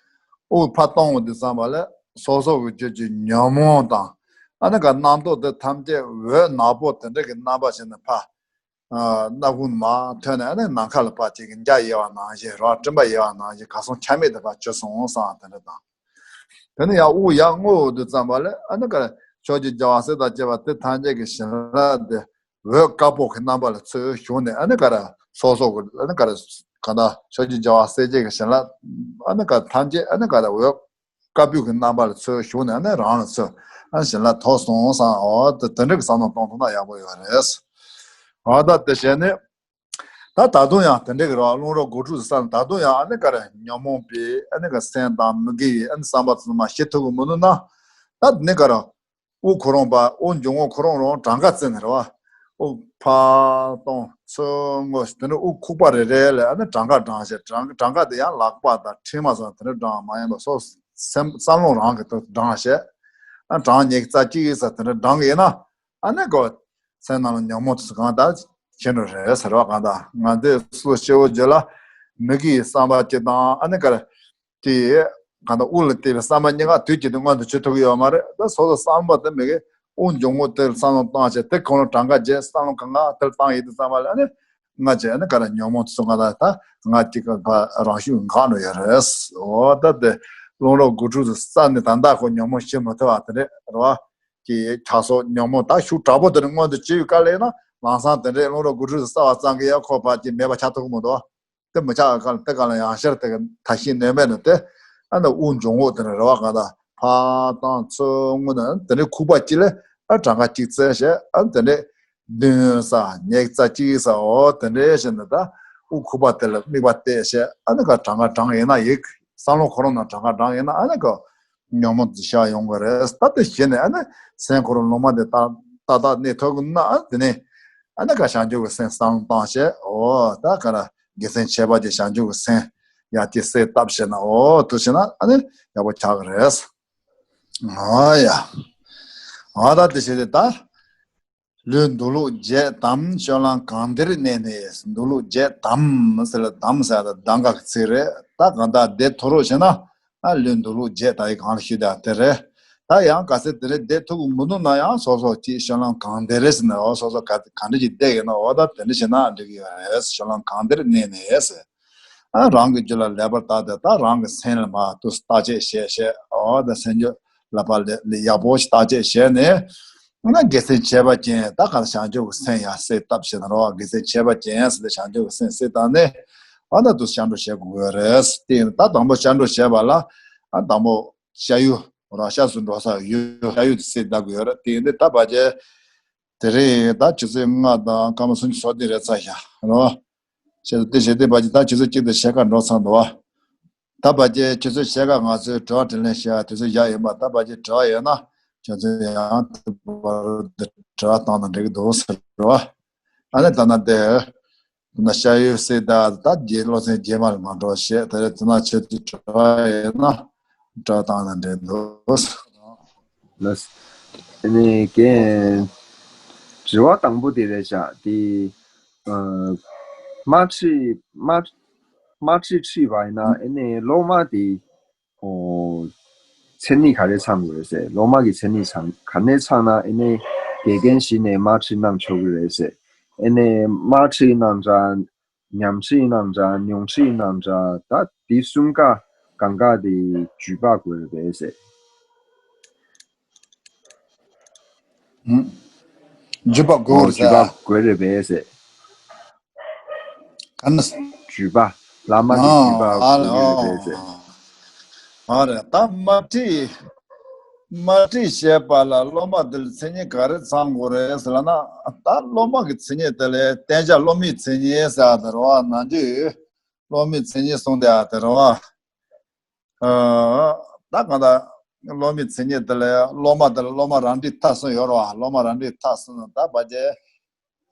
དབུགས་ཕར་གཏོང་བ་དུས་ཙམ་པ་ལ་སོ་སོ་གི་རྒྱུད་ཀྱི་ཉོན་མོངས་དང་ཨ་ནི་ག་རྣམ་རྟོག་དེ་ཐམས་ཅད་འོད་ནག་པོ་དེ་འདྲས་ཀྱི་རྣམ་པ་ཞིག་ནས་ཕར་སྣ་ཁུང་མར་ཐོན་ནས་ཨ་ནི་ནམ་མཁའ་ལ་ཕར་ཅིག་འཇའ་ཡལ་བ་ནང་བཞིན་རོ་སྤྲིན་པ་ཡལ་བ་ནང་བཞིན་གར་སོང་ཆ་མེད་དུ་ཕར་གྱུར་སོང་བསམ་དེ་འདྲ་དང་། དེ་ནས་ཡང་དབུགས་ཡར་རྔུབ་དུས་ཙམ་པ་ལ་ཨ་ནི་ག་རེ་ཕྱོགས་བཅུའི་རྒྱལ་བ་སྲས་དང་བཅས་པ་དེ་ཐམས་ཅད་ཀྱི་ཞིང་རལ་དེ་འོད་དཀར་པོ་གི་རྣམ་པ་ལ་ཚུར་ཞུགས་ནས་ཨ་ནི་ག་རེ་སོ་སོ་གི་ཨ་ནི་ག་རེ་གང་ལྟར་ཕྱོགས་བཅུའི་རྒྱལ་བ་སྲས་བཅས་ཀྱི་ཞིང་རལ་ཨ་ནི་ག་ཐམས་ཅད་ཨ་ནི་ག་རེ་འོད་དཀར་པོ་གི་རྣམ་པ་ལ་ཚུར་ཞུགས་ནས་ཨ་ནི་རང་ལ་ཚུར་ ཨ་ནི་གཞན་ལ་ཐོབ་སོང་བསམ། འོ་དེ་དེ་འདྲ་གི་བསམ་བློ་གཏོང་ཐུབ་ན་ཡག་པོ་ཡོད་རེད། འོ་ད་དེ་བྱས་ནས། ད་ད་དུང་ཡང་དེ་འདྲ་གི་རེད་བ། རླུང་རོ་དགུ་ཕྲུགས་སུ་བསམ། ད་དུང་ཡང་ཨ་ནི་ག་རེ་ཉོན་མོངས་པའི་ཨ་ནི་ག་སེམས་དང་མི་དགེ་བའི་ཨ་ནི་བསམ་པ་ཚང་མ་ཞི་ཐུབ་ཀྱི་མི་འདུག་ན། ད་དེ་ནས་ག་རེ། དབུགས་ཁོ་རང་པ། དབུགས་འབྱུང་པོ་ཁོ་རང་རང་གྲངས་ཀ་བརྩིས་ནས་རེད་བ། དབུགས་ཕར་གཏོང་ཚུར་འོང་། དེ་ནས་དབུགས་ཁུག་པ་རེ་རེ་ལ་ཨ་ནི་གྲངས་ཀ་བགྲངས་བྱས། གྲངས་གྲངས་ཀ་དེ་ཡང་ལག་པ་དང་མཆིལ་མ་སོགས་དེ་འདྲ་བགྲངས་མ་ཡིན་པ། སོ་སེམས་བསམ་བློ་རང་གིས་དེ་བགྲངས་བྱས། ཨ་གྲངས་ཉི་ཤུ་རྩ་གཅིག་ཙམ་དེ་འདྲ་བགྲངས་ཡིན་ན། ཨ་ནི་གོ། སེམས་ནང་ལ་ཉོན་མོངས་དེ་ཚོ་གང་དག་ཕྱིན་འགྲོ་རེད་ཟེར་བ། གང་དག་ང་ཚོས་སུ་སྐྱེ་བོ་རྒྱུད་ལ་མི་དགེ་བའི་བསམ་པ་སྐྱེ་དང་། ཨ་ནི་ག་རེ། དེ་གང་དག་དབུགས་ལ་བརྟེན་པའི་བསམ་པ་གཉིས་ཀ་དུས་གཅིག་ཏུ་མངོན་དུ་བྱེད་ཐུབ་ཀྱི་ཡོད་མ་རེད། ད་སོ་སོ་བསམ་པ་དེ་མི་དགེ་དབུགས་འབྱུང་པོ་དེ་ལ་བསམ་བློ་བཏང་བྱས། དེ་གང་ལ་གྲངས་ཀ་བརྒྱབ། བསམ་བློ་གང་ག་དེ་ལ་བཏང་ཡིན་དུས་ཙམ་པ་ལ་ཨ་ནི། ང་བཅས་ནི་ག་རེ་ཉོན་མོངས་ཚོགས་ལྔ་དང་ད་ང་གཅིག་གི་བར་རང་ཤུགས་འགག་འགྲོ་ཡོད་རེད། འོ་ད་དེ་རླུང་རོ་དགུ་ཕྲུགས་སུ་བསམ་ནས་ད་ལྟ་ཁོ་ཉོན་མོངས་ཞི་མི་ཐུབ་པ་དེ་འདྲ་རེད་བ། ཀྱི་ཆགས་སོགས་ཉོན་མོངས་ད་ཤུགས་དྲག་པོ་དེ་འདྲ་མངོན་དུ་བྱེད་ཡོད་ག་ལས་ན། ལམ་སང་དེ་འདྲའི་རླུང་རོ་དགུ་ཕྲུགས་སུ་བསམ་པ་ཙམ་གྱིས་ཡང་ཁོ་ཕར་ཅིག་མེད་པ་ཆགས་ཐུབ་ཀྱི་མི་འདུག་བ། དེ་མི་ཆགས་ག་ལ་དེ་ག་ལ་ཡང་ཤར་དེ་ག་ད་ཤིང་ནས་མེད་ན་དེ། ཨ་ནི་དབུགས་འབྱུང་པོ་དེ་འདྲ་རེད་བ། གང་ལྟར་ཕར་བཏང་ཚུར་འོང་ན་དེ་འདྲའི་ཁུག་པ་གཅིག་ལ་ཨ་གྲངས་ཀ་གཅིག་བརྩིས་བྱས། ཨ་དེ་འདྲའི་བདུན་ཙམ་ཉི་ཤུ་རྩ་གཅིག་ཙམ། འོ་དེ་འདྲའི་བྱས་ནས་ད་དབུགས་ཁུག་པ་དེ་ལ་དམིགས་པ་གཏད་བྱས། ཨ་ནི་ག་གྲངས་ཀ་བགྲངས་ཡིན་ན་ཡིན། བསམ་བློ་ཁོ་རང་ནང་གྲངས་ཀ་བགྲངས་ཡིན་ན་ཨ་ནི་ག་ཉོན་མོངས་དེ་ཤར་ཡོང་གི་རེད། ད་དེ་བྱས་ནས་ཨ་ནི་སེམས་ཁོ་རང་ལུང་མ་དེ་ཏག་ཏག་གནས་ཐུབ་ཀྱི་ན། ཨ་དེ་ནས་ཨ་ནི་ག་བྱང་ཆུབ་ཀྱི་སེམས་བསམ་བློ་བཏང་བྱས། འོ་ད་ག་རེ། དགེ་མཚན་ཁྱད་པར་ཅན་བྱང་ཆུབ་ཀྱི་སེམས་ཡར་ཅིག་གསལ་བཏབ་བྱས་ན། འོ་དེ་བྱས་ན་ཨ་ནི་ཡག་པོ་ཆགས་ཀྱི་རེད། འོ་ཡ། འོ་ད་དེ་བྱས་ཏེ་ད། ལུས་མདོ་ལུགས་བརྒྱད་དམ། སྤྱོད་ལམ་གང་བདེར་གནས་ནས། མདོ་ལུགས་བརྒྱད་དམ་ཟེར་ལ། དམ་ཟེར་ད་གདམས་ངག་གི་ཚིག་རེད། ད་གང་ལྟར་བདེ་ཐོབ་རོགས་བྱས་ན། ཨ་ལུས་མདོ་ལུགས་བརྒྱད་ད་ཡི་གང་ལ་ཞུ་དེ་དེ་རེད། ད་ཡང་གལ་སྲིད་དེ་འདྲའི་བདེ་ཐོབ་ཀྱི་མི་འདུག་ན་ཡང་སོ་སོ་ཅིག་སྤྱོད་ལམ་གང་བདེར་ཟེར་ན། འོ་སོ་སོ་ག་ག་འདྲ་ཅིག་བསྡད་ཡོད་ན། འོ་ད་དེ་འདྲ་བྱས་ན་འགྲིག་གི་ཡོད་རེད། སྤྱོད་ལམ་གང་བདེར་གནས་ནས་ཟེར། ཨ་རང་གི་རྒྱུད་ལ་ལེགས་པར་བརྟགས་ཏེ། ད་རང་གི་སེམས་ལ་མར་དུ་བརྟག་དཔྱད་བྱས་བྱས། འོ་ད་སེམས་རྒྱུད་ལ་ཕར་ལ་ལ་ཡག་པོ་ཞིག་བརྟག་དཔྱད་བྱས་ནས། ཨ་ན་དགེ་མཚན་ཁྱད་པར་ཅན་ད་ག་ལ་བྱང་ཆུབ་ཀྱི་སེམས་ཡར་གསལ་བཏབ་བྱས་ན་རོ། དགེ་མཚན་ཁྱད་པར་ཅན་ཟེར་ཏེ་བྱང་ཆུབ་ཀྱི་སེམས་གསལ་བཏབ་ནས། ཨ་ན་དུ་སྐྱབས་འགྲོ་བྱེད་དགོས་ཀྱི་རེད། དེ་ཡིན་ད་དང་པོ་སྐྱབས་འགྲོ་བྱེད་པ་ལ། ཨ་དང་པོ་ཤ་ཡུལ་རོ། སྐྱབས་སུ་འགྲོ་ས་ཡུལ་ཤ་ཡུལ་དེ་གསལ་བཏབ་དགོས་ཡོད་རེད། དེ་ཡིན་དུས་ད་བར་ཆད་དེ་རིང་ད་ཆུ་ཚོད་ལྔ་དང་སྐར་མ་སུམ་ཅུ་སོ་བདུན་རེད་ཚར་ཤག་རོ། བྱས་ཙང་དེ་བྱས་ཏེ་བར་གྱི་ད་ཆུ་ཚོད་གཅིག་དང་ཕྱེད་ཀ་འགྲོ་ཚར་འདུག་བ། ད་བར་གྱི་ཆུ་ཚོད་ཕྱེད་ཀ་ང་ཚོའི་དྲི་བ་དྲིས་ལན་བྱེད་ཡ་དུས་ཚོད་བཞག་ཡོད་པ། ད་བར་གྱི་དྲི་བ་ཡོད་ན་ཁྱོད་ཚོས་ཡང་དེ་བར་དུ་དྲི་བ་བཏང་ན་འགྲིག་གི་འདུག་ཟེར་བ། ཨ་ནི་ད་ན་དེ་ན་ཤ་ཡུལ་སྲིད་ད་ད་རྗེས་སློབ་ཚན་རྗེས་མ་ལ་མ་འགྲོ་བྱེད། དེ་རེད། དེ་ན་ཆེད་དུ་དྲི་བ་ཡོད་ན་དྲི་བ་བཏང་ན་འགྲིག་འདུག་ཟེར། ལགས། ཨ་ནི་རྒན། དྲི་བ་དང་པོ་དེ་རེད་བཞག་དེ། ཨ། དམར་ཁྲིད་དམར་དམར་ཁྲིད་ཁྲིད་པ་ཡིན་ན། ཨ་ནི་སློབ་མ་དེ། ཨོ། མཚན་ཉིད་ག་རེ་ཚང་དགོས་རེད་ཟེར། སློབ་མ་གི་མཚན་ཉིད་ཚང་ག་ནས་ཚང་ན། ཨ་ནི་དགེ་རྒན་གཞི་ནས་དམར་ཁྲིད་གནང་ཆོག་གི་རེད་ཟེར། ཨ་ནི་དམར་ཁྲིད་གནང་འདྲ། ཉམས་ཁྲིད་གནང་འདྲ། མྱོང་ཁྲིད་གནང་འདྲ། ད་འདི་གསུམ་ཀ་གང་ག་དེ་བརྒྱུད་པ་དགོས་རེད་པས་ཟེར། ཨུམ། བརྒྱུད་པ་དགོས་ཨོ། རེད་བརྒྱུད་པ་ཟེར། དགོས་རེད་པས་ཟེར། ག་ན། བརྒྱུད་པ། བླ་མ་གི་བརྒྱུད་པ་ཨ་ཨ་དགོས་ཀྱི་རེད་པས་ཟེར། ཨ་རེད། ད་དམར་ཁྲིད་དམར་ཁྲིད་བྱེད་པ་ལ་སློབ་མ་དེ་ལ་མཚན་ཉིད་ག་རེ་ཚང་དགོས་རེད་ཟེར་ལབ་ན། ད་སློབ་མ་གི་མཚན་ཉིད་དེ་ལ་བསྟེན་བྱ་སློབ་མའི་མཚན་ཉིད་ཟེར་ཡ་དེ་རེད་བ། ནང་རྒྱུད་སློབ་མའི་མཚན་ཉིད་གསུངས་བསྡད་ཡ་དེ་རེད་བ། ཨ། ད་གང་ལྟར་སློབ་མའི་མཚན་ཉིད་དེ་ལ་སློབ་མ་དེ་ལ་སློབ་མ་རང་འགྲིག་ཐ་གསུམ་ཡོད་རེད་བ། སློབ་མ་རང་འགྲིག་ཐ་གསུམ། ད་བར་གྱི་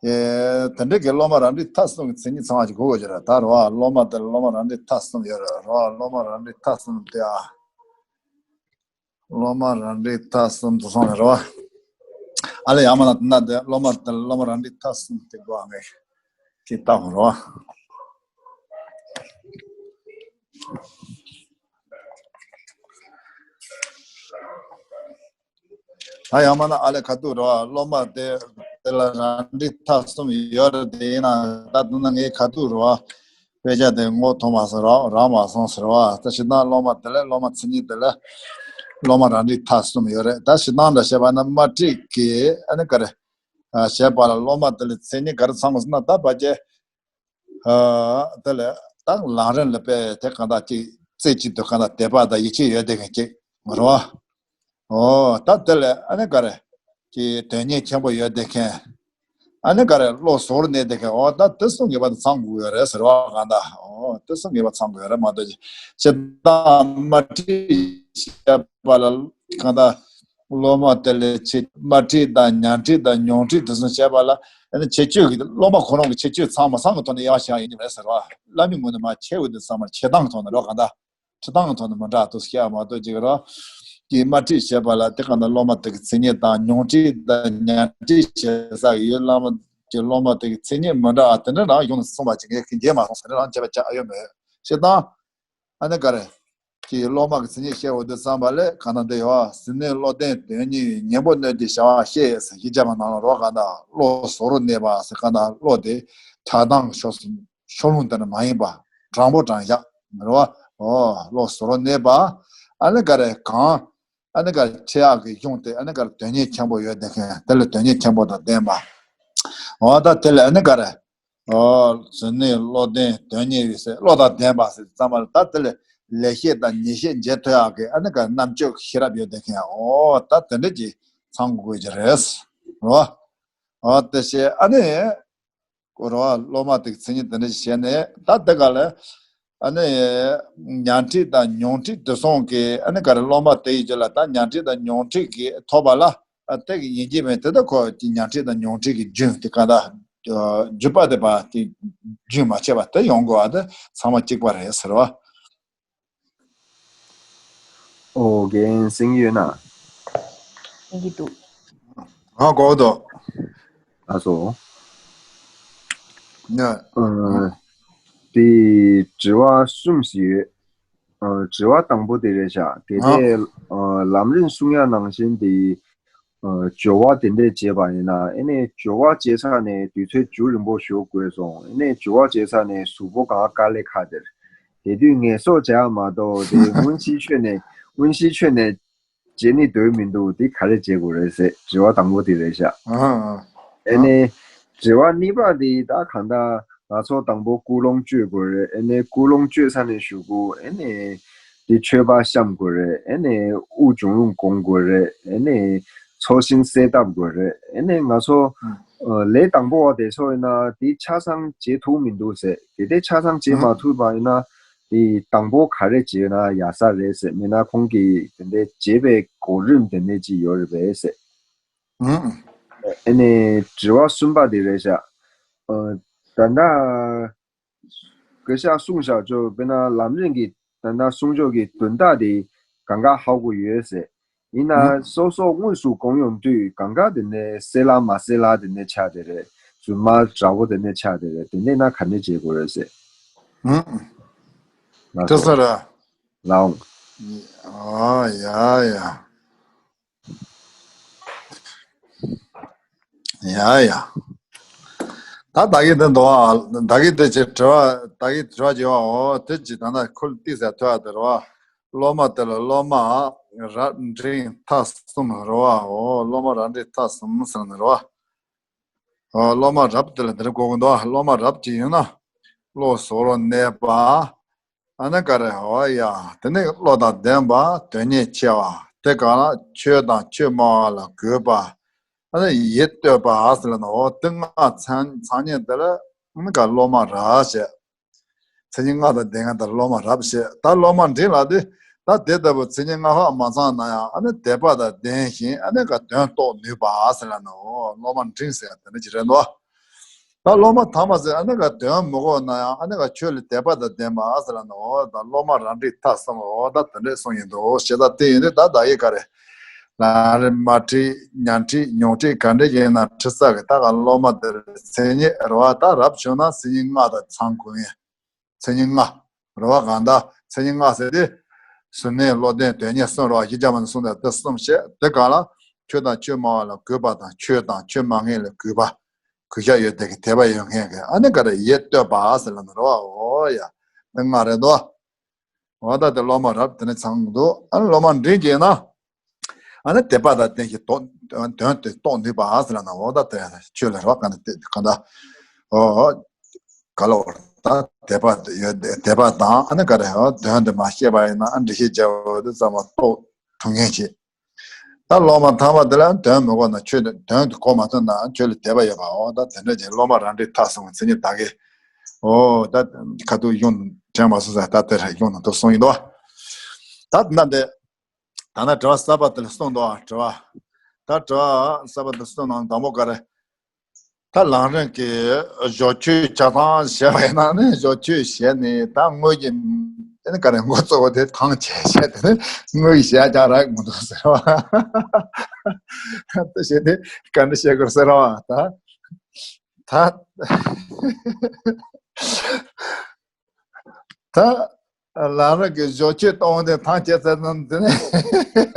ཨེ་དེ་འདྲ་གི་སློབ་མ་རང་འགྲིག་ཐ་གསུམ་གྱི་མཚན་ཉིད་ཚང་བ་ཞིག་དགོས་ཀྱི་རེད། ད་རེད་བ། སློབ་མ་དེ་ལ་སློབ་མ་རང་འགྲིག་ཐ་གསུམ་ཡོད་རེད། རེད་བ། སློབ་མ་རང་འགྲིག་ཐ་གསུམ་དེ། ཨ། སློབ་མ་རང་འགྲིག་ཐ་གསུམ་དུ་སོང་ནས་རེད་བ། ཨ་ལས་ཡང་མ་ན་དེ་ན་དེ་སློབ་མ་དེ་ལ་སློབ་མ་རང་འགྲིག་ཐ་གསུམ་དེ་དགོས། ཨ་ངས་དེ་ལྟ་བུ་རེད་བ། ད་ཡང་མ་ན་ཨ་ལས་ཁ་ཐུག་རེད་བ། སློབ་མ་དེ་དེ་ལ་རང་འགྲིག་ཐ་གསུམ་ཡོད་རེད། དེ་ཡིན་ན་ད་དུང་ན་ངས་ཁ་ཐུག་རེད་བ། དཔེ་ཆ་དེ་ངོ་མཐོང་མ་སོང་། རག་རག་མ་སོང་ཟེར་བ། ད་ཕྱི་ནང་སློབ་མ་དེ་ལ་སློབ་མ་མཚན་ཉིད་དེ་ལ་སློབ་མ་རང་འགྲིག་ཐ་གསུམ་ཡོད་རེད། ད་ཕྱི་ནང་འདྲ་བཤད་པ་ན་དམར་ཁྲིད་ཀྱི་ཨ་ནི་ག་རེ་བྱས་པ་ལ་སློབ་མ་དེ་ལ་མཚན་ཉིད་ག་རེ་ཚང་དགོས་ཟེར་ན། ད་བར་གྱི་དེ་ལ་ད་ལམ་རིམ་ལ་དཔེ་དེ་གང་དག་ཅིག་རྩེ་གཅིག་ཏུ་གང་དག་དད་པ་དང་ཡིད་ཆེས་ཡོད་བསྡད་མཁན་ཅིག་མ་རེད་བ། ཨོ་ད་དེ་ལས་ཨ་ནི་ག་རེ། ཀྱི་དོན་གཉེར་ཆེན་པོ་ཡོད་བསྡད་མཁན། ཨ་ནི་ག་རེ་བློ་གཟུ་བོར་གནས་བསྡད་མཁན། ཨོ་ད་དེ་གསུམ་གྱི་བར་དུ་ཚང་དགོས་ཡོད་རེད་ཟེར་བ་གང་ལྟར། ཨོ་དེ་གསུམ་གྱི་བར་ཚང་དགོས་ཡོད་རེད་མ་གཏོགས། སྤྱིར་བཏང་དམར་ཁྲིད་བྱས་པ་ལ་གང་ལྟར། སློབ་མ་དེ་ལས་ཆེ་དམར་ཁྲིད་དང་ཉམས་ཁྲིད་དང་མྱོང་ཁྲིད་དེ་ཚོ་བྱས་པ་ལ། ཨ་ནི་ཁྱད་ཆོས་ཀྱི་སློབ་མ་ཁོ་རང་གི་ཁྱད་ཆོས་ཚང་མ་ཚང་གི་ཐོག་ནས་དབྱེ་བ་ཕྱེ་ཡ་ཡིན་ནི་མ་རེད་ཟེར་བ། བླ་མའི་ངོས་ནས་མར་ཕྱེ་འོས་དུས་ཙམ་པར་ཕྱེ་སྟངས་ཐོག་ནས་རོ་གང་ལྟར། ཁྲི་སྟངས་ཐོག་ནས་མི་འདྲ་འདུག་སྐྱེ་བ་མ་གཏོགས་ཅིག་རོ། ཀྱི་དམར་ཁྲིད་བྱེད་པ་ལ་དེ་ག་ནང་སློབ་མ་དེ་གི་མཚན་ཉིད་དང་མྱོང་ཁྲིད་དང་ཉམས་ཁྲིད་བྱེད་ས་ཡོད། བླ་མ་གི་སློབ་མ་དེ་གི་མཚན་ཉིད་མི་འདྲ་བ་དེ་འདྲ་རང་ཡོང་ནས་གསུངས་པ་ཅིག་ངས་ཁྱེད་འགྱེལ་མ་སོང་ཟེར་ནས་རང་བྱས་པ་ཅག་ཨ་ཡོད་མེད་བྱེད་སྟངས། ཨ་ནི་ག་རེ། ཀྱི་སློབ་མ་གི་མཚན་ཉིད་བཤད་འོས་དུས་ཙམ་པ་ལས་ག་ནང་དེ་ཡོད། གཟུར་གནས་བློ་ལྡན་དོན་གཉེར་བའི། གཉེན་པོ་སྣོད་ཀྱི་བྱ་བ་ཤེས་ཟེར་གྱི་བྱ་བ་ནང་ལ་རོ་གང་ལྟར་བློ་གཟུ་བོར་གནས་པ་ཟེར་གང་ལྟར་བློ་དེ་ཆགས་སྡང་གི་ཕྱོགས་སུ། ཕྱོགས་ལྷུང་དེ་འདྲ་མ་ཡིན་པ། དྲང་པོ་དྲང་བཞག་རེད་བ། ཨོ་བློ་གཟུ་བོར་གནས་པ། ཨ་ནི་ག་རེ་གང་། ཨ་ནི་ག་རེ་ཁྲིད་ཡག་གི་གཞུང་དེ་ཨ་ནི་ག་རེ་དོན་གཉེར་ཆེན་པོ་ཡོད་བསྡད་མཁན། དེ་ལ་དོན་གཉེར་ཆེན་པོ་དང་ལྡན་པ། ཨོ་ད་དེ་ལ་ཨ་ནི་ག་རེ། ཨོ་གཟུར་གནས་བློ་ལྡན་དོན་གཉེར་བའི་ཟེར། བློ་དང་ལྡན་པ་ཟེར་ཙམ་པ་ལ་ད་དེ་ལ་ལེགས་བཤད་དང་ཉེས་བཤད་འབྱེད་ཐུབ་ཡག་གི་ཨ་ནི་ག་རེ་རྣམ་དཔྱོད་ཤེས་རབ་ཡོད་བསྡད་མཁན། ཨོ་ད་དེ་འདྲ་ཅིག་ཚང་དགོས་ཀྱི་རེད། རེད་བ། ཨོ་དེ་བྱས་ཨ་ནི། ཁོ་རང་སློབ་མ་དེ་གི་མཚན་ཉིད་དེ་འདྲ་ཞིག་བྱས་ནས་ད་དེ་ག་ལ། ཨ་ནི། ཉམས་ཁྲིད་དང་མྱོང་ཁྲིད་དེ་ཚོ་གི་ཨ་ནི་ག་རེ་སློབ་མ་དེ་ཡི་རྒྱུད་ལ་ད་ཉམས་ཁྲིད་དང་མྱོང་ཁྲིད་ཀྱི་ཐོབ་པ་ལ། ཨ་དེ་གི་ཡིན་གྱི་མེད་དེ་ད་ཁོ་གི་ཉམས་ཁྲིད་དང་མྱོང་ཁྲིད་ཀྱི་རྒྱུན་དེ་ག་ད། རྒྱུད་པ་དེ་བ་དེ་རྒྱུན་མ་ཆད་པ་དེ་ཡོང་དགོས་པ་དེ་ཚང་མ་གཅིག་པ་རེད་ཟེར་བ། ཨོ་རྒན་གསན་གྱི་ཡོད་ན། གསན་གྱི་འདུག་ཨ་གོ་འདུག་ཨ་སོ། ཡ། ཨ། དེ་དྲི་བ་གསུམ་ཞིག་ཡོད། ཨ། དྲི་བ་དང་པོ་དེ་རེད་ཤག་དེ་ཨ། དེ་ཨ། ལམ་རིམ་གསུང་ཡ་ནང་བཞིན་དེ། ཨ། སྦྱོར་བ་དེ་འདྲས་བྱས་པ་ཡིན་ན་ཨེ་ནས་སྦྱོར་བ་བྱས་ཚར་ནས་དུས་ཚོད་རྒྱུན་རིང་པོ་ཞིག་འགོར་སོང་། ཨེ་ནས་སྦྱོར་བ་བྱས་ཚར་ནས་གཟུགས་པོ་གང་དཀའ་ལས་ཁག་དེར། དེ་དུས་ངལ་གསོ་བྱ་ཡ་མ་གཏོགས་དེ་དངོས་གཞིའི་ཆོས་ནས་དངོས་གཞིའི་ཆོས་ནས་བྱེད་ནི་འདོད་མི་འདུག་དེ་ག་རེ་བྱེད་དགོས་རེད་ཟེར་དྲི་བ་དང་པོ་དེ་རེད་ཤག་ཨ་ཨ། ཨེ་ནས་དྲི་བ་གཉིས་པ་དེ་ད་གང་ལྟར་ང་ཚོ་དང་པོ་ཀུན་སློང་བཅོས་དགོས་རེད། ཨེ་ནས་ཀུན་སློང་བཅོས་ཚར་ནས་གཞུག་གུ་ཨེ་ནས་དེ་མཆོད་པ་བཤམས་དགོས་རེད། ཨེ་ནས་དབུགས་གཅིག་ལུང་སྒོམ་དགོས་རེད། ཨེ་ནས་ཚོགས་ཞིང་གསལ་བཏབ་དགོས་རེད། ཨེ་ནས་ང་ཚོ་ཨ་ལས་དང་པོ་བ་དེ་ཚོ་ཡིན་ན་དེ་ཆ་ཚང་བྱེད་ཐུབ་མི་འདུག་ཟེར། དེ་དེ་ཆ་ཚང་བྱེད་མ་ཐུབ་པ་ཡིན་ན། དེ་དང་པོ་ག་རེ་བྱས་ན་ཡག་ས་རེད་ཟེར། མིན་ན་ཁོང་གིས་དེ་འདྲའི་བྱེད་པའི་གོ་རིམ་དེ་འདྲའི་ཅིག་ཡོད་རེད་པས་ཟེར། ཨ་ནི་དྲི་བ་གསུམ་པ་དེ་རེད་ཤག་ཨ། ད་ལྟ་སྐད་ཆ་གསུངས་བཞག་ཆོག་དཔེར་ན་ལམ་རིམ་གྱི་ད་ལྟ་གསུང་ཆོག་གི་དོན་དག་དེ་གང་ག་ཧ་གོ་ཡོད་ཟེར། ཡིན་ན་སོ་སོ་དངོས་སུ་གོམས་ཡོང་དུས་གང་ག་དེ་ནས་གསལ་ལ་མ་གསལ་ལ་དེ་ནས་ཆགས་དེ་རེད། རྫུན་མ་འདྲ་བོ་དེ་ནས་ཆགས་དེ་རེད། དེ་ནས་ན་ག་ནས་བྱེད་དགོས་རེད་ཟེར། ལགས་སོ། ལགས་འོང་། ཨ་ཡ་ཡ། ཡ་ཡ། ད་ད་གི་དེ་འདུག་ཨ། ད་གི་དེ་ཅི་དྲི་བ་ད་གི་དྲི་བ་བྱེད་བ་འོ་དེ་ཅི་ད་ན་ཁུལ་ཏི་ཟེར་ཐོས་ཨ་དེ་རེད་བ། སློབ་མ་དེ་ལ་སློབ་མ་རབ་འབྲིང་ཐ་གསུམ་རེད་བ། འོ་སློབ་མ་རབ་འབྲིང་ཐ་གསུམ་ཟེར་ནི་རེད་བ། འོ་སློབ་མ་རབ་དེ་ལ་འདིར་གོ་གི་འདུག་སློབ་མ་རབ་ཅིག་ཡིན་ན། བློ་གཟུ་བོར་གནས་པ། ཨ་ནི་ག་རེ་འོ་ཡ། དེ་ནི་བློ་དང་ལྡན་པ་དོན་གཉེར་ཆེ་བ། དེ་ག་ལ་ཆོས་དང་ཆོས་སྨྲ་བ་ལ་གུས་པ། ཨ་ནི་ཡིད་གཏོད་པ་ཟེར་ལ་ནི་འོ་དེ་ལྔ་ཚང་ཚང་ཉན་དེ་ལ་ཨ་ནི་ག་སློབ་མ་རབ་ཞེས། མཚན་ཉིད་ལྔ་དང་ལྡན་མཁན་དེ་སློབ་མ་རབ་ཞེས། ད་སློབ་མ་འབྲིང་ལ་དེ་ད་དེ་ལྟ་བུ་མཚན་ཉིད་ལྔ་ཁག་མ་ཚང་ན་ཡང་ཨ་ནི་དད་པ་དང་ལྡན་ཞིང་ཨ་ནི་ག་དོན་རྟོགས་ནུས་པ་ཟེར་ལ་ནི་འོ་སློབ་མ་འབྲིང་ཟེར་ཡ་དེ་འདྲ་ཅིག་རེད་འདུག་ད་སློབ་མ་ཐ་མ་ཟེར་ཨ་ནི་ག་དོན་མི་གོ་ན་ཡང་ཨ་ནི་ག་ཆོས་ལ་དད་པ་དང་ལྡན་པ་ཟེར་ལ་ནི་འོ་ད་སློབ་མ་རབ་འབྲིང་ཐ་གསུམ་འོ་ད་དེ་འདྲས་གསུངས་ཡིན་འདུག་ཞེ་ད་དེ་ཡིན་དུས་ད་ད་ཡི་ག་རེ། ལམ་རིམ་དམར་ཁྲིད་ཉམས་ཁྲིད་མྱོང་ཁྲིད་ག་འདྲས་ཡིན་ན་ཁྲིད་ས་གི་ད་ག་སློབ་མ་དེར་མཚན་ཉིད་རེད་བ། ད་རབ་བྱུང་ན་མཚན་ཉིད་ལྔ་དང་ཚང་དགོས་ཡིན། མཚན་ཉིད་ལྔ། རེད་བ། གང་ལྟར་མཚན་ཉིད་ལྔ་ཟེར་ཏེ། གཟུར་གནས་བློ་ལྡན་དོན་གཉེར་གསུམ་རེད་བ། གཞི་བཅའ་མ་ནས་གསུངས་ཏེ་དེ་གསུམ་བཤད་དེ་ག་ལ། ཆོས་དང་ཆོས་སྨྲ་བ་ལ་གུས་པ་དང་ཆོས་དང་ཆོས་སྨྲ་མཁན་ལ་གུས་པ། གུས་ཞབས་ཡོད་དེ་གི་དད་པ་ཡོད་མཁན་གི་ཨ་ནི་ག་རེ་ཡིད་གཏོད་པ་ཟེར་ལ་ནི་རེད་བ། འོ་ཡ། དེ་ལྔ་རེད་དོ། འོ་ད་དེ་སློབ་མ་རབ་དེ་ནས་ཚང་འདུག་ཨ་ནི་སློབ་མ་འབྲིང་གིས་ན། ཨ་ནི་དད་པ་དང་ལྡན་ཞིང་དོན་དོན་དེ་རྟོགས་ནུས་པ་ཟེར་ལ་ན་འོ་ད་དེ་ཆོས་ལ་རོགས་ག་ནས་དེ་ག་ད། འོ། ག་ལ་འོ་ད་དད་པ་ཡོད་དད་པ་དང་ཨ་ནི་ག་རེ་འོ་དོན་དེ་མ་ཤེས་པ་ཡིན་ན་ཨ་འདྲི་ཤེས་བྱ་བ་དེ་ཙམ་མ་རྟོགས་ཐུབ་མཁན་ཞིག་ད་སློབ་མ་ཐ་མ་དེ་ལ་དོན་མི་གོ་ན་ཆོས་དོན་དུ་གོ་མ་ཐུབ་ན་ཆོས་ལ་དད་པ་ཡོད་པའོ། ད་དེ་འདྲ་ཅིག་སློབ་མ་རང་འདྲའི་ཐག་སོང་བའི་མཚན་ཉིད་ད་གི་ཨོ་ད་ཁ་ཐུག་ཡོང་དྲན་མ་སོང་ཟེར། ད་དེ་རེ་ཡོང་ན་འདུག་གསུངས་ཡིན་དོ། ད་ད་འདི་ད་ན་དྲི་བ་གསར་པ་དེ་ལ་གསུངས་འདུག་དྲི་བ་ད་དྲི་བ་གསར་པ་དེ་གསུངས་ནང་དང་པོ་ག་རེ། ད་ལམ་རིམ་གྱི་སྦྱོར་ཆོས་ཆ་ཚང་བྱས་པ་ཡིན་ན་ནི་སྦྱོར་ཆོས་བྱས་ནས་ད་དངོས་ཀྱི་དེ་ནི་ག་རེ་མགོ་གཙོ་བོ་དེ་ཐང་ཆད་བྱས་དེ་ནི་དངོས་ཀྱི་བྱས་ཀྱང་རག་མི་འདུག་ཟེར་བ། ད་བྱས་ཏེ་ག་འདྲ་བྱེད་དགོས་ཟེར་བ་ད་ད། ད་ལམ་རིམ་གྱི་སྦྱོར་ཆོས་གཏོང་དེ་ཐང་ཆད་ཚར་ཙམ་དེ་ནས་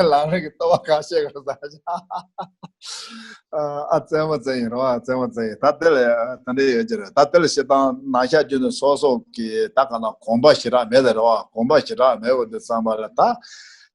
ལམ་རིམ་གྱི་ལྟ་བ་གང་བཤད་དགོས་ཟེར། ཨ་རྩེད་མོ་རྩེ་ཡིན་རོ། ཨ་རྩེད་མོ་རྩེ་ཡིན། ད་དེ་ལས་ད་འདྲ་ཡོད་ཀྱི་རེད། ད་དེ་ལས་བཤད་སྟངས་ནང་བཤད་རྒྱུ་ནི་སོ་སོ་གི་ད་ག་ན་གོམས་པ་ཞེ་དྲག་མེད་ཟེར་རོ། གོམས་པ་ཞེ་དྲག་མེད་འོ་དེ་བསམ་པ་ལ་ད་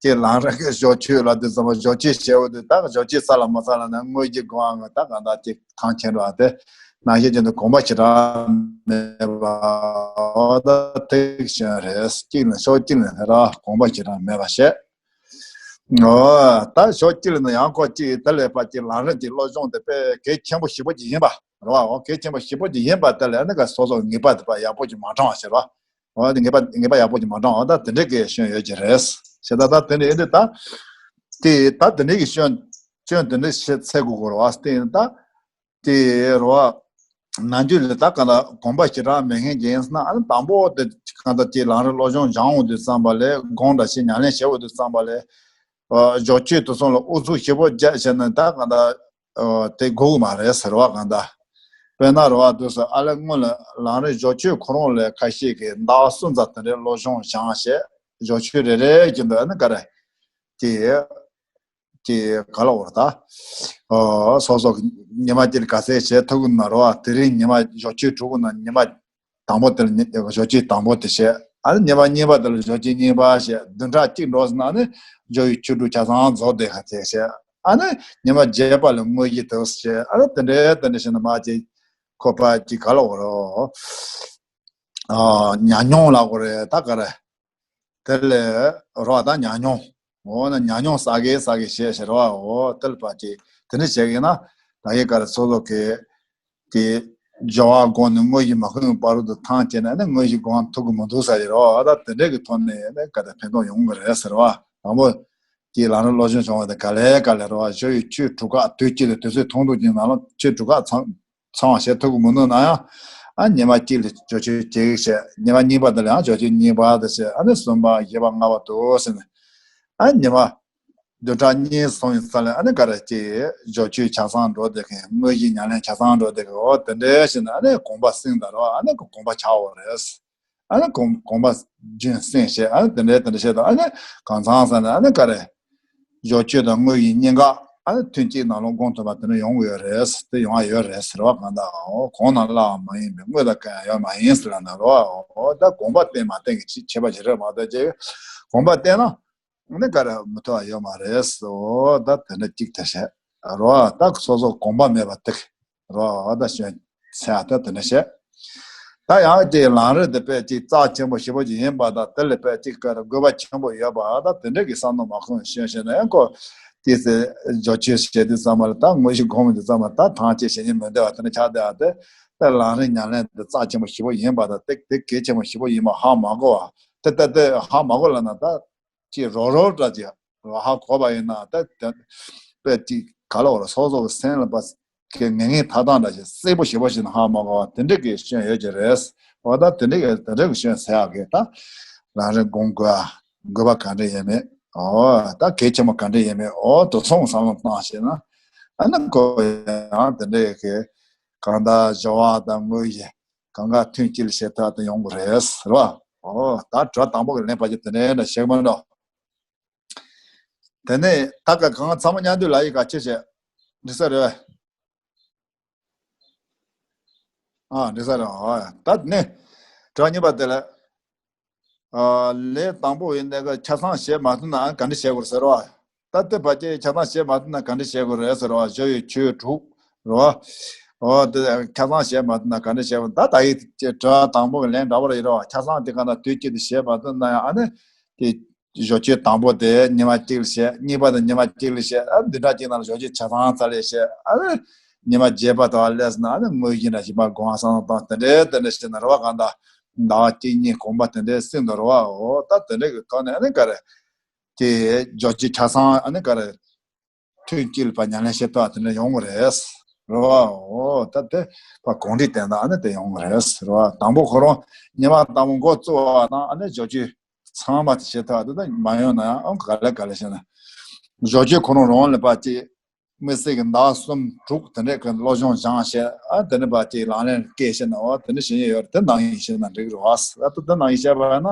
དེ་ལམ་རིམ་གྱི་སྦྱོར་ཆོས་ལ་དེ་བསམ་པ་སྦྱོར་ཆོས་བྱས་འོ་དེ་ད་སྦྱོར་ཆོས་ས་ལ་མ་ས་ལ་ན་དངོས་ཀྱི་སྒོ་ཨང་ད་ག་ད་དེ་ཐང་ཆད་འགྲོ་བ་དེ། ནང་བཤད་རྒྱུ་ནི་གོམས་པ་ཞེ་དྲག་མེད་པ་འོ་ད་ཐེག་ཆེན་རེད། གཅིག་ནི་ཕྱོགས་གཅིག་ནས་ར་གོམས་པ་ཞེ་དྲག་མེད་པ་བཤད། འོ་ད་ཕྱོགས་གཅིག་ནས་ཡང་ཁོ་གཅིག་ད་ལས་ཕ་གཅིག་ལམ་རིམ་གྱི་སློབ་སྦྱོང་དེ་དཔེ་གལ་ཆེན་པོ་ཞེ་པོ་ཅིག་ཡིན་པ་རེད་བ། འོ་གལ་ཆེན་པོ་ཞེ་པོ་ཅིག་ཡིན་པ་དེ་ལས་ནི་ག་སོ་སོ་ངེས་པ་དེ་ཕ་ཡག་པོ་ཅིག་མ་དྲངས་བ་ཟེར་བ། འོ་དེ་ངེས་པ་ངེས་པ་ཡག་པོ་ཅིག་མ་དྲངས་བ་ད་དེ་འདྲས་ཀྱི་སྐྱོན་ཡོད་ཀྱི་རེད་ཟེར། ད་ད་དེ་ནས་ཨེ་འདི་ད་དེ་ད་དེ་འདྲས་ཀྱི་སྐྱོན་སྐྱོན་དེ་འདྲས་བཤད་ཚད་དགོས་དགོས་རེད་བ། དེ་ད། དེ་རོ། ནམ་རྒྱུན་ལ་ད་གང་ལྟར་གོམས་པ་ཞེ་དྲག་མེད་མཁན་ཅིག་ཡིན་ཟེར་ན་ཨ་ནི་དང་པོ་དེ་གང་ལྟར་ཅིག་ལམ་རིམ་སློབ་སྦྱོང་སྦྱང་འོང་དུས་ཙམ་པ་ལས་སྒོམ་འདྲ་ཞིག་ཉམས་ལེན་བྱེད་འོང་དུས་ཙམ་པ་ལས་སྦྱོར་ཆོས་དེ་ཚོ་ལ་ཨུ་ཚུགས་ཞེ་པོ་རྒྱག་བྱས་ན་ད་གང་ལྟར་དེ་དགོས་ཀྱི་མ་རེད་ཟེར་བ། གང་ལྟར་དཔེར་ན་རོ་བ་དུས་སུ་ཨ་ལས་སྔོན་ལ་ལམ་རིམ་སྦྱོར་ཆོས་ཁོ་རང་ལས་ཁ་ཤས་ཀྱིས་ཟླ་བ་གསུམ་ཙམ་དེ་འདྲའི་སློབ་སྦྱོང་སྦྱངས་བྱས་སྦྱོར་ཆོས་རེ་རེ་བཞིན་དུ་ཨ་ནི་ག་རེ་དེ། ཀྱི་ག་ལ་འོར་ད། ཨོ་སོ་སོ་ཉི་མ་གཅིག་ག་ཚད་བྱེད་ཐུབ་ཀྱི་ན་རོ། དེ་རིང་ཉི་མ་ཞོ་ཆུ་དྲུག་གི་ན་ཉི་མ་དང་པོ་དེ་ལ་ཞོ་ཆུ་དང་པོ་དེ་བྱེད། ཨ་ནི་ཉི་མ་གཉིས་པ་དེ་ལ་ཞོ་ཆུ་གཉིས་པ་བྱེད། བདུན་ཕྲག་གཅིག་འགྲོ་སོང་ན་ནི་ཞོ་ཡི་ཆུ་དྲུག་ཆ་ཚང་རྫོགས་བསྡད་ག་ཚད་བྱེད། ཨ་ནི་ཉི་མ་བརྒྱད་པ་ལ་དངོས་གཞི་དུ་བྱེད། ཨ་ནི་དེ་འདྲའི་དེ་འདྲ་བྱས་ན་མ་ཅིག་ཁོ་པ་ཅིག་ག་ལ་འོར་རོ། ཨ་ཉམས་མྱོང་ལ་འོར་རེད་ད་ག་རེ། དེ་ལས་རོ་ད་ཉམས་མྱོང་། འོ་ན་ཉམས་མྱོང་བསགས་གི་བསགས་གི་བྱས་ཟེར་བ། འོ་དེ་ལ་ཕར་ཅིག་དེ་འདྲ་བྱས་ཡིན་ན་ད་ཡི་ག་རེ་སོ་སོ་གི་དེ་སྦྱོར་བ་སྒོམ་ནས་དངོས་གཞི་མ་ཁོང་བར་དུ་ཐང་བཅད་ན་ནི་དངོས་གཞི་སྒོམ་ཐུབ་ཀྱི་མི་འདུག་ཟེར་གི་རོ། ད་དེ་འདྲས་ཀྱི་ཐོག་ནས་ནི་ག་དེ་ཕན་ཐོགས་ཡོང་གི་རེད་ཟེར་བ། དང་པོ་དེ་ལམ་རིམ་སློབ་སྦྱོང་བྱུང་བ་དེ་ག་ལེ་ག་ལེ་རོ། ཞོ་ཡི་ཆུ་དྲུག་ཁ་དུས་གཅིག་ཏུ་དུས་ཚོད་ཐུང་ཐུང་ཅིག་ནང་ལ་ཆུ་དྲུག་ཁ་ཚང་ཚང་བ་བྱེད་ཐུབ་ཀྱི་མི་འདུག་ན་ཡང་། ཨ་ཉི་མ་གཅིག་ལ་ཞོ་ཆུ་གཅིག་བྱས། ཉི་མ་གཉིས་པ་དེ་ལ་ཡང་ཞོ་ཆུ་གཉིས་པ་དེ་བྱས། ཨ་ནི་གསུམ་པ་བཞི་པ་ལྔ་པ་དུ་ཟེར་ནས། ཨ་ཉི་མ་བདུན་ཕྲག་གཉིས་སོང་ཡིན་ས་ལ་ཨ་ནི་ག་རེ་ཅིག་ཞོ་ཆུ་ཆ་ཚང་འགྲོ་བསྡད་མཁན། དངོས་གཞི་ཉམས་ལེན་ཆ་ཚང་འགྲོ་བསྡད་མཁན། འོ་དེ་འདྲའི་བྱས་ན་ཨ་ནི་གོམས་པ་སྲིང་ད་རོ། ཨ་ནི་གོམས་པ་ཆགས་འོ་རེད། ཨ་ནི་གོམས་གོམས་པ་རྒྱུན་བསྲིང་བྱས། ཨ་ནི་དེ་འདྲའི་དེ་འདྲ་བྱས་དང་། ཨ་ནི་གང་ཚང་ས་ནས་ཨ་ནི་ག་རེ། ཞོ་ཆུ་དང་དངོས་ཡིན་གཉིས་ཀ་ཨ་ནི་ཐུན་གཅིག་ནང་ལོགས་སྒོམ་ཐུབ་པ་དེ་འདྲ་ཡོང་གི་ཡོད་རེད། དེ་ཡོང་ཡ་ཡོད་རེད་ཟེར་བ། གང་ལྟར་འོ་གོང་ན་བླ་བ་མ་ཡིན་པའི་དངོས་དང་གང་ཡང་ཡོད་མ་ཡིན་ཟེར་ལ་ན་རོ། འོ་ད་གོམས་པ་བརྟན་མ་བརྟན་གྱི་ཁྱད་པར་ཞིག་རེད་མ་གཏོགས་ཅིག་གོམས་པ་བརྟན་ན་ཨ་ནི་ག་རེ་མི་ཐུབ་པ་ཡོད་མ་རེད། འོ་ད་དེ་འདྲ་གཅིག་དེ་བྱས་རོ། ད་སོ་སོ་གོམས་པ་མེད་པ་དེ། རོ། ད་ཞོན་ཚེ་ཨ་ད་དེ་འདྲ་བཤད། ད་ཡང་དེ་ལམ་རིམ་དེ་དཔེ་ཅིག་རྩ་ཆེན་པོ་ཞེ་པོ་ཅིག་ཡིན་པ་དང་། དེ་ལ་དཔེ་ཅིག་ག་རེ་དགོས་པ་ཆེན་པོ་ཡོད་པ་ད་དེ་འདྲ་གི་བསམ་བློ་མ་ཁོང་ཞོན་ཞོན་ན་ཡང་ཁོ་དེ་ཚེ་འཇོག་ཆོས་བྱེད་དུས་ཙམ་པ་ལ་ད་དངོས་གཞི་སྒོམ་དུས་ཙམ་པ་ད་ཐང་ཆད་བྱེད་ཉིན་མི་འདོད་པ་དེ་འདྲ་ཆགས་བསྡད་པ་དེ། ད་ལམ་རིམ་ཉམས་ལེན་དེ་རྩ་ཆེན་པོ་ཞེ་པོ་ཡིན་པ་དང་། དེ་དེ་གལ་ཆེན་པོ་ཞེ་པོ་ཡིན་པ་ཧ་མ་གོ་བ་དེ། ད་དེ་ཧ་མ་གོ་ལབ་ན་ད། ཅེས་རོགས་རོགས་འདྲ་ཅིག་རོགས་ཧ་གོ་བ་ཡིན་ན་ད་དེ་དཔེ་ཅིག་ག་ལ་འོ་ར་སོ་སོ་གི་སེམས་ལ་པ་གི་ངེས་ངེས་ཐག་ཐག་འདྲ་ཞིག་གསལ་པོ་ཞེ་པོ་ཞིག་ན་ཧ་མ་གོ་བ་དེ་འདྲ་གི་སྐྱོན་ཡོད་ཀྱི་རེད། འོ་ད་དེ་འདྲ་གི་དེ་འདྲ་གི་སྐྱོན་ཟེར་ཡག་གི་ད་ལམ་རིམ་སྒོམ་དགོས་དགོས་པ་ག་འདྲ་ཡོད་མེད། འོ་ད་གལ་ཆེན་པོ་ག་འདྲ་ཡོད་མེད། འོ་དུ་སོང་བསམ་བློ་བཏང་ཞེ་ན་ཨ་ནི་ཁོ་ཡང་དེ་འདྲ་གི་གང་ལྟར་སྦྱོར་བ་དང་དངོས་གཞི་གང་ག་ཐུན་གཅིག་ལ་བྱེད་ཐབས་དེ་ཡོང་གི་རེད་ཟེར་བ། འོ་ད་དྲི་བ་དང་པོ་གི་ལན་ཕལ་ཆེར་དེ་འདྲ་འདྲ་ཞིག་མ་འགྲོ། དེ་ནས་ད་ག་གང་ཚང་མ་མཉམ་དུ་ལ་ཡི་ག་ཆེ་ཆེ་འགྲིག་ས་རེད། ཨ་འགྲིག་ས་རེད། ཨ་ད་ནི་དྲི་བ་གཉིས་པ་དེ་ལ། ཨ་ལས་དང་པོ་ཡིན་ནས་ཆ་ཚང་བྱེད་མ་ཐུབ་ན་ག་འདྲ་བྱེད་དགོས་ཟེར་བ། ད་ལྟ་བར་གྱི་ཆ་ཚང་བྱེད་མ་ཐུབ་ན་ག་འདྲ་བྱེད་དགོས་རེད་ཟེར་བ། ཞོ་ཡི་ཆུ་དྲུག་རེད་བ། འོ་དེ་ཆ་ཚང་བྱེད་མ་ཐུབ་ན་ག་འདྲ་བྱེད་དགོས། ད་ད་ཡི་དྲི་བ་དང་པོ་གི་ལན་འདྲ་བོ་རེད་རེད་བ། ཆ་ཚང་དེ་ག་ན་དུས་གཅིག་ཏུ་བྱེད་མ་ཐུབ་ན་ཡང་ཨ་ནི་དེ། བཞག་ཆོས་དང་པོ་དེ་ཉི་མ་གཅིག་ལ་བཤད། གཉིས་པ་དེ་ཉི་མ་གཅིག་ལ་བཤད། ཨ་བདུན་ཕྲག་གཅིག་ནང་ལ་བཞག་ཆོས་ཆ་ཚང་རྩ་ལས་བཤད། ཨ་ནི་ཉི་མ་བརྒྱད་པ་དང་སླེབས་ན་ཨ་ནི་དངོས་གཞི་འདྲ་ཞིག་མ་དགོངས་བསམ་བློ་བཏང་། དེ་འདྲའི་དེ་འདྲ་བཤད་ན་རེ་བ་གང་ལྟར་ཟླ་བ་གཅིག་གཉིས་གོམ་པ་དེ་འདྲའི་སྲིད་འདུག་རེ་བའོ། ད་དེ་འདྲའི་གི་ཐོག་ནས་ཨ་ནི་ག་རེ་དེ་བཞག་ཆོས་ཆ་ཚང་ཨ་ནི་ག་རེ་ཐུན་གཅིག་ལ་ཕར་ཉམས་ལེན་བྱེད་ཐུབ་པ་དེ་འདྲ་ཡོང་གི་རེད། རེད་བའོ། ད་དེ་ཕར་གོང་འདྲིས་བསྟན་ན་ཨ་ནི་དེ་ཡོང་གི་རེད། རེད་བ། དང་པོ་ཁོ་རང་ཉི་མ་དང་པོ་འགོ་བཙུགས་པ་དང་ཨ་ནི་བཞག་ཆོས་ཚང་མ་དེ་བྱེད་ཐུབ་པ་དེ་ད་མ་ཡོང་ན་ཡང་ཨང་ག་ལེ་ག་ལེ་བྱས་ན། བཞག་ཆོས་ཁོ་རང་རང་ལ་ཕར་ཅིག་དམིགས་བསལ་གྱི་ཟླ་གསུམ་དྲུག་དེ་འདྲས་ཀྱི་སློབ་སྦྱོང་སྦྱངས་བྱས། ཨ་དེ་ནས་ཕར་ཅིག་ལག་ལེན་བཀལ་བྱས་ན། འོ་དེ་འདྲ་བྱེད་ཡས་ཡོད་རེད། དེ་ནང་བཞིན་བྱས་ན་འགྲིག་རེད་བ། ཨ་ད་དེ་ནང་བཞིན་བྱས་པ་ཡིན་ན།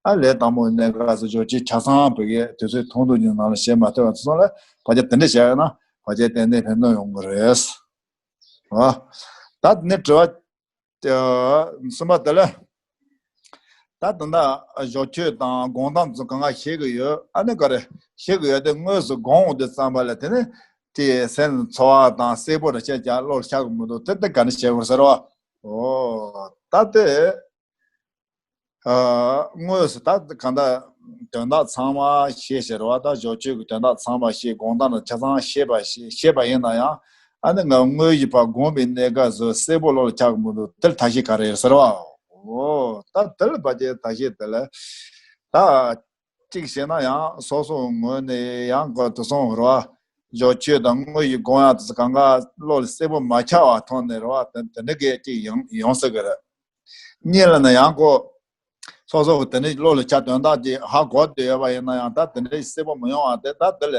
ཨ་ལས་དང་པོ་གནས་སྐབས་སུ་བཞག་ཆོས་ཆ་ཚང་བོད་སྐད་དུས་ཚོད་ཐུང་ཐུང་གི་ནང་ལ་བྱེད་མ་ཐུབ་པ་ཚོ་ལ་ཕལ་ཆེར་དེ་འདྲ་བྱས་ན་ཕལ་ཆེར་ཏན་ཏན་ཕན་ཐོགས་ཡོང་གི་རེད། ཨ་ད་དེ་ནས་དྲི་བ་གསུམ་པ་དེ་ལ། ད་ད་ལྟ་བཞག་ཆོས་དང་སྒོམ་སྟངས་ཚོ་གང་ག་ཤེས་ཀྱི་ཡོད། ཨ་ནི་ག་རེ་ཤེས་ཀྱི་ཡོད་དེ་དངོས་སུ་སྒོམ་འོང་དུས་ཙམ་པ་ལ་དེ་ནི་དེ་སེམས་ཚོར་བ་དང་གསལ་པོ་རེ་བྱས་ཀྱང་བློ་ལ་འཆར་གྱི་མི་འདུག་དེ་དེ་ག་འདྲ་བྱེད་དགོས་ཟེར་བ། འོ་ད་དེ། ཨ་དངོས་སུ་ད་གང་ལྟར་དོན་དག་ཚང་མ་ཤེས་ཟེར་བ། ད་བཞག་ཆོས་ཀྱི་དོན་དག་ཚང་མ་ཤེས། སྒོམ་སྟངས་ལ་ཆ་ཚང་ཤེས་པ་ཤེས་ཤེས་པ་ཡིན་ན་ཡང་། ཨ་ནི་ང་དངོས་གཞི་ཕར་སྒོམ་པའི་གནས་སྐབས་སུ་གསལ་པོ་བློ་ལ་འཆར་གྱི་མི་འདུག་དེར་ཐབས་ཤེས་ག་རེ་ཡོད་ཟེར་བ། འོ་ད་དེར་ཕལ་ཆེར་ཐབས་ཤེས་དེ་ལ་ད་གཅིག་བྱས་ན་ཡང་སོ་སོའི་ངོས་ནས་ཡང་གོ་དེ་སོང་རེད་བ། བཞག་ཆོས་དང་དངོས་གཞི་སྒོམ་ཡག་དེ་ཚོ་གང་ག་བློ་ལ་གསལ་པོ་མ་འཆར་བ་ཐོག་ནས་རེད་བ། དེ་དེ་འདྲ་གས་གཅིག་ཡོང་ཡོང་སྲིད་ཀྱི་རེད། གཉིས་ལ་ནི་ཡང་ཁོ་སོ་སོ་གི་དེ་འདྲའི་བློ་ལ་འཆར་དོན་དག་ཅིག་ཧ་གོ་བསྡད་ཡོད་པ་ཡིན་ན་ཡང་། ད་དེ་འདྲའི་གསལ་པོ་མི་ཡོང་བ་དེ། ད་དེ་ལ་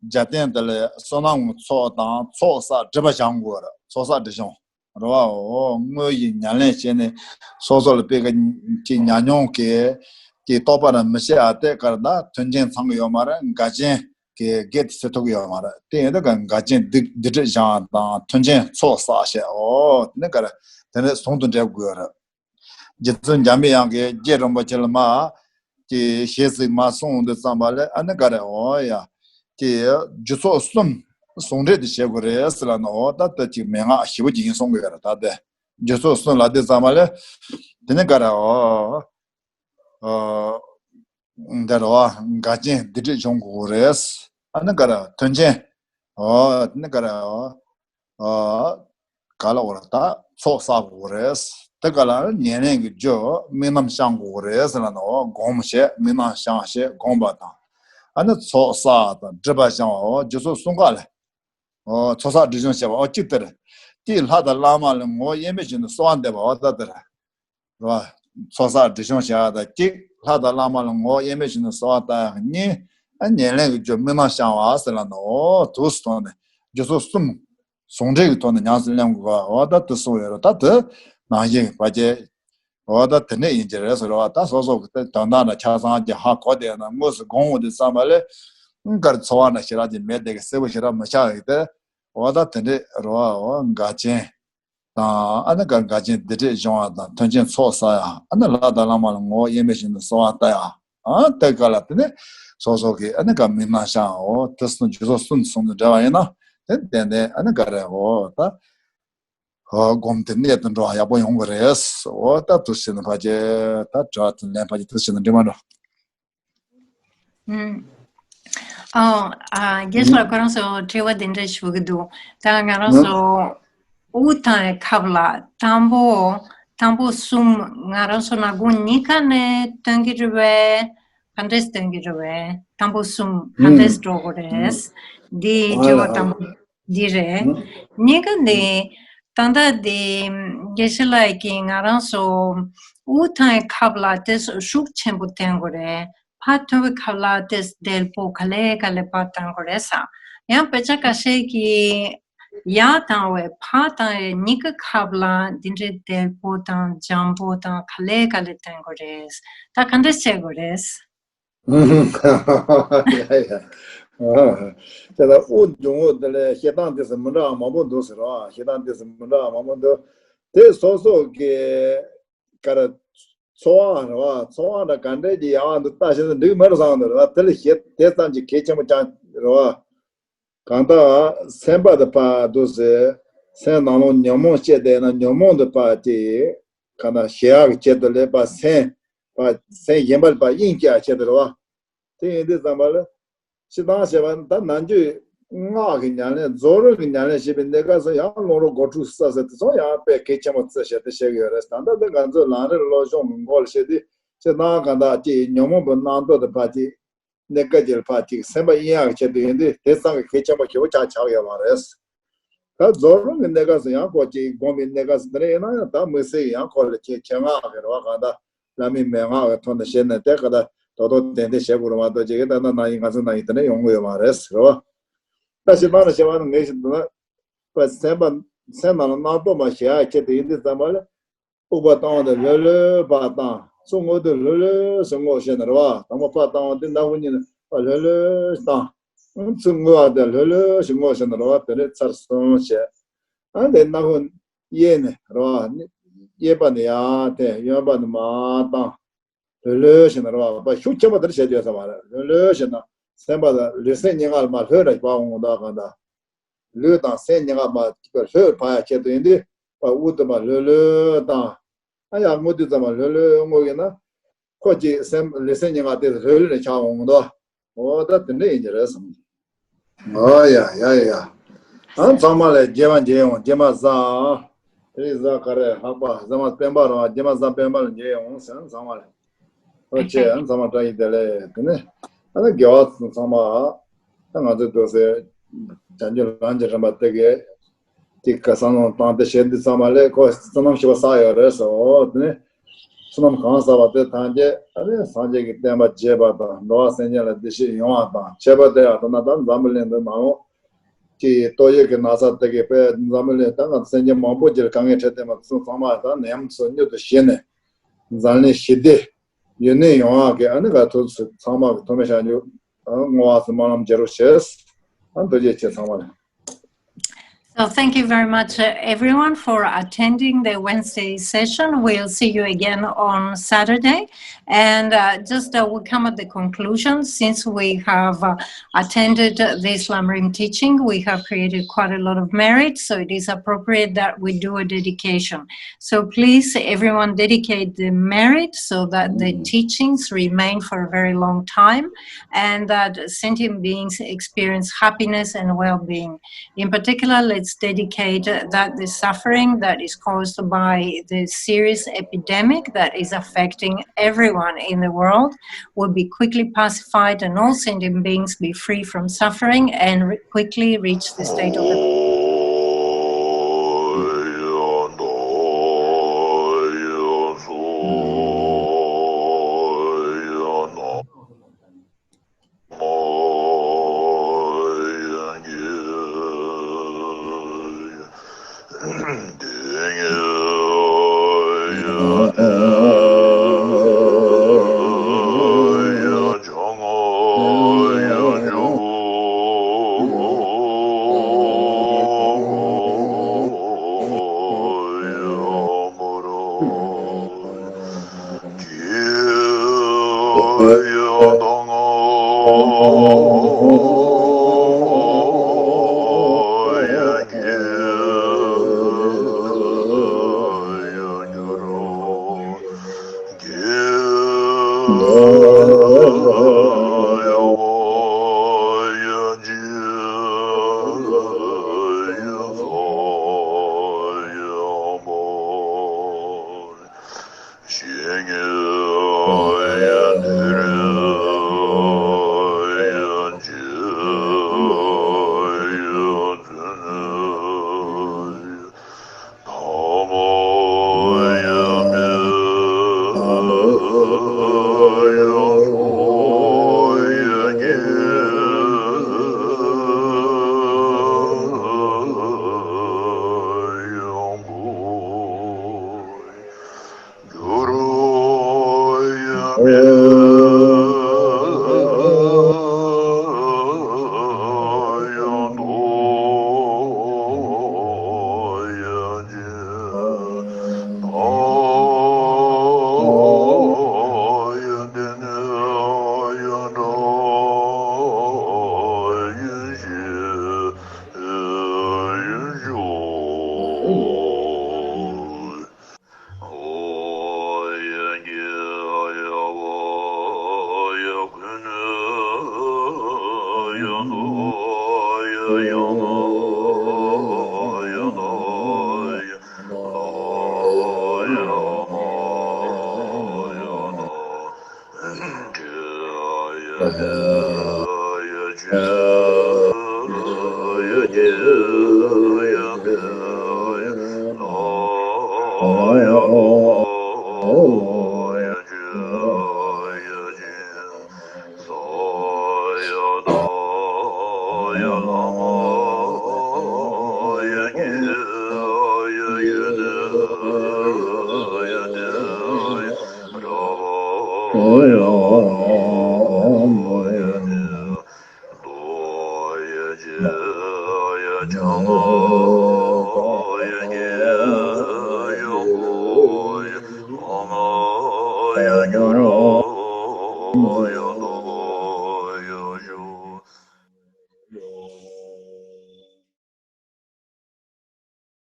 རྒྱབ་རྟེན་དེ་ལ་བསོད་ནམས་ཀྱི་ཚོགས་དང་ཚོགས་བསགས་སྒྲིབ་པ་སྦྱང་དགོས་རེད། ཚོགས་བསགས་སྒྲིབ་སྦྱོང་རེད་བ། འོ་དངོས་ཡིན་ཉམས་ལེན་བྱས་ནས་སོ་སོ་ལ་དཔེ་ཀ་ཅིག་ཉམས་མྱོང་གི་ཅིག་རྟོགས་པ་རང་མི་བྱེད་ཨ་དེ་ཀར་ད་མཐུན་རྐྱེན་ཚང་གི་ཡོད་མ་རེད། འགལ་རྐྱེན་གི་དགེ་དེ་སེལ་ཐུབ་ཀྱི་ཡོད་མ་རེད། དེ་ཡིན་དུས་ཀ་འགལ་རྐྱེན་སྡིག་སྡིག་སྒྲིབ་སྦྱང་དང་མཐུན་རྐྱེན་ཚོགས་བསགས་བྱས། འོ་དེ་ནས་ཀ་རེ་དེ་ནས་ཟུང་དུ་འབྲེལ་དགོས་རེད། རྗེ་བཙུན་འཇམ་པའི་དབྱངས་ཀྱིས་རྗེ་རིན་པོ་ཆེ་ལ་མ་ཀྱི་ཞེས་ཚིག་མ་གསུངས་དུས་ཙམ་པ་ལ་ཨ་ནི་ག་རེ། འོ་ཡ་ཀྱི་རྒྱུ་ཚོགས་གསུམ་ཟུང་འབྲེལ་དུ་བྱེད་དགོས་རེད་ཟེར་ལ་ནི། འོ་ད་ལྟ་ཅིག་མན་ངག་ཞེ་པོ་ཅིག་ཡིན་གསུང་གི་ཡོད་རེད། ད་ལྟ་རྒྱུ་ཚོགས་གསུམ་ལ་དུས་ཙམ་པ་ལ་དེ་ནི་ག་རེ། འོ་འོ་འདི་རེད་བ། འགལ་རྐྱེན་སྡིག་སྒྲིབ་སྦྱོང་དགོས་རེད། ཨ་ནི་ག་རེ་མཐུན་རྐྱེན། འོ་དེ་ནི་ག་རེ། འོ། ཨ་ག་ལ་འོ་ར་ད་ཚོགས་བསགས་དགོས་རེད། དེ་ག་ལ་ཉམས་ལེན་གྱི་རྒྱུ་དམིགས་རྣམ་བཤམས་དགོས་རེད་ཟེར་ལ་ནི། འོ་སྒོམ་བྱས་དམིགས་རྣམ་བཤམས་བྱས་སྒོམ་པ་དང་། ཨ་ནི་ཚོགས་བསགས་དང་སྒྲིབ་པ་སྦྱང་བ། འོ་རྒྱུ་ཚོགས་གསུམ་ཀ་ལ། འོ་ཚོགས་བསགས་སྒྲིབ་སྦྱོང་བྱས་པ། འོ་གཅིག་དེ་རེད། དེས་ལྷ་དང་བླ་མ་ལ་ངོ་བོ་དབྱེར་མེད་བཞིན་དུ་གསོལ་བ་འདེབས་པ། འོ་ད་དེ་རེད། རེད་བ། ཚོགས་བསགས་སྒྲིབ་སྦྱོང་བྱ་བ་དང་གཅིག་ལྷ་དང་བླ་མ་ལ་ངོ་བོ་དབྱེར་མེད་བཞིན་དུ་གསོལ་བ་བཏབ་ཡག་གཉིས། ཨ་ཉམས་ལེན་གྱི་རྒྱུ་དམིགས་རྣམ་བཤམས་པ་ཟེར་ལ་ནི། འོ་དུས་སུ་ཐོག་ནས་རྒྱུ་ཚོགས་གསུམ་ཟུང་འབྲེལ་གྱི་ཐོག་ནས་ཉམས་སུ་ལེན་དགོས་པ། འོ་ད་དེ་གསུངས་ཡོད་རེད། ད་དེ་ནང་བཞིན་ཕལ་ཆེར་འོ་ད་དེ་འདྲ་ཡིན་གྱི་རེད་ཟེར་བ། ད་སོ་སོ་གི་དེ་དོན་དག་འདྲ་ཆ་ཚང་གྱི་ཧ་གོ་བསྡད་ན་དངོས་སུ་སྒོམ་འོང་དུས་ཙམ་པ་ལ་ག་རེ་ཚོར་བ་འདྲ་ཞེ་དྲག་ཅིག་མེད་བསྡད་ཀྱི། གསལ་པོ་ཞེ་དྲག་མི་ཆགས་ཡག་དེ། འོ་ད་དེ་འདྲ་རེད་བ། འོ་འགལ་རྐྱེན། དང་ཨ་ནི་ག་འགལ་རྐྱེན་སྡིག་སྒྲིབ་སྦྱོང་བ་དང་མཐུན་རྐྱེན་ཚོགས་བསགས་ཡག་ཨ་ནི་ལྷ་དང་བླ་མ་ལ་ངོ་བོ་དབྱེར་མེད་བཞིན་དུ་གསོལ་བ་བཏབ་ཡག་ཨ་དེ་ག་ལ་དེ་ནི་སོ་སོ་གི་ཨ་ནི་ག་དམིགས་རྣམ་བཤམས། འོ་དེ་གསུམ་རྒྱུ་ཚོགས་གསུམ་ཟུང་དུ་འབྲེལ་བ་ཡིན་ན་དེ་ཏན་ཏན་ཨ་ནི་ག་རེ། འོ་ད་འོ་སྒོམ་དེ་གནད་དུ་འགྲོ་བ་ཡག་པོ་ཡོང་གི་རེད། འོ་ད་དུ་ཕྱིན་ན་ཕལ་ཆེར་ད་དྲི་བ་དེ་ལན་ཕལ་ཆེར་དུ་ཕྱིན་ན་འགྲིག་མ་འགྲོ། ཨང་། ཨ་རྒན་ལགས། ཁོ་རང་ཚོ་དྲི་བ་འདི་འདྲ་ཞུ་གི་འདུག་ད་ང་རང་ཚོ་དབུགས་དང་ཁབ་ལ་དང་པོ་དང་པོ་གསུམ་ང་རང་ཚོ་ནག་ཁུང་གཉིས་ཀ་ནས་སྟོན་གྱི་རེད་པས། ག་འདྲས་སྟོན་གྱི་རེད་པས། དང་པོ་གསུམ་ག་འདྲས་འགྲོ་དགོས་རེད། འདི་དྲི་བ་དང་པོ་འདི་རེད། གཉིས་ཀ་འདི་ད་ལྟ་འདི་རྒན་ལགས་ཀྱིས་ང་རང་ཚོ་དབུགས་དང་ཁབ་ལ་དེ་ཤུགས་ཆེན་པོ་བསྟན་དགོས་རེད། ཕར་ཐོན་པའི་ཁ་ལག་དེ་དལ་པོ་ག་ལེ་ག་ལེ་ཕར་བཏང་དགོས་རེད་ས། ཡང་དཔེ་ཆ་ཁ་ཤས་ཀྱིས་ཡར་བཏང་བའི་ཕར་བཏང་བའི་གཉིས་ཀ་ཁབ་ལ་འདི་འདྲའི་དལ་པོ་དང་འཇམ་པོ་དང་ག་ལེ་ག་ལེ་བསྟན་དགོས་རེད། ད་ག་འདྲ་བྱེད་དགོས་རེད། ཡ་ཡ། དེ་ལ་དབུགས་འབྱུང་བ་དེ་ལ་བཤད་སྟངས་དེ་ཚོ་མི་འདྲ་བ་མང་པོ་འདུག་ཟེར་བ། བཤད་སྟངས་དེ་ཚོ་མི་འདྲ་བ་མང་པོ་འདུག་དེ་སོ་སོ་གི་ག་རེ། ཚོར་བ་རེད་བ། ཚོར་བ་འདྲ་ག་འདྲས་ཀྱི་ཡག་འདུག་ལྟ་ཤེས་ན་འགྲིག་མེད་རེད་བསམ་འདུག་རེད་བ། དེ་ལ་ཞེ་དེ་ཙམ་གྱི་གལ་ཆེན་པོ་ཅང་རེད་བ། གང་ལྟར་སེམས་པ་དེ་ཕར་འདུག་ཟེར། སེམས་ནང་ལོགས་ཉོན་མོངས་སྐྱེས་བསྡད་ན་ཉོན་མོངས་དེ་ཕར་ཅིག་གང་ལྟར་ཞི་ཡག་གི་ཆེད་དུ་ལས་ཕར་སེམས་ཕར་སེམས་གཞན་པ་ལ་ཕར་དབྱིངས་སྐྱེ་ཡག་ཆེད་དུ་རེད་བ། དེ་ཡིན་དུས་ཙམ་པ་ལ། སྤྱིར་བཏང་བྱས་པ་ད་ནམ་རྒྱུན་སྔགས་ཀྱི་ཉམས་ལེན་རྫོགས་རིམ་གྱི་ཉམས་ལེན་བྱེད་པའི་གནས་སྐབས་སུ་ཡང་རླུང་རོ་སྒོ་ཕྲུགས་བསགས་ཟེར་དེ་ཚོ་ཡང་དཔེ་གལ་ཆེན་པོ་བརྩི་བྱས་ཏེ་བཤད་ཀྱི་ཡོད་རེད། ད་ལྟ་འདི་ང་ཚོས་ལམ་རིམ་སློབ་སྦྱོང་གི་སྐོར་ལ་བཤད་དུས་སྤྱིར་བཏང་གང་ལྟར་ཅིག་ཉོན་མོངས་པའི་རྣམ་རྟོག་དེ་ཕར་ཅིག་གནས་སྐབས་ཀྱི་ཕར་ཅིག་སེམས་པ་དབྱེ་ཡག་གི་ཆེད་དུ་ཡིན་དུས་དེ་ཙམ་གྱི་གལ་ཆེན་པོ་ཞེ་པོ་ཆགས་ཆགས་ཡོད་མ་རེད། ད་རྫོགས་རིམ་གྱི་གནས་སྐབས་སུ་ཡང་ཁོ་ཅིག་སྒོམ་པའི་གནས་སྐབས་སུ་དེ་འདྲ་ཡིན་ན་ཡང་ད་དམིགས་བསལ་ཡང་ཁོ་ལ་ཆེ་ཆེ་སྔགས་ཀྱི་རེད་བ། གང་ལྟར་བླ་མའི་མན་ངག་གི་ཐོག་ནས་བཤད་ན་དེ་ག་ད་དོ་དོ་ཏན་ཏན་བྱེད་དགོས་རེད་མ་གཏོགས་ཅིག་གི་ད་ལྟ་ན་ཡིན་ང་ཚོ་ན་ཡིན་དེ་འདྲ་ཡོང་གི་ཡོད་མ་རེད་ཟེར་བ། ད་ཞེ་དྲག་ལ་བྱ་བ་ནི་ངས་ཞིག་འདུག་ན་པ་སེམས་པ་སེམས་ནང་ལ་སྣང་སྟོབས་མ་ཞེ་ཡག་ཆེད་དུ་ཡིན་དུས་ཙམ་པ་ལ། དབུགས་པ་བཏང་བ་དང་ལྷོད་ལྷོད་ཕར་བཏང་། ཚུར་བསྔོག་དུས་ལྷོད་ལྷོད་ཞིག་བསྔོག་བྱས་ནས་རེད་བ། དང་པོ་ཕར་བཏང་བ་དེ་སྣ་བུག་གཉིས་ནས་ཕར་ལྷོད་ལྷོད་ཞིག་བཏང་། ཚུར་བསྔོག་པ་དེ་ལྷོད་ལྷོད་ཞིག་བསྔོག་བྱས་ནས་རེད་བ། དེ་ནས་ཚར་གསུམ་བྱས། ཨ་ནི་སྣ་བུག་གཡས་ནས་རེད་བ། གཡས་པ་ནས་ཡར་འཐེན། གཡོན་པ་ནས་མར་བཏང་། ལྷོད་ལྷོད་བྱས་ནས་རེད་བ། ཤུགས་ཆེན་པོ་དེར་བྱས་བྱས་ས་མ་རེད། ལྷོད་ལྷོད་བྱས་ན་སེམས་པ་དང་ལུས་སེམས་གཉིས་ཀ་ལ་མར་ལྷོད་ར་བབས་འོང་། ད་གང་ལྟར་ལུས་དང་སེམས་གཉིས་ཀ་མར་ལྷོད་བབས་ཡག་ཆེད་དུ་ཡིན་དུས་པ་དབུགས་དེ་མར་ལྷོད་ལྷོད་བཏང་། ཨ་ཡར་བསྔོག་དུས་ཙམ་པ་ལྷོད་ལྷོད་བསྔོག་གི་ན་ཁོ་ཅིག་སེམས་ལུས་སེམས་གཉིས་ཀ་དེ་ལྷོད་ལྷོད་ནས་ཆགས་འོང་དོ། འོ་ད་དེ་འདྲ་ཡིན་གྱི་རེད་བསམ། ཨ་ཡ་ཡ་ཡ། ཨ་ཚང་མ་ལ་རྗེས་མ་མཇལ་ཡོང་། རྗེས་མ་གཟའ། དེ་རིང་གཟའ་ག་རེ། ལྷག་པ་གཟའ་མ་སྤེན་པ་རེད་བ། རྗེས་མ་གཟའ་སྤེན་པ་ལ་མཇལ་ཡོང་ཟེར། ཨ་ཚང་མ་ལ། ཨོ་ཆེ། ཨ་ཚང་མ་བཀྲ་ཤིས་བདེ་ལེགས། དེ་ནས་ཨ་ནི་དགེ་བ་ཚང་མ་ད་ང་ཚོའི་འདུག་སེ་བྱང་ཆུབ་ལམ་གྱི་རིམ་པ་དེ་གའི་དེ་ག་བསམ་བློ་བཏང་སྟེ་བྱེད་འདི་ཚང་མ་ལས་ཁོ་བསོད་ནམས་ཞེ་པོ་བསགས་ཡོད་རེད་ཟེར། འོ་དེ་ནས་བསོད་ནམས་གང་བསགས་པ་དེ་ཐམས་ཅད་ཨ་ནི་སངས་རྒྱས་ཀྱི་བསྟན་པ་རྒྱས་པ་དང་འགྲོ་བ་སེམས་ཅན་ལ་བདེ་སྐྱིད་ཡོང་བ་དང་། ཁྱད་པར་དུ་ཡང་ད་ལྟ་འཛམ་བུ་གླིང་འདི་ནང་ལོགས་ཀྱི་ཏོག་དབྱིབས་ཀྱི་ན་ཚ་དེ་གའི་དཔེ་འཛམ་བུ་གླིང་ད་ང་སེམས་ཅན་མང་པོ་ཅིག་ལ་དཀའ་ངལ་འཕྲད་བསྡད་པ་ཚོ་ཚང་མ་ད་ནད་ཡམས་ཚོ་མྱུར་དུ་ཞི་ནས་འཛམ་གླིང་ཞི་བདེ་ཡུན་གནས་ཡོང་བ་གི་ཨ་ནི་ག་ཐུགས་སུ་ཚང་མ་གི་ཐུགས་སྨོན་ཞབས་ཞུ་བསྔོ་བ་སྨོན་ལམ་རྒྱག་རོགས་བྱེད། ཨ་ཐུགས་རྗེ་ཆེ་ཚང་མ་ལ། So thank you very much, uh, everyone, for attending the Wednesday session. We'll see you again on Saturday. And uh, just uh, we come at the conclusion, since we have uh, attended this Lamrim teaching, we have created quite a lot of merit, so it is appropriate that we do a dedication. So please, everyone, dedicate the merit so that the teachings remain for a very long time and that sentient beings experience happiness and well-being. In particular, let's dedicate that the suffering that is caused by the serious epidemic that is affecting everyone in the world will be quickly pacified and all sentient beings be free from suffering and re- quickly reach the state of the